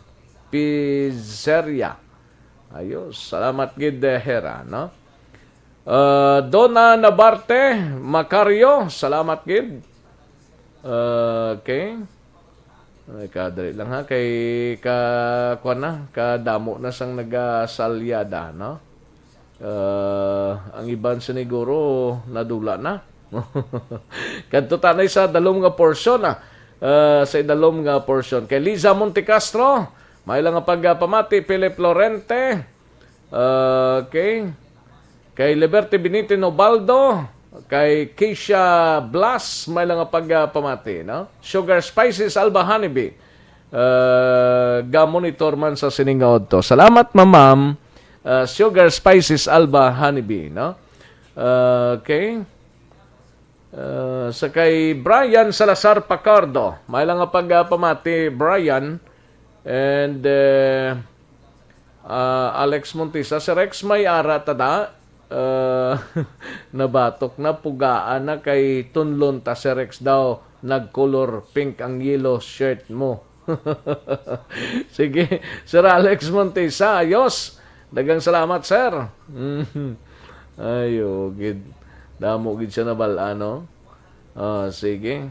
Pizzeria. Ayos, salamat gid, eh, Hera, no? Uh, Donna Nabarte Macario, salamat gid. Uh, okay. Ay, kadali lang ha, kay ka, kuwan na, kadamo na sang nagasalyada, no? Uh, ang iban siniguro nadula na. Kadto tanay sa dalom nga portion, ah. Uh, sa idalom nga portion. Kay Liza Montecastro, may lang nga pagpamati, Philip Lorente, Okay. Kay Liberty Binitin Obaldo, kay Keisha Blas, may lang nga pagpamati, no? Sugar Spices Alba Honeybee. Uh, ga-monitor man sa sining nga udto. Salamat, ma-, ma'am. Uh, Sugar Spices Alba Honeybee, no? Uh, okay. Uh, sa kay Brian Salazar Pacardo, may lang nga pagpamati, Brian. And uh, uh, Alex Montisa, si Rex may ara ta da. Uh, nabatok na, pugaan na kay tunlon ta si Rex daw. Nag-color pink ang yellow shirt mo. Sige, Sir Alex Montisa, ayos. Daghang salamat, sir. Ayo, gid. Damo gid siya nabal-an, no? Ah, sige.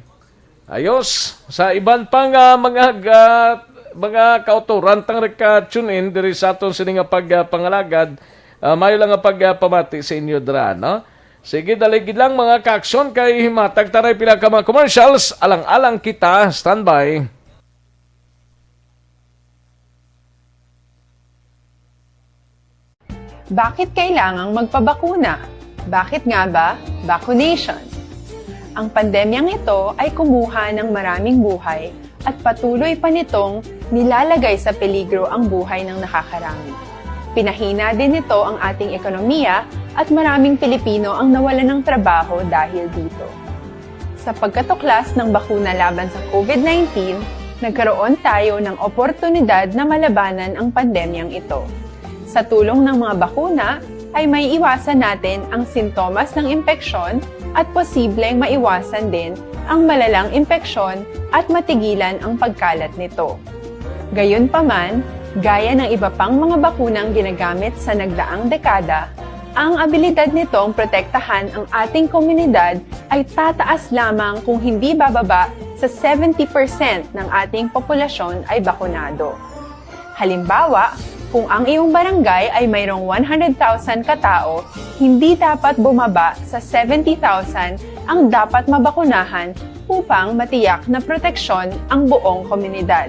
Ayos. Sa iban pang, ah, mga, ah, mga kautoran tang reka tune in diri sa aton sini nga pag, ah, pangalagad, ah, mayo lang nga pag, ah, pamati sa inyo dira, no? Sige, dali gid lang, mga kaaksyon, kay matag taray pila ka mga commercials. Alang-alang kita. Standby. Bakit kailangang magpabakuna? Bakit nga ba vaccination? Ang pandemyang ito ay kumuha ng maraming buhay at patuloy pa nitong nilalagay sa peligro ang buhay ng nakakarami. Pinahina din nito ang ating ekonomiya at maraming Pilipino ang nawalan ng trabaho dahil dito. Sa pagkatuklas ng bakuna laban sa COVID nineteen, nagkaroon tayo ng oportunidad na malabanan ang pandemyang ito. Sa tulong ng mga bakuna, ay maiiwasan natin ang sintomas ng impeksyon at posibleng maiwasan din ang malalang impeksyon at matigilan ang pagkalat nito. Gayunpaman, gaya ng iba pang mga bakunang ginagamit sa nagdaang dekada, Ang abilidad nitong protektahan ang ating komunidad ay tataas lamang kung hindi bababa sa seventy percent ng ating populasyon ay bakunado. Halimbawa, kung ang iyong barangay ay mayroong one hundred thousand katao, hindi dapat bumaba sa seventy thousand ang dapat mabakunahan upang matiyak na proteksyon ang buong komunidad.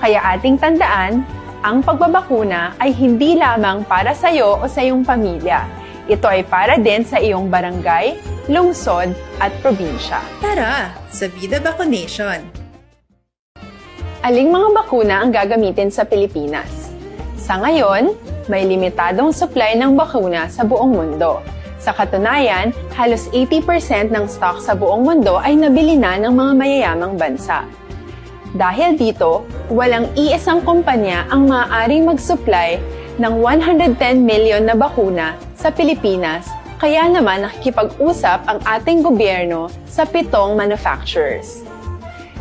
Kaya ating tandaan, ang pagbabakuna ay hindi lamang para sa iyo o sa iyong pamilya. Ito ay para din sa iyong barangay, lungsod, at probinsya. Tara, sa Vida Vaccination! Aling mga bakuna ang gagamitin sa Pilipinas? Sa ngayon, may limitadong supply ng bakuna sa buong mundo. Sa katunayan, halos eighty percent ng stock sa buong mundo ay nabili na ng mga mayayamang bansa. Dahil dito, walang iisang kumpanya ang maaaring mag-supply ng one hundred ten million na bakuna sa Pilipinas, kaya naman nakikipag-usap ang ating gobyerno sa pitong manufacturers.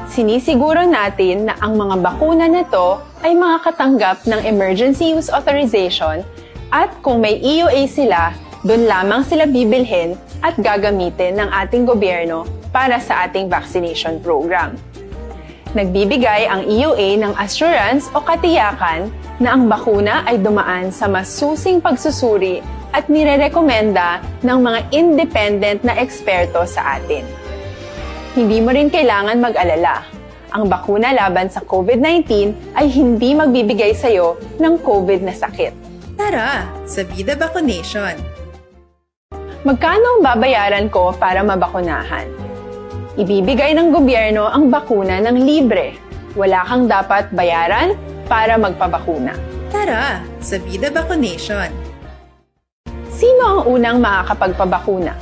Sinisiguro natin na ang mga bakuna na to ay makakatanggap ng emergency use authorization, at kung may E U A sila, doon lamang sila bibilhin at gagamitin ng ating gobyerno para sa ating vaccination program. Nagbibigay ang E U A ng assurance o katiyakan na ang bakuna ay dumaan sa masusing pagsusuri at nirerekomenda ng mga independent na eksperto sa atin. Hindi mo rin kailangan mag-alala. Ang bakuna laban sa COVID nineteen ay hindi magbibigay sa iyo ng COVID na sakit. Tara, sa Vida Vaccination! Magkano ang babayaran ko para mabakunahan? Ibibigay ng gobyerno ang bakuna ng libre. Wala kang dapat bayaran para magpabakuna. Tara, sa Vida Vaccination! Sino ang unang makakapagpabakuna?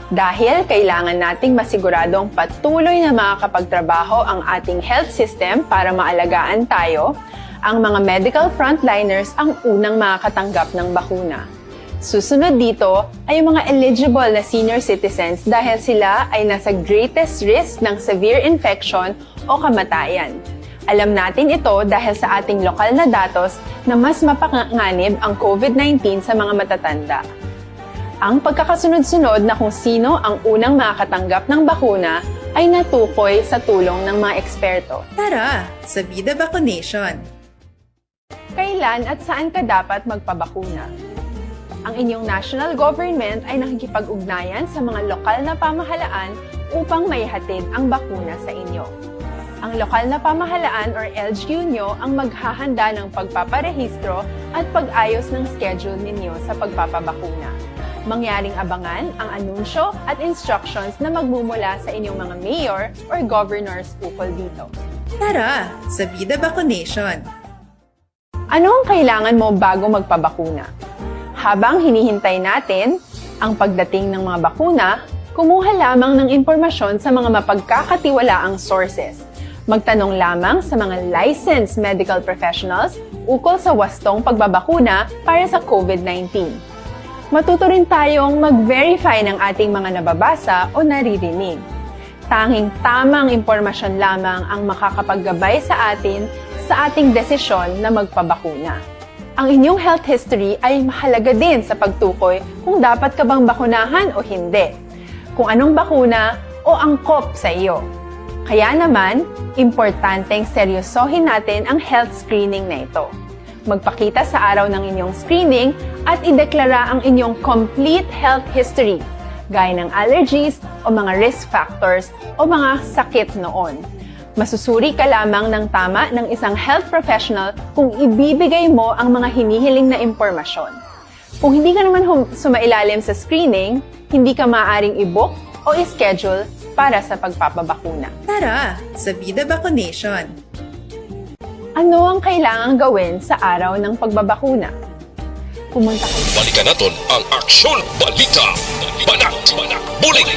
Dahil kailangan nating masiguradong patuloy na makakapagtrabaho ang ating health system para maalagaan tayo, ang mga medical frontliners ang unang makakatanggap ng bakuna. Susunod dito ay ang mga eligible na senior citizens dahil sila ay nasa greatest risk ng severe infection o kamatayan. Alam natin ito dahil sa ating lokal na datos na mas mapanganib ang COVID nineteen sa mga matatanda. Ang pagkakasunod-sunod na kung sino ang unang makakatanggap ng bakuna ay natukoy sa tulong ng mga eksperto. Tara, sa Vida Vaccination! Kailan at saan ka dapat magpabakuna? Ang inyong national government ay nakikipag-ugnayan sa mga lokal na pamahalaan upang maihatid ang bakuna sa inyo. Ang lokal na pamahalaan or L G U nyo ang maghahanda ng pagpaparehistro at pag-ayos ng schedule ninyo sa pagpapabakuna. Mangyaring abangan ang anunsyo at instructions na magmumula sa inyong mga mayor or governors ukol dito. Tara, sa Vida Vaccination! Ano ang kailangan mo bago magpabakuna? Habang hinihintay natin ang pagdating ng mga bakuna, kumuha lamang ng impormasyon sa mga mapagkakatiwalaang sources. Magtanong lamang sa mga licensed medical professionals ukol sa wastong pagbabakuna para sa COVID nineteen. Matuto rin tayong mag-verify ng ating mga nababasa o naririnig. Tanging tamang impormasyon lamang ang makakapaggabay sa atin sa ating desisyon na magpabakuna. Ang inyong health history ay mahalaga din sa pagtukoy kung dapat ka bang bakunahan o hindi, kung anong bakuna o angkop sa iyo. Kaya naman, importanteng seryosohin natin ang health screening na ito. Magpakita sa araw ng inyong screening at ideklara ang inyong complete health history, gaya ng allergies o mga risk factors o mga sakit noon. Masusuri ka lamang ng tama ng isang health professional kung ibibigay mo ang mga hinihiling na impormasyon. Kung hindi ka naman hum- sumailalim sa screening, hindi ka maaaring i-book o i-schedule para sa pagpapabakuna. Tara, sa Vida Vaccination! Ano ang kailangang gawin sa araw ng pagbabakuna? Pumunta kayo. Balikan naton ang Aksyon Balita. Banat, Banat, Bulig.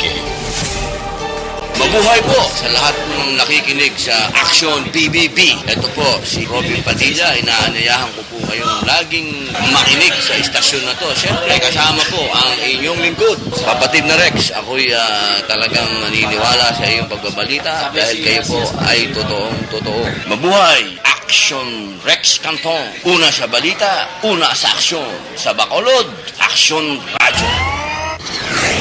Mabuhay po sa lahat po ng nakikinig sa Aksyon P B B. Ito po si Robin Padilla. Inaanyayahan ko po kayong laging makinig sa istasyon na to. Siyempre, kasama po ang inyong lingkod, kapatid na Rex. Ako'y ah, talagang naniniwala sa iyong pagbabalita dahil kayo po ay totoong totoo. Mabuhay! Aksyon Rex Cantong. Una sa balita, una sa aksyon. Sa Bacolod, Aksyon Radyo.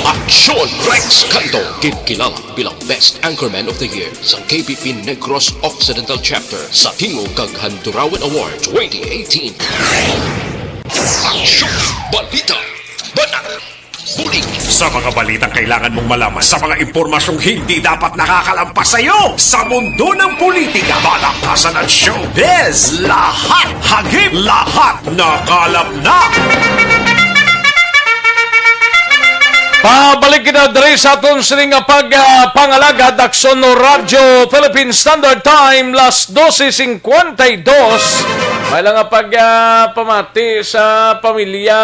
Aksyon Rex Cantong, ginkilala bilang Best Anchorman of the Year sa K P P Negros Occidental Chapter sa Tingog kag Handurawan Award twenty eighteen. Aksyon! Balita! Banat! Bulig! Sa mga balitang kailangan mong malaman, sa mga impormasyong hindi dapat nakakalampas sa iyo, sa mundo ng politika, balakasan at showbiz, lahat hagip, lahat nakalap na. Pabalik kita diri sa aton sini nga pag, ah, pangalagad, Aksyon Radyo Philippine Standard Time, las doce cincuenta y dos. May lang nga pag, ah, pamati sa pamilya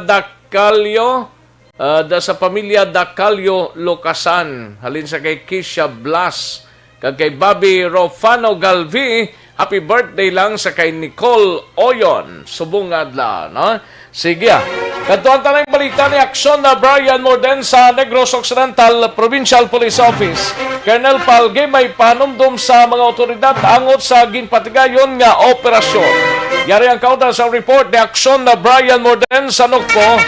Dacalio, ah, da, sa pamilya Dacalio Locasan, halin sa kay Kisha Blas kag kay Bobby Rofano Galvi. Happy birthday lang sa kay Nicole Oyon. Subong nga adlaw, no? Sige, ah. Kadtuan ta lang balita ni Aksyon na Brian Morden sa Negros Occidental Provincial Police Office. Colonel Palge, may panumdom sa mga otoridad angot sa ginpatigayon nga operasyon. Yari ang kaunta sa report ni Aksyon na Brian Morden sa Nokpo.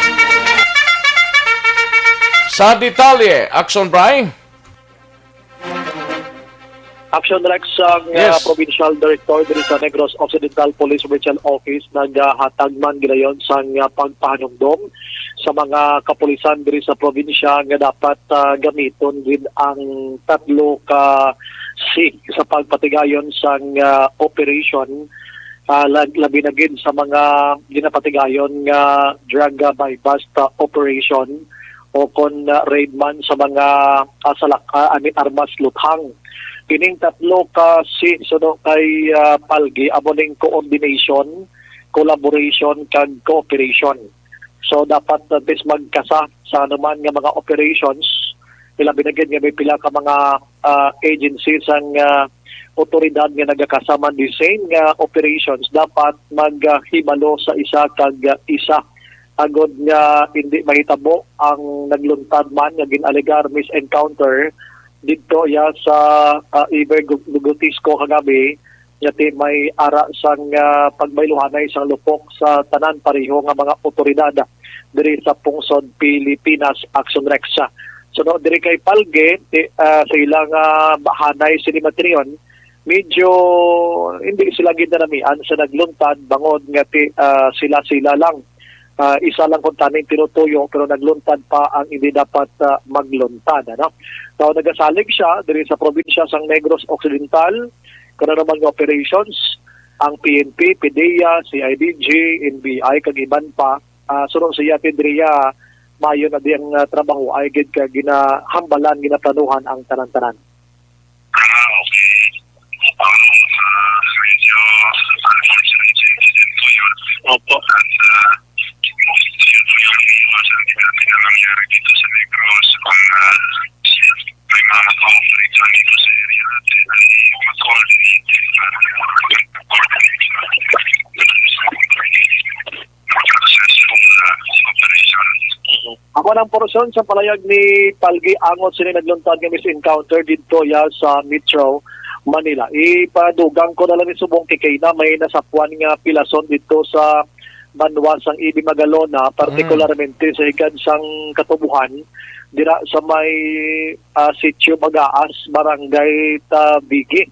Sa detalye, Aksyon Bri. Action Rex, ang, ah, Yes. Provincial Director diri sa Negros Occidental Police Regional Office nagahatag man gilayon sang, ah, pagpahanumdom sa mga kapulisan diri sa probinsya nga dapat, ah, gamiton gid ang tatlo ka C sa pagpatigayon sang, ah, operation, ah, lag-, labi na gid sa mga ginapatigayon nga drug, ah, buy-bust, ah, operation o kon, ah, raid man sa mga, ah, salak-, ah, ani armas luthang. Kining tatlo ka C suno kay, ah, Palgi amo ning coordination, collaboration, kag cooperation. So, dapat at least magkasa sa anuman nga mga operations, ilabi na gid nga may pila ka mga, ah, agencies ang, ah, otoridad nga nagakasa man the same nga operations, dapat maghibalo sa isa kag, ah, isa agod nga hindi mahitabo ang nagluntad man nga gin-alegar misencounter didto ya sa, ah, Iver Gu-, Gugutisco kagabi, nga ti may ara sang, ah, pagbayluhanay sang lupok sa tanan pareho nga mga otoridad diri sa pungsod Pilipinas, Action Rex. So, no, diri kay Palge, ti, ah, sa ilang, ah, bahanay sini matinion, medyo hindi sila ginanamian sa nagluntad bangod nga ti, ah, sila-sila lang. Ah, isa lang kung taning tinutuyo, pero nagluntad pa ang hindi dapat, ah, magluntad, ano? So, nagasalig siya diri sa probinsya sang Negros Occidental, kung ano man nga operations, ang P N P, PDEA, C I D G, N B I, kag iban pa, ah, suno siya, Pedria, mayo na di ang, ah, trabaho, ay gid ka ginahambalan, ginaplanuhan ang tanan-tanan. Ah, okay. Ah, medyo unfortunate yung incident po yun. Opo. At, ah, yun po yung iwasan din natin na mangyari dito sa Negros. Kung, ah, may mga mag-ooperate man dito sa area natin, ay mag-coordinate din para coordinate sa successful na operation. Amo nang portion sa palayag ni Palgi angot sini nagluntad nga misencounter didto ya sa Metro Manila. Ipadugang ko na lang ni subong kay kay na may nasapwan nga pilason didto sa banwa sang Ibi Magalona, partikularmente sa higad sang Katubuhan, dira sa may, ah, Sitio Bagaas, Barangay Tabigi,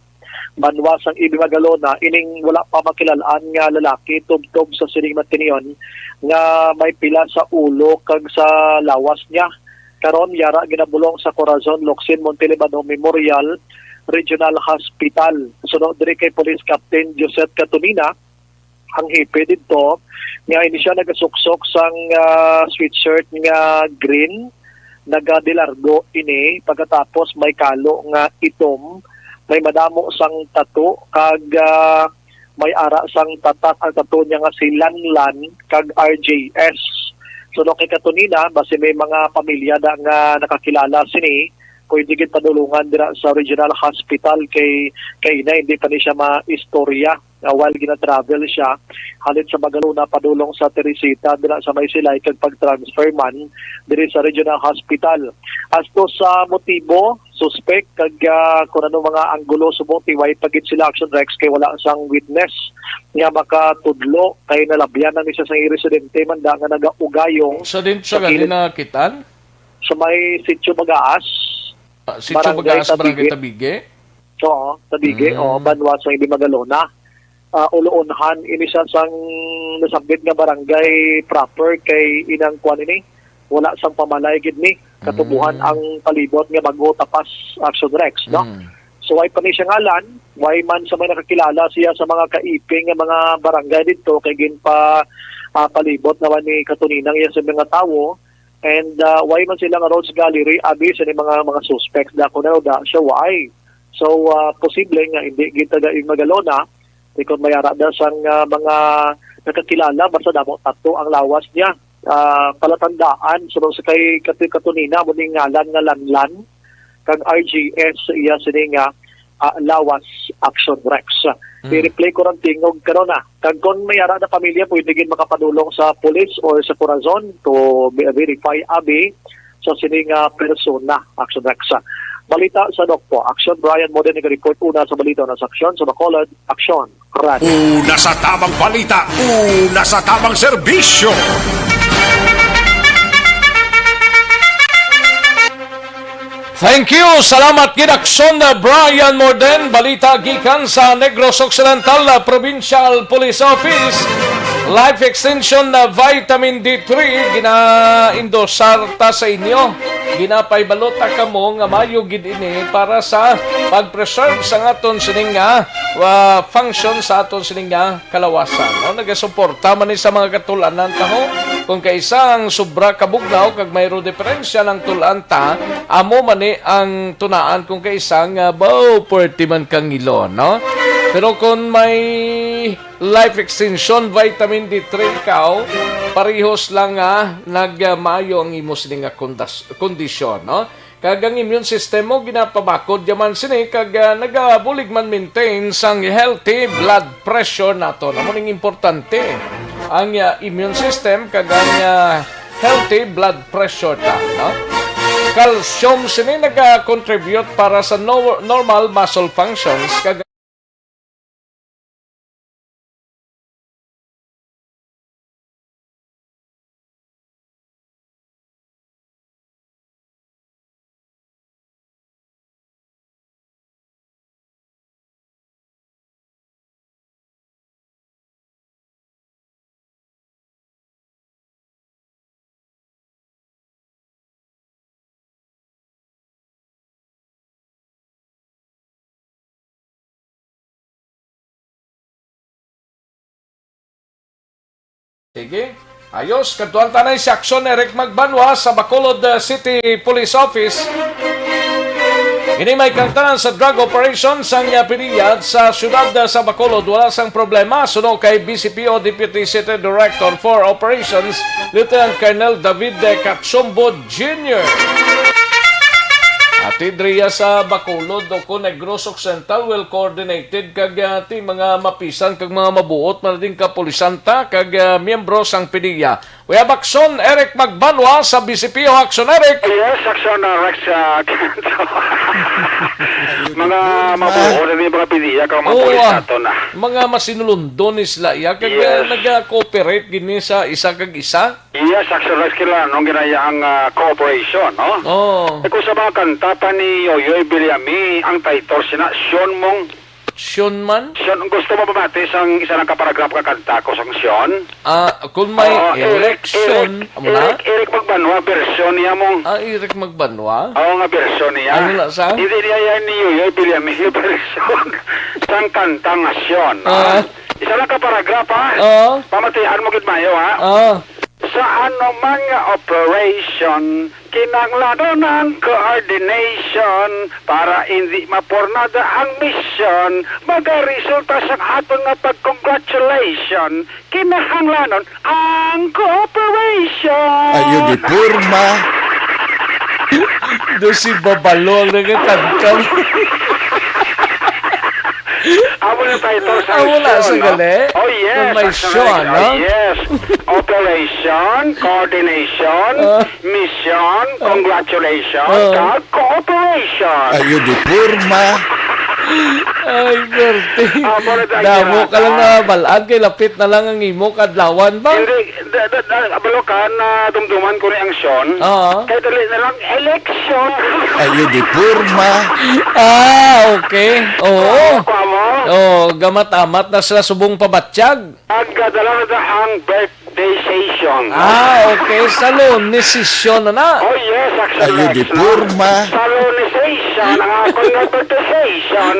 banwa sang Ibi Magalona, ining wala pa makilal-an nga lalaki tubtob sa sining matinion nga may pila sa ulo kag sa lawas niya. Karon, yara ginabulong sa Corazon Locsin Montelibano Memorial Regional Hospital. Suno diri kay Police Captain Josette Catonina, ang hepe didto, nga ini siya nagasuksok sang, ah, sweatshirt nga green, nagadilargo ini, pagkatapos may kalo nga itom, may madamo sang tato, kag, ah, may ara sang tatak ang tato niya nga si Lanlan kag R J S. So, no, kay Catonina, basi may mga pamilya na nga nakakilala sini, pwede gid padulungan dira sa Regional Hospital kay, kay na, hindi pa ni siya maistorya nga while gina-travel siya halin sa Magalona padulong sa Teresita dira sa may Silay kag pag-transfer man diri sa Regional Hospital. As to sa motibo suspek, kag, ah, kung ano mga anggulo subong ti way pa gid sila, Action Rex, kay wala sang witness nga makatudlo kay nalabyan lang ni siya sang residente man da nga nagaugayong Sa din sa sa kilid ganina kitan? sa may Sitio Bagaas, Ah, Sitio Barangay Bagaas, Barangay Tabigi. Tabigi? Oo, Tabigi, Mm. oo, banwa sa Ibi Magalona. Ah, Uluonhan, ini siya sang nasambit nga barangay proper kay inang kuan ini, wala sang pamalay gid ni katubuhan Mm. ang palibot nga bago tapas Action Rex, no? Mm. So, way pa ni siya ngalan, way man sa may nakakilala siya sa mga kaiping nga mga barangay didto kay ginpa, ah, palibot naman ni katuninang iya sa mga tawo, and, ah, way man sila nga roads gallery, abi sa ni mga, mga suspects da ko na da siya, way. So, ah, posible nga hindi gid taga Imagalona, di ko mayara da sang, ah, mga nakakilala, basta damo tato ang lawas niya. Ah, palatandaan, subong sa kay Kati-, Katunina, mo ning ngalan nga Lanlan, kag R G S iya sini nga, ah, lawas, Action Rex. Mm. I-replay ko rang tingog karon, ah. Kag kon may ara na pamilya, pwede gid makapadulong sa pulis or sa Corazon to be-, verify abi sa sini nga persona, Action Rex. Balita sa Dokpo, Action Brian Moden, nag-report una sa balita na sa Aksyon sa Bacolod, Aksyon. Una sa tamang balita, una sa tamang serbisyo. Thank you. Salamat gid, Aksyon, uh, Brian Morden. Balita gikan sa Negros Occidental, uh, Provincial Police Office. Life Extension, uh, Vitamin D three, gina-endosar ta sa inyo. Ginapahibalota kamo nga mayo gid ini para sa pag-preserve sa aton sining nga, uh, function sa aton sining nga kalawasan, no? Nagasuporta man ni sa mga katul-anan ta, ho. Kung kaisa ang sobra kabugnaw kag mayro diferensya ng tul-an ta, amo man ni ang tunaan kung kaisa nga, baw, puwerte man kang ngilo, no? Pero kung may life extension vitamin D three ikaw, parehos lang nga nagmaayo ang imo sini nga kundas-, kondisyon, no? Kag ang immune system mo ginapabakod yaman sini kag, ah, nagabulig man maintain sang healthy blood pressure nato. Amo ning importante ang, ah, immune system kag ang, ah, healthy blood pressure ta, no? Calcium sini naga-contribute para sa no-, normal muscle functions kag Sige. Ayos, kadtuan tanay si Aksyon Eric Magbanwa sa Bacolod, uh, City Police Office. Ini may kangtanan sa drug operation sang, uh, PDEA sa siyudad, uh, sa Bacolod. Wala sang problema. Suno kay B C P O Deputy City Director for Operations, Lieutenant Colonel David, uh, Cachumbo Junior. Ati diriya sa Bacolod o ko Negros Occidental, well coordinated kag, ah, ti mga mapisan kag mga mabuot man ding kapulisan ta kag, ah, miyembro sang PDEA. We have Aksyon Eric Magbanwa sa B C P O. Aksyon Eric. Yes, Aksyon, ah, Rex, ah, Mga mabuot na ni mga PDEA kag mga Oo, pulis ah. nato na. Mga masinulundon ni sila iya kag, Yes. ah, nag-cooperate gini sa isa kag isa. Yes, Aksyon Rex, kila nung ginaya ang, ah, cooperation, no? Oo. Eh, kung sa mga kanta pa ni Yoyoy Villame, ang title sina Sean mong Sean man? Sean, gusto mo mamati sang isa lang ka paragraph ka kanta ko sang Sean? Ah, kung may Oo, Eric, election, Eric, amo na? Eric, Eric Magbanwa, version niya mong Ah, Eric Magbanwa? Oo, nga version niya. Ano na sa? Hindi niya yan ni Yoyoy Villame, version sang kanta nga Sean, ha? Ah. Isa lang ka paragraph, ha? Oo. Pamatian mo gid mayo, ha? Oo. Sa anuman nga operation, kinahanglanon ang coordination para hindi mapurnada ang mission. Magaresulta sa aton nga pag-congratulation, kinahanglanon ang cooperation. Ayo, di porma. Do si Babalo ang nagakanta. Amo na title sa Ah, wala aksyon, sa no? gali? Oh, yes, Kung may action, show, action, no? oh, yes. Operation, coordination, Ah. mission, Ah. congratulations, Ah. kag cooperation. Ayo di porma. Ay, Bertie. Amo na tayo Damo na. ka lang na balaan kay lapit na lang ang imo kadlawan ba? Hindi, da, da, da, abalo ka, na dumduman ko ni ang Sean. Oo. Kay dali na lang, election. Ayo di porma. Ah, okay. Oo. Oo, kamo. Oh, gamat-amat na sila subong pabatyag. Pagkadala na ang birthday session. Ah, okay. Salon ni session na na. Oh, yes, actually. Ayo di porma. Salon ni session. Ang akon nga birthday session.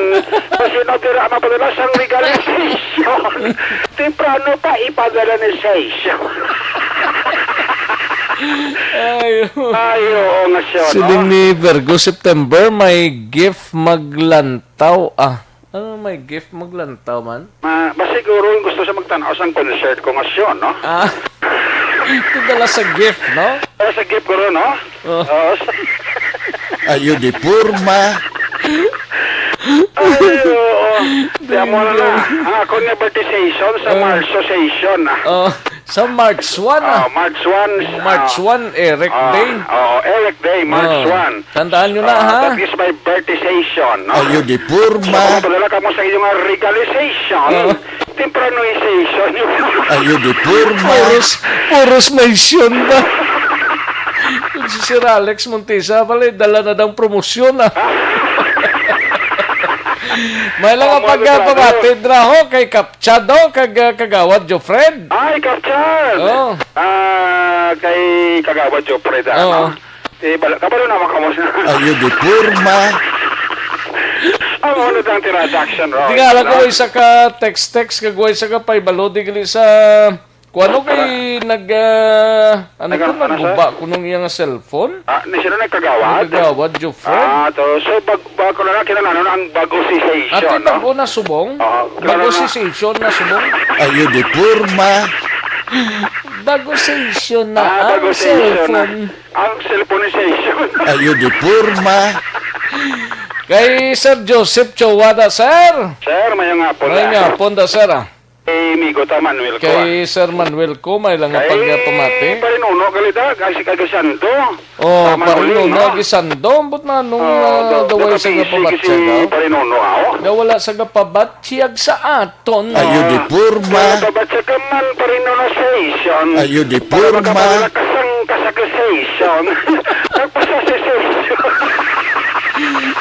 Kasi no, dira mapadala sang regalo session. Temprano pa ipadala ni session. Ay, Ay, oo nga siya, no? Siling ni Virgo, September, may gift maglantaw. Ah, ano may gift maglantaw man? Ma, ba siguro yung gusto siya magtanaw sang concert ko nga siya, no? Ah, ito dala sa gift, no? Para sa gift ko rin, no? Oh. Oo, sa Ayo di porma. Ay, oo. Kaya mo na na. Ang ako nga birthday session sa Oh. Marso session, ah. Oh, sa March one, ah. Ah, March one, March ah, one, Eric ah, Day. Oo, Eric Day, March Oh. one. Tandaan nyo na, Ah, ha? That is my birthday session, no? Ayo di So, porma. kung padala ka mo sa inyong regalization, Oh. temprano yung session. Ayo di porma. Puros, puros mention ba? Kung si Sir Alex Montesa, pala, dala na daw promosyon, ah. May lang Oh, ang mga pagpamati, Draho, kay Kapchado, kag, ah, Kagawad Jofred. Ay, Kapchad! Oh. Ah, kay Kagawad Jofred, ah, Oo. no? Eh, bal-, kabalo naman ka mo siya. Ayo di porma. Ang uno ng tirada action, Roy, Di nga, alam ko, no? Isa ka text-text, kag way isa ka paibalo, di gali sa, kung ano kay nag, ah, ano Nag-, to, ano, sir? nagguba ko nung iyang cellphone? Ah, ni sino nagkagawad? Nagkagawad, Jofre. Ah, to. So, bag-, bag-, ko na lang kinalanon ang bago si Station, Ate, no? bago na subong? Oo, Bago kinalanon si na. Station na subong? Ayo di porma. Bago Station na Ah, ang bago Station na. cellphone. Ang cellphone ni Station. Ayo di porma. Kay Sir Joseph Chowada, sir. Sir, mayong hapon May na. nga hapon da, sir, ah. Kay Migo ta, Manuel ko, Kay ah. Sir Manuel ko, may lang Kay pagpamati. Parinuno, kalida, kay si Kagisando. Oh, Sa Manuling, Parinuno, no? Gisando, but na nung, Oh, ah, do-, daw ay sa doon ka busy, gapabatsyag, si ah? Parinuno, ah, oh. Daw wala sa gapabatsyag sa aton. Ayo di Ah, porma. Gapabatsyag ka man, Parinuno Station. Ayo di Para porma. makapalakas ang kasagusation. Nagpasasisation.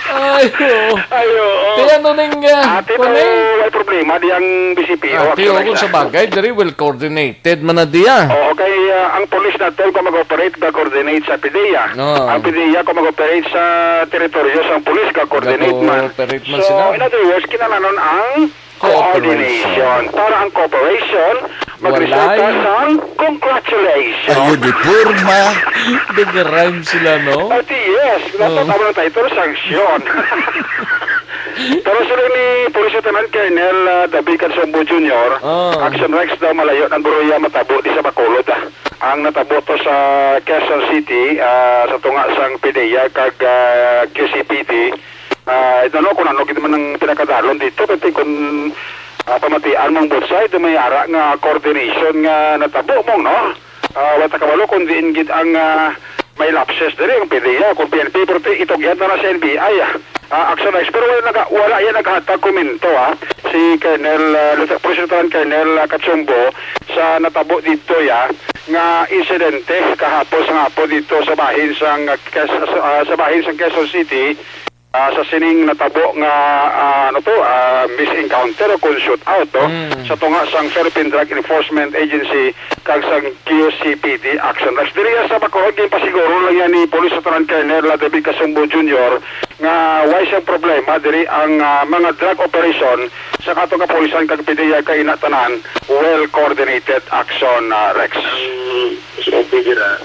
Ay, oo. Ay, oo. Kaya ano ning, ah, Ate, kuwan, to, eh? May problema di ang B C P o Ah, action tiyo, kung sa bagay, diri well coordinated man na diya. Oo, kay, ah, ang police na tol kung mag-operate, mag-coordinate sa PDEA. Oo. Ang PDEA kung mag-operate sa teritoryo sa police, mag-coordinate man. Mag-cooperate man So, sila. in other words, kinahanglan ang Cooperation. coordination. Para ang cooperation, magresulta Walay. sang congratulations. Ayo di porma. Nag-rhyme sila, no? Ate, yes. Oh. Natatawa na tayo, pero sanction. Pero sila ni Police Lieutenant Colonel, ah, David Calzumbo Junior, Oh. Action Rex daw malayo ng Buruya matabo di sa Bacolod, ah. Ang natabo to sa Quezon City, ah, sa tunga sang PDEA kag, ah, Q C P D. Ah, I don't know kung ano gid man ang pinakadalon dito, kasi kung, ah, pamatian mong both side, may ara nga coordination nga natabo mong, no? Ah, wala ta kabalo kung diin gid ang, ah, may lapses diri, ang PDEA, kung P N P, pero ti-, itugyan na na sa N B I, ah. Ah, Action Rex, pero wala naga-, wala yan naghatag komento, ah. Si Colonel, ah, Lieutenant, Police Lieutenant Colonel, ah, Cachumbo sa natabo dito, ya, nga insidente kahapon sa hapon dito sa bahin sang, ah, Quez-, sa, ah, sa bahin sang Quezon City, ah, sa sining natabo nga, ah, ano to, ah, misencounter o kung shootout, no? Mm. Sa tunga sang Philippine Drug Enforcement Agency kag sang Q C P D Action Rex. Diri sa Bacolod, ginpasiguro lang yan ni Police Lieutenant Colonel David Casumbo Junior nga way siyang problema diri ang, ah, mga drug operation sa ato kapulisan kag PDEA kay ina tanan well coordinated action, ah, Rex. Ang S O P dira,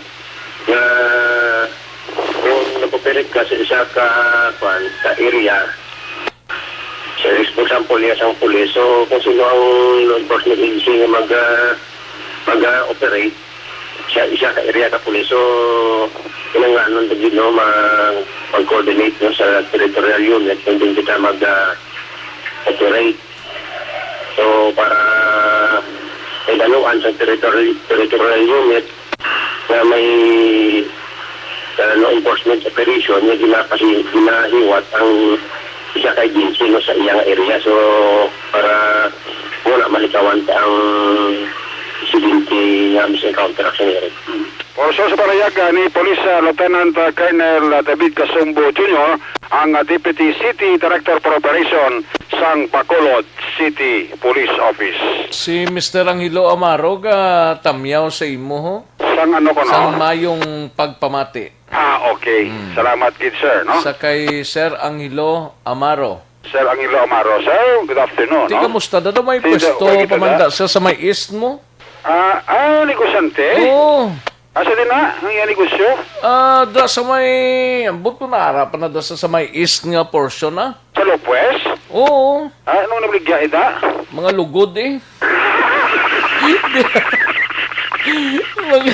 nga kung nag-operate ka sa isa ka, kwan, ka area, so, for example, niya sang pulis, so kung sino ang law enforcement agency nga mag, ah, mag-operate sa isa ka area ka pulis, so kinahanglan ta gid, no, mag-, mag-coordinate, no, sa territorial unit kung din kita mag, ah, operate. So, para kay daluan sa territorial, territorial unit nga may, uh, law enforcement operation nga ginapasi-, ginahiwat ang isa ka agency, no, sa iyang area. So, para wala malikawan ta ang insidente nga mis-encounter, Action Eric. Porso sa panayag, ah, ni Police, ah, Lieutenant, ah, Colonel, ah, David Casumbo Junior, ang, ah, Deputy City Director for Operation sang Bacolod City Police Office. Si Mister Angelo Amaro ga tamyaw sa imo, ho? Sang ano ko, no? Sang mayong pagpamati. Ah, okay. Hmm. Salamat gid, sir, no? Sa kay Sir Angelo Amaro. Sir Angelo Amaro, sir, good afternoon, Ti, no? Kamusta? Dado may Ti, pwesto okay, kita pamanda da. Sa, sa may east mo? Ah, ah, negosyante? Oo. Asa din na ang iyang negosyo? Ah, da sa may, ambot ko na ara pa na da sa, sa may east nga portion, ah. Sa Lopez? Oo. Ah, anong nabligya ita? Mga lugod, eh. Mga,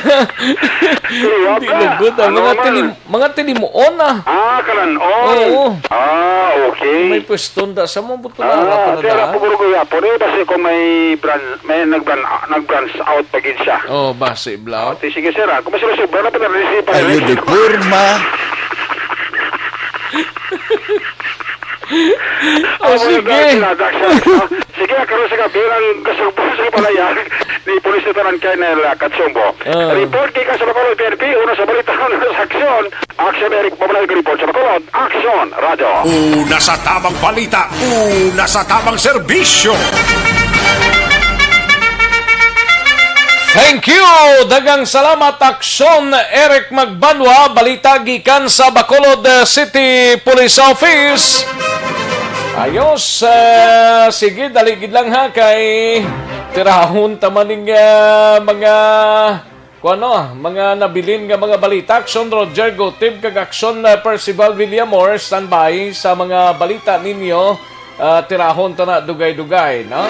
Kaya hindi ba? Lugod, ah. Ano Mga man? Tilim-, mga tilimuon, ah. Ah, kalan-on. Oo. Ah, okay. May pwesto da sa mo, buto na, Ah, ara pa na kaya da. Ako, guro, guro, guro, eh, basi kung may brand, may nag-brand, nag-branch out pa gid siya. Oh, basi, Blau. Oh, ti-, sige, sir, ah. Kung mas sobra na pa na rin si Ayo Pare. De forma. Oh, Amo na sige. Ang sinadak siya, no? Sige, ah, karon sa gabi, ang kasubong sa panayag ni Police Lieutenant Colonel, ah, Katsumbo. Ah. Report kay Kasabakol, P N P, una sa balita, una sa aksyon. Action, Eric, pamanay ka report sa Bacolod. Action, Radyo. Una sa tamang balita, una sa tamang serbisyo. Thank you! Daghang salamat, Aksyon Eric Magbanwa. Balita gikan sa Bacolod, uh, City Police Office. Ayos, uh, sige, dali gid lang, ha, kay tirahon ta man ning, uh, mga Kuno, mga nabilin nga mga balita, Aksyon Roger Gutib kag Aksyon, uh, Percival Villamor, standby sa mga balita ninyo, uh, tirahon ta na dugay-dugay, no?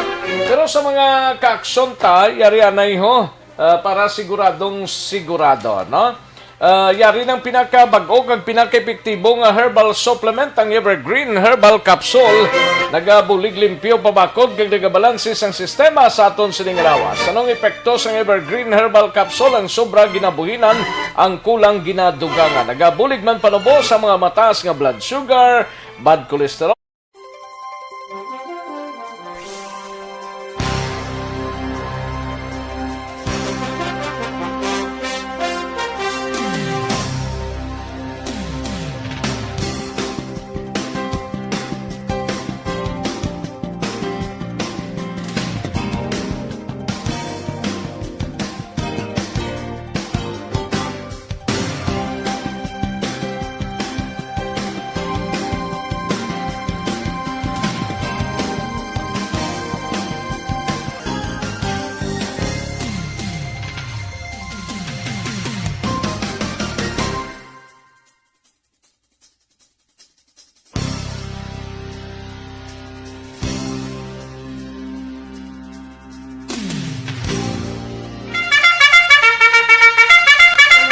Pero sa mga kaaksyon ta, yari anay ho, uh, para siguradong sigurado, no? Uh, yari ng pinakabag-o kag pinakaepektibo nga herbal supplement, ang Evergreen Herbal Capsule. Nagabulig limpyo pabakod kag nagabalanse sang sistema sa aton sining lawas. Anong epekto sang Evergreen Herbal Capsule? Ang sobra ginabuhinan, ang kulang ginadugangan. Nagabulig man panubo sa mga mataas nga blood sugar, bad cholesterol.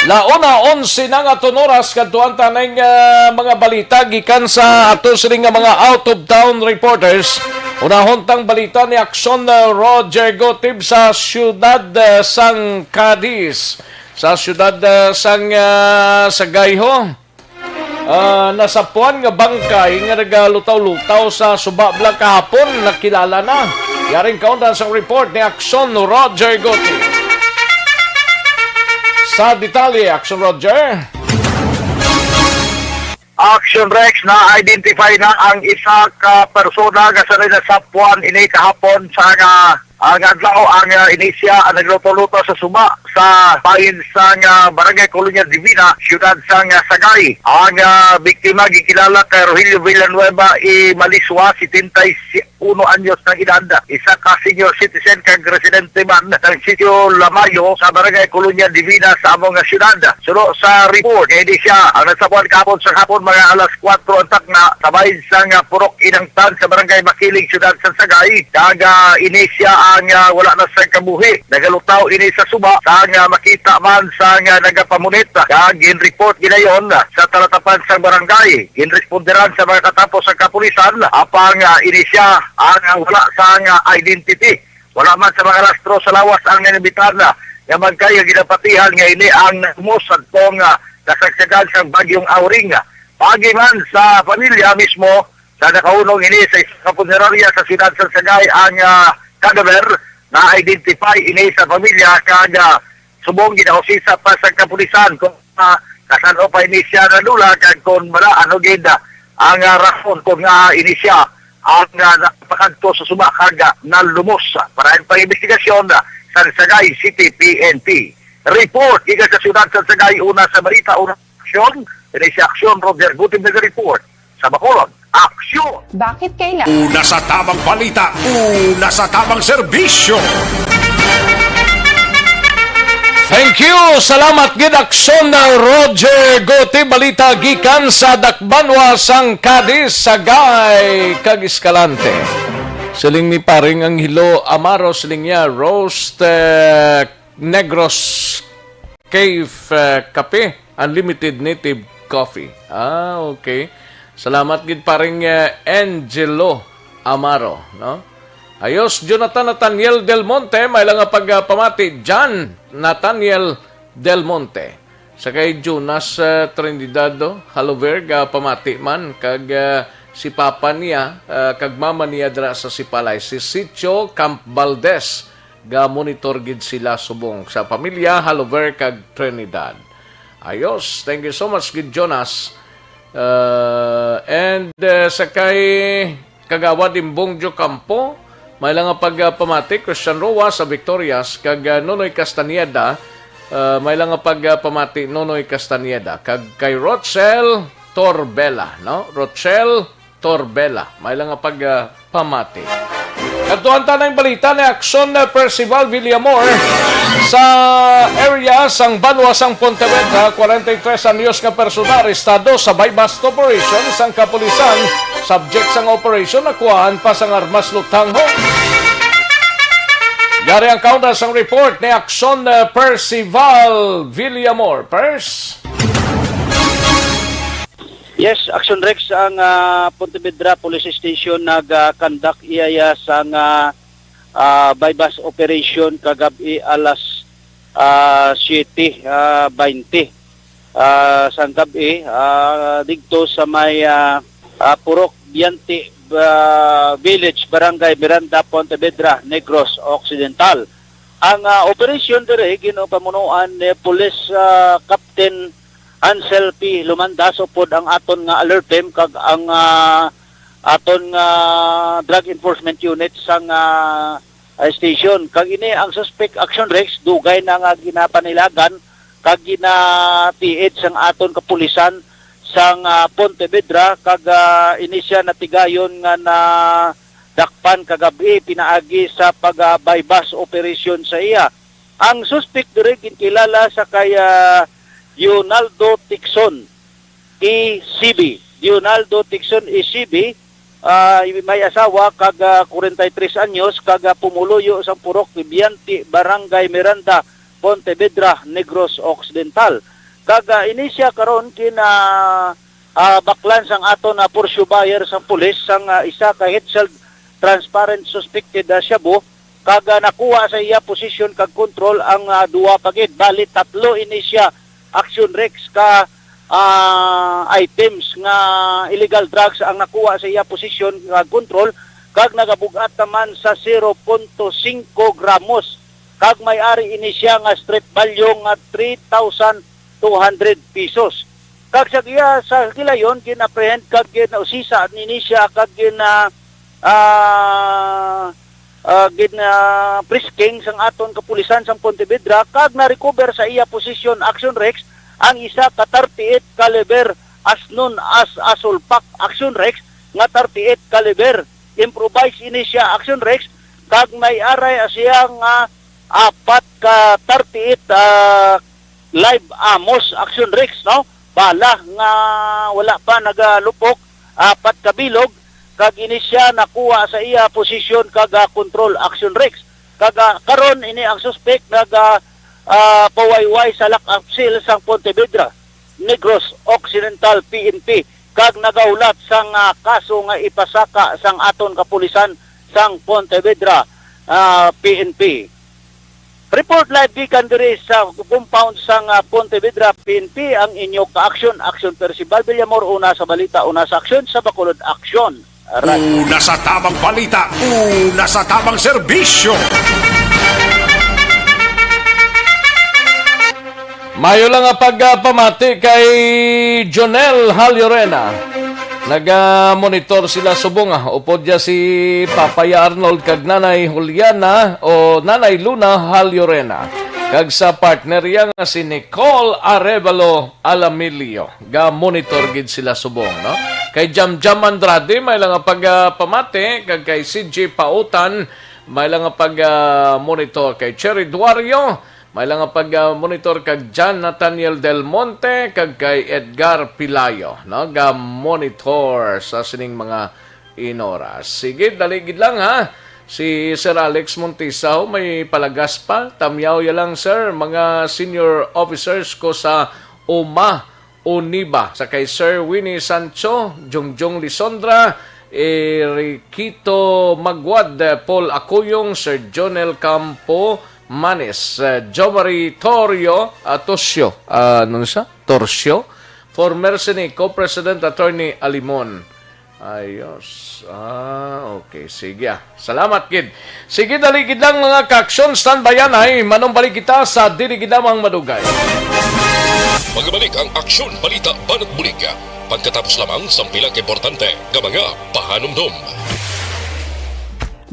La una onse na nga aton oras, kadtuan ta ning, ah, mga balita gikan sa ato sini nga mga out of town reporters. Unahon tang balita ni Aksyon, ah, Roger Gotib sa siyudad, ah, sang Cadiz. Sa siyudad, ah, sang, ah, Sagayho. Ah, nasapuan nga bangkay nga nagalutaw-lutaw sa suba bala kahapon, nakilala na. Yaring kaundan sang report ni Aksyon Roger Goti. Sa detalye, Aksyon Roger. Action Rex, na-identify na ang isa ka persona nga sanay nasapuan ini kahapon sa nga Ang adlaw ang, ah, inisya ang nagluto-luto sa suba sa bahin sang, ah, Barangay Colonia Divina, siyudad sang, ah, Sagay. Ang, ah, biktima gikilala kay Rogelio Villanueva y Malisua, setenta y uno anyos ng edad, isa ka senior citizen kag residente man ng sitio Lamayo sa Barangay Colonia Divina sa amo nga siyudad. Suno sa report, kay di siya ang nasapuan kahapon sa hapon mga alas kuwatro ang takna, sa bahin sang, ah, Purok Inangtan sa Barangay Makiling, Siyudad sang Sagay. Kag, ah, ini siya ang, ah, wala na sa kabuhi. Nagalutaw ini sa suba, sang, ah, makita man sang, ah, nagapamunit. Kag ginreport ginayon sa talatapan sang barangay. Ginresponderan sa mga katapo sang kapulisan, apang, ah, ini siya ang, ang wala sang, ah, identity. Wala man sa mga rastro sa lawas ang nanimbitana nga bangkay nga ginapatihan nga ini ang nahimos sa tong, ah, kasagsagan sang Bagyong Auring. Paagi man sa pamilya mismo, sa nakahunong ini sa isa ka punerarya sa siyudad sa Sagay ang, ah, kadaver, na-identify ini sa pamilya kag, ah, subong ginausisa pa sa kapulisan kung, ah, kasano pa ini siya nadula kag kung wala ano gid, ah, ang, ah, rason kung, ah, ini siya ang, ah, napakadto sa suba kag, ah, nalumos. Para ang pag-imbestigasyon, ah, sa Sagay City P N P. Report gikan sa siyudad sa Sagay, una sa balita, una sa aksyon. Ini si Aksyon Roger Gutib nag-report sa Bacolod. Aksyon! Bakit kailangan? Una sa tamang balita, una sa tamang serbisyo. Thank you. Salamat gid, Aksyon na Roger Gutib. Balita gikan sa Dakbanwa, sang Cadiz, Sagay, kag Escalante. Siling ni Paring Angelo Amaro, siling niya, roast, eh, Negros Cave, eh, Kape, Unlimited Native Coffee. Ah, okay. Salamat gid, Paring, eh, Angelo Amaro, no? Ayos, Jonathan Nathaniel Del Monte, may lang nga pagpamati. John Nathaniel Del Monte. Sa kay Jonas, eh, Trinidado, Halover, ga pamati man, kag, eh, si papa niya, eh, kag mama niya dira sa Sipalay, si Sitio Camp Valdez, ga monitor gid sila subong sa pamilya, Halover, kag Trinidad. Ayos, thank you so much gid, Jonas. Uh, and, uh, sa kay Kagawad Imbong Diocampo, may lang nga pagpamati, Christian Roa sa Victorias, kag, uh, Nonoy Castañeda, uh, may lang nga pagpamati, Nonoy Castañeda, kag kay Rochelle Torbela, no? Rochelle Torbela, may lang nga pagpamati. Kadtuan ta na ang balita ni Aksyon, eh, Percival Villamor sa area sang banwa sang Pontevedra, kwarenta y tres anyos nga persona arestado sa buy-bust operation sang kapulisan. Subject sang operation, nakuhaan pa sang armas luthangho. Yari ang kauna sang report ni Aksyon, eh, Percival Villamor. Pers? Yes, Action Rex, ang, ah, Pontevedra Police Station nag-conduct iya sang, ah, ah, buy-bust operation kagab-i alas, ah, siyete, ah, baynte, ah, sang gab-i, ah, didto sa may, ah, ah, Purok Bianti, ah, Village, Barangay Miranda, Pontevedra, Negros Occidental. Ang, ah, operasyon diri ginapamunuan ni Police, ah, Captain Ansel P. Lumandas upod ang aton nga alert team kag ang, ah, aton nga drug enforcement unit sang, ah, station. Kag ini ang suspect, Action Rex, dugay na nga ginapanilagan kag ginatiid sang aton kapulisan sang, ah, Pontevedra, kag, ah, ini siya natigayon nga nadakpan kagab-i pinaagi sa pag, ah, buy-bust operation sa iya. Ang suspect diri ginkilala sa kay, ah, Leonardo Tixon, E C B. Leonardo Tixon, E C B, ah, may asawa kag, ah, kwarenta y tres anyos, kag, ah, pumuluyo sang Purok Bianti, Barangay Miranda, Pontevedra, Negros Occidental. Kag, ah, ini siya karon gin, ah, ah, baklan sang aton, ah, pursubayer sang pulis sang, ah, isa ka head shell transparent suspected, ah, shabu, kag, ah, nakuha sa iya posisyon kag kontrol ang, ah, duha pa gid. Bali, tatlo ini siya, Action Rex, ka, ah, items nga illegal drugs ang nakuha sa iya posisyon kag kontrol, kag nagabug-at naman sa zero punto singko gramos, kag may ari ini siya nga street value nga three thousand two hundred pesos. Kag sa iya, sa gilayon, gin-apprehend kag ginausisa nini siya kag gina-, ah, ah, gin-, ah, frisking sang aton kapulisan sang Pontevedra, kag na-recover sa iya posisyon, Action Rex, ang isa ka thirty-eight caliber, as known as a sulpak, Action Rex, nga thirty-eight caliber. Improvised ini siya, Action Rex, kag may ari siya nga apat ka thirty-eight, ah, live amos, Action Rex, no? Bala nga wala pa nagalupok, apat ka bilog, kag ini siya nakuha sa iya posisyon kag, ah, control, Action Rex. Kag, ah, karon ini ang suspek naga, ah, pawayway sa lock-up cell sang Pontevedra, Negros Occidental P N P, kag nagahulat sang, ah, kaso nga ipasaka sang aton kapulisan sang Pontevedra, ah, P N P. Report live gikan diri sa compound sang, ah, Pontevedra P N P ang inyo ka-aksyon, Aksyon Percival Villamor, una sa balita, una sa aksyon, sa Bacolod Aksyon. Radyo. Una sa tamang balita, una sa tamang serbisyo. Mayo lang nga pagpamati kay Jonel Hal Llorena. Naga-monitor sila subong, ah. Upod niya si Papay Arnold kag Nanay Juliana o Nanay Luna Hal Llorena. Kag sa partner niya nga si Nicole Arevalo Alamillo. Ga-monitor gid sila subong, no? Kay Jam Jam Andrade, may lang nga pagpamati, kag kay C J Pautan, may lang nga pag, ah, monitor, kay Cherry Duario, may lang nga pag, ah, monitor, kag John Nathaniel Del Monte, kag kay Edgar Pilayo, no? Ga-monitor sa sining mga inoras. Sige, dali gid lang, ha. Si Sir Alex Montisaw may palagas pa. Tamyaw ya lang, sir. Mga senior officers ko sa uma, Uniba, sa kay Sir Winnie Sancho, Jongjong Lisondra, Eriquito Maguad, Paul Acuyong, Sir Jonel Campo Manes, eh, Jomari Torio, ah, Tosyo, ah, ano siya? Torsyo, former Sinico President Attorney Alimon. Ayos. Ah, okay. Sige, ah. Salamat gid. Sige, dali gid lang, mga ka-aksyon. Standbyan ay manumbalik kita sa dili gid lamang madugay. Magbalik ang Aksyon Balita Banat Bulig pagkatapos lamang sang pila ka importante nga mga pahanumdom.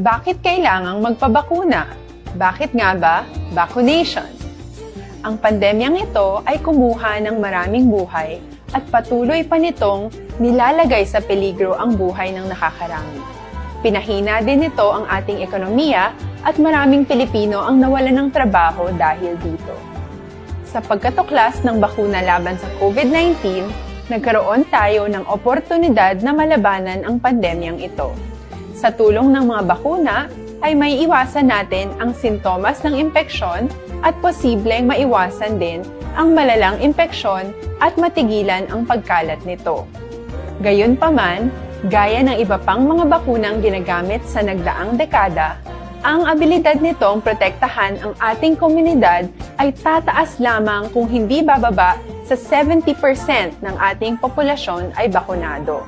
Bakit kailangang magpabakuna? Bakit nga ba vaccination? Ang pandemyang ito ay kumuha ng maraming buhay at patuloy pa nitong nilalagay sa peligro ang buhay ng nakakarami. Pinahina din nito ang ating ekonomiya at maraming Pilipino ang nawalan ng trabaho dahil dito. Sa pagkatuklas ng bakuna laban sa COVID nineteen, nagkaroon tayo ng oportunidad na malabanan ang pandemyang ito. Sa tulong ng mga bakuna, ay maiiwasan natin ang sintomas ng impeksyon at posibleng maiwasan din ang malalang impeksyon at matigilan ang pagkalat nito. Gayunpaman, gaya ng iba pang mga bakunang ginagamit sa nagdaang dekada, ang abilidad nitong protektahan ang ating komunidad ay tataas lamang kung hindi bababa sa seventy percent ng ating populasyon ay bakunado.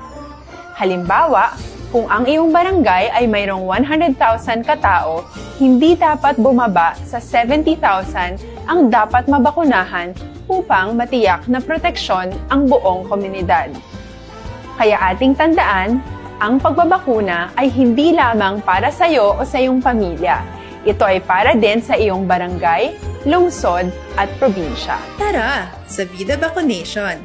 Halimbawa, kung ang iyong barangay ay mayroong one hundred thousand ka tawo, hindi dapat bumaba sa seventy thousand ang dapat mabakunahan upang matiyak na proteksyon ang buong komunidad. Kaya ating tandaan, ang pagbabakuna ay hindi lamang para sa iyo o sa iyong pamilya. Ito ay para din sa iyong barangay, lungsod, at probinsya. Tara, sa Vida Vaccination!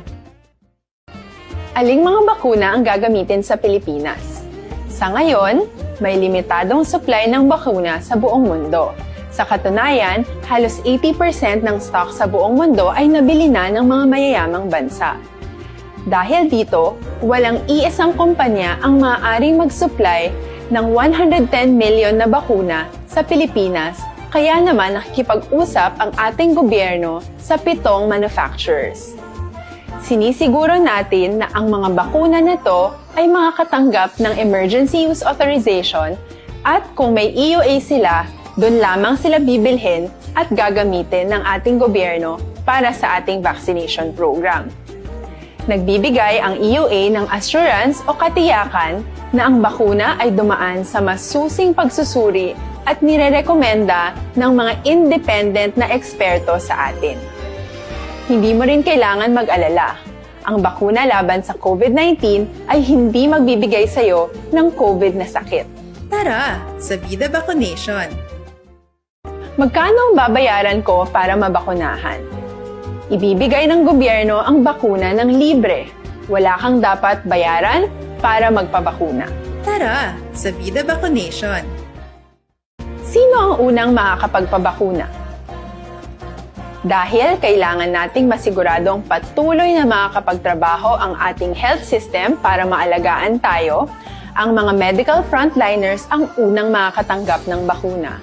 Aling mga bakuna ang gagamitin sa Pilipinas? Sa ngayon, may limitadong supply ng bakuna sa buong mundo. Sa katunayan, halos eighty percent ng stock sa buong mundo ay nabili na ng mga mayayamang bansa. Dahil dito, walang iisang kumpanya ang maaaring mag-supply ng one hundred ten million na bakuna sa Pilipinas, kaya naman nakikipag-usap ang ating gobyerno sa pitong manufacturers. Sinisiguro natin na ang mga bakuna na to ay makakatanggap ng emergency use authorization at kung may E U A sila, doon lamang sila bibilhin at gagamitin ng ating gobyerno para sa ating vaccination program. Nagbibigay ang E U A ng assurance o katiyakan na ang bakuna ay dumaan sa masusing pagsusuri at nirerekomenda ng mga independent na eksperto sa atin. Hindi mo rin kailangan mag-alala. Ang bakuna laban sa COVID nineteen ay hindi magbibigay sa iyo ng COVID na sakit. Tara, sa Vida Vaccination! Magkano ang babayaran ko para mabakunahan? Ibibigay ng gobyerno ang bakuna ng libre. Wala kang dapat bayaran para magpabakuna. Tara, sa Vida Vaccination! Sino ang unang makakapagpabakuna? Dahil kailangan nating masiguradong patuloy na makakapagtrabaho ang ating health system para maalagaan tayo, ang mga medical frontliners ang unang makakatanggap ng bakuna.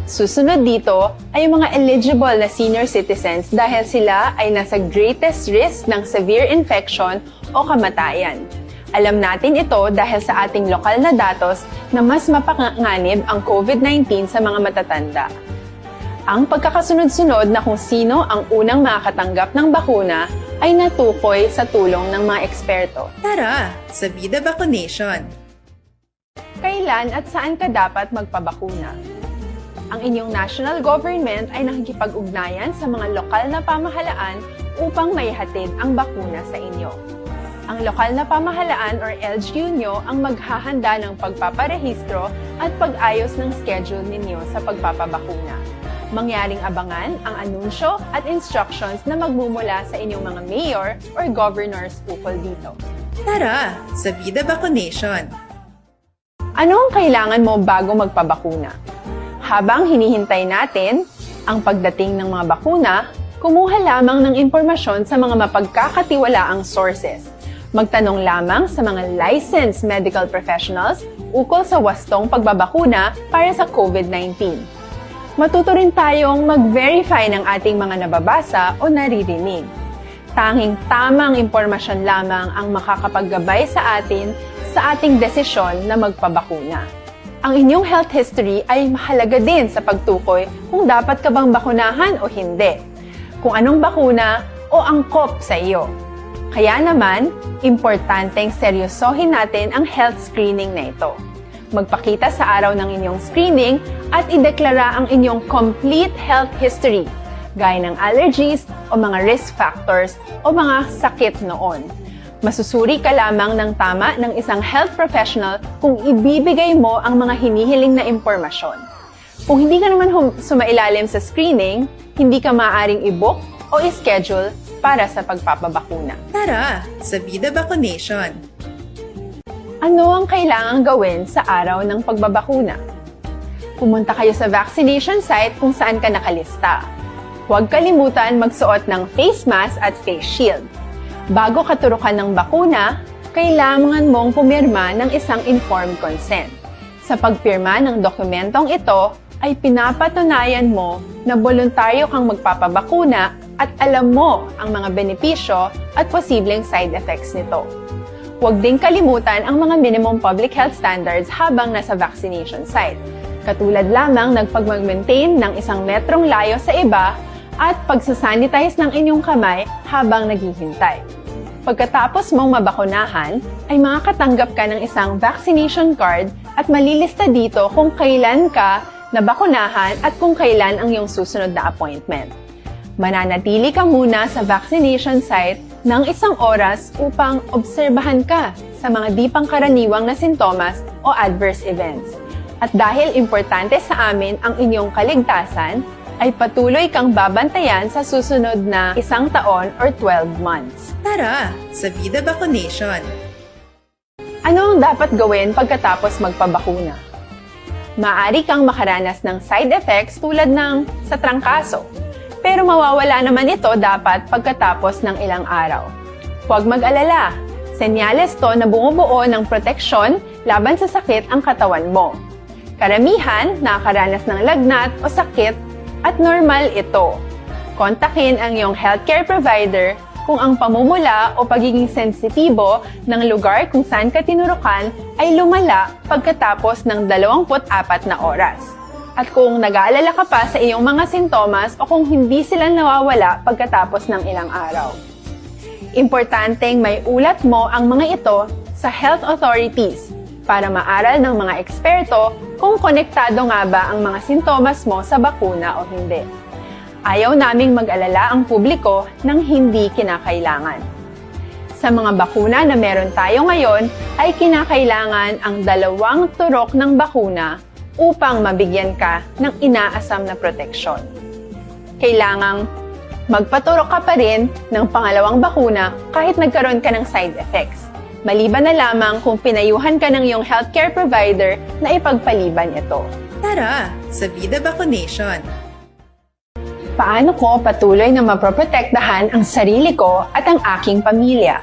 Susunod dito ay ang mga eligible na senior citizens dahil sila ay nasa greatest risk ng severe infection o kamatayan. Alam natin ito dahil sa ating lokal na datos na mas mapanganib ang COVID nineteen sa mga matatanda. Ang pagkakasunod-sunod na kung sino ang unang makakatanggap ng bakuna ay natukoy sa tulong ng mga eksperto. Tara sa Vida Vaccination! Kailan at saan ka dapat magpabakuna? Ang inyong national government ay nakikipag-ugnayan sa mga lokal na pamahalaan upang maihatid ang bakuna sa inyo. Ang lokal na pamahalaan or L G U nyo ang maghahanda ng pagpaparehistro at pag-ayos ng schedule ninyo sa pagpapabakuna. Mangyaring abangan ang anunsyo at instructions na magmumula sa inyong mga mayor or governors ukol dito. Tara sa Vida Vaccination! Ano ang kailangan mo bago magpabakuna? Habang hinihintay natin ang pagdating ng mga bakuna, kumuha lamang ng impormasyon sa mga mapagkakatiwalaang sources. Magtanong lamang sa mga licensed medical professionals ukol sa wastong pagbabakuna para sa COVID nineteen. Matuto rin tayong mag-verify ng ating mga nababasa o naririnig. Tanging tamang impormasyon lamang ang makakapaggabay sa atin sa ating desisyon na magpabakuna. Ang inyong health history ay mahalaga din sa pagtukoy kung dapat ka bang bakunahan o hindi, kung anong bakuna o angkop sa iyo. Kaya naman, importanteng seryosohin natin ang health screening na ito. Magpakita sa araw ng inyong screening at ideklara ang inyong complete health history, gaya ng allergies o mga risk factors o mga sakit noon. Masusuri ka lamang ng tama ng isang health professional kung ibibigay mo ang mga hinihiling na impormasyon. Kung hindi ka naman hum- sumailalim sa screening, hindi ka maaaring i-book o i-schedule para sa pagpapabakuna. Tara sa Vida Vaccination! Ano ang kailangang gawin sa araw ng pagbabakuna? Pumunta kayo sa vaccination site kung saan ka nakalista. Huwag kalimutan magsuot ng face mask at face shield. Bago ka turukan ng bakuna, kailangan mong pumirma ng isang informed consent. Sa pagpirma ng dokumentong ito, ay pinapatunayan mo na boluntaryo kang magpapabakuna at alam mo ang mga benepisyo at posibleng side effects nito. Huwag ding kalimutan ang mga minimum public health standards habang nasa vaccination site, katulad lamang ng pagmag-maintain ng isang metrong layo sa iba at pagsasanitize ng inyong kamay habang naghihintay. Pagkatapos mong mabakunahan, ay makakatanggap ka ng isang vaccination card at malilista dito kung kailan ka nabakunahan at kung kailan ang iyong susunod na appointment. Mananatili ka muna sa vaccination site ng isang oras upang obserbahan ka sa mga di pangkaraniwang na sintomas o adverse events. At dahil importante sa amin ang inyong kaligtasan, ay patuloy kang babantayan sa susunod na isang taon or twelve months. Tara sa Vida Vaccination! Ano ang dapat gawin pagkatapos magpabakuna? Maaari kang makaranas ng side effects tulad ng sa trangkaso, pero mawawala naman ito dapat pagkatapos ng ilang araw. Huwag mag-alala, senyales to na bumubuo ng proteksyon laban sa sakit ang katawan mo. Karamihan nakakaranas ng lagnat o sakit at normal ito. Kontakin ang iyong healthcare provider kung ang pamumula o pagiging sensitibo ng lugar kung saan ka tinurukan ay lumala pagkatapos ng dalawampu't apat na oras, at kung nag-aalala ka pa sa iyong mga sintomas o kung hindi sila nawawala pagkatapos ng ilang araw. Importanteng maiulat mo ang mga ito sa health authorities para maaral ng mga eksperto kung konektado nga ba ang mga sintomas mo sa bakuna o hindi. Ayaw naming mag-alala ang publiko ng hindi kinakailangan. Sa mga bakuna na meron tayo ngayon, ay kinakailangan ang dalawang turok ng bakuna upang mabigyan ka ng inaasam na proteksyon. Kailangang magpaturok ka pa rin ng pangalawang bakuna kahit nagkaroon ka ng side effects, maliban na lamang kung pinayuhan ka ng iyong healthcare provider na ipagpaliban ito. Tara sa Vida Vaccination! Paano ko patuloy na mapoprotektahan ang sarili ko at ang aking pamilya?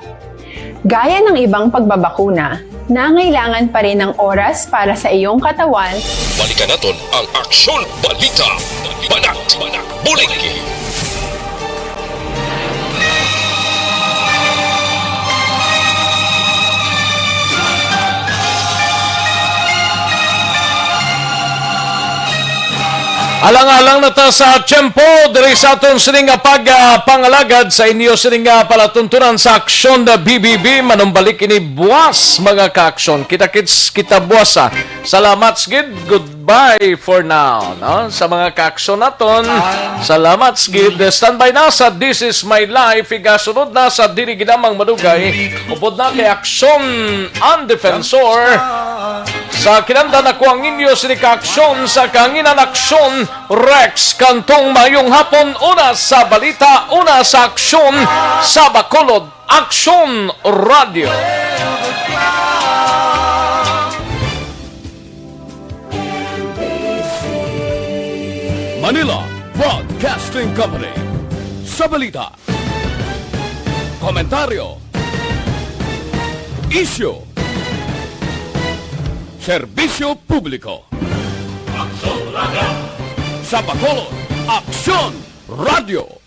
Gaya ng ibang pagbabakuna, nangailangan pa rin ng oras para sa iyong katawan. Balikan naton ang Aksyon Balita. Banat, bulig. Alang-alang na ta sa tiyempo diri sa aton sini nga pag, ah, pangalagad sa inyo sini nga palatuntunan sa Aksyon na B B B. Manumbalik ini buwas, mga kaaksyon. Kita-kits kita buwas, ah. Salamat gid. Goodbye for now, no? Sa mga kaaksyon naton, salamat gid. Standby na sa This Is My Life. Igasunod na sa Dili Ginamang Madugay. Upod na kay Aksyon ang Defensor. Sa kinanda na ko ang inyo sini kaaksyon sa kahanginan, Aksyon Rex Cantong. Mayong hapon, una sa balita, una sa aksyon sa Bacolod, Aksyon Radio. Manila Broadcasting Company. Sa balita, komentaryo, isyu, serbisyo publiko. Aksyon Radio. Sa Bacolod, Aksyon Radio.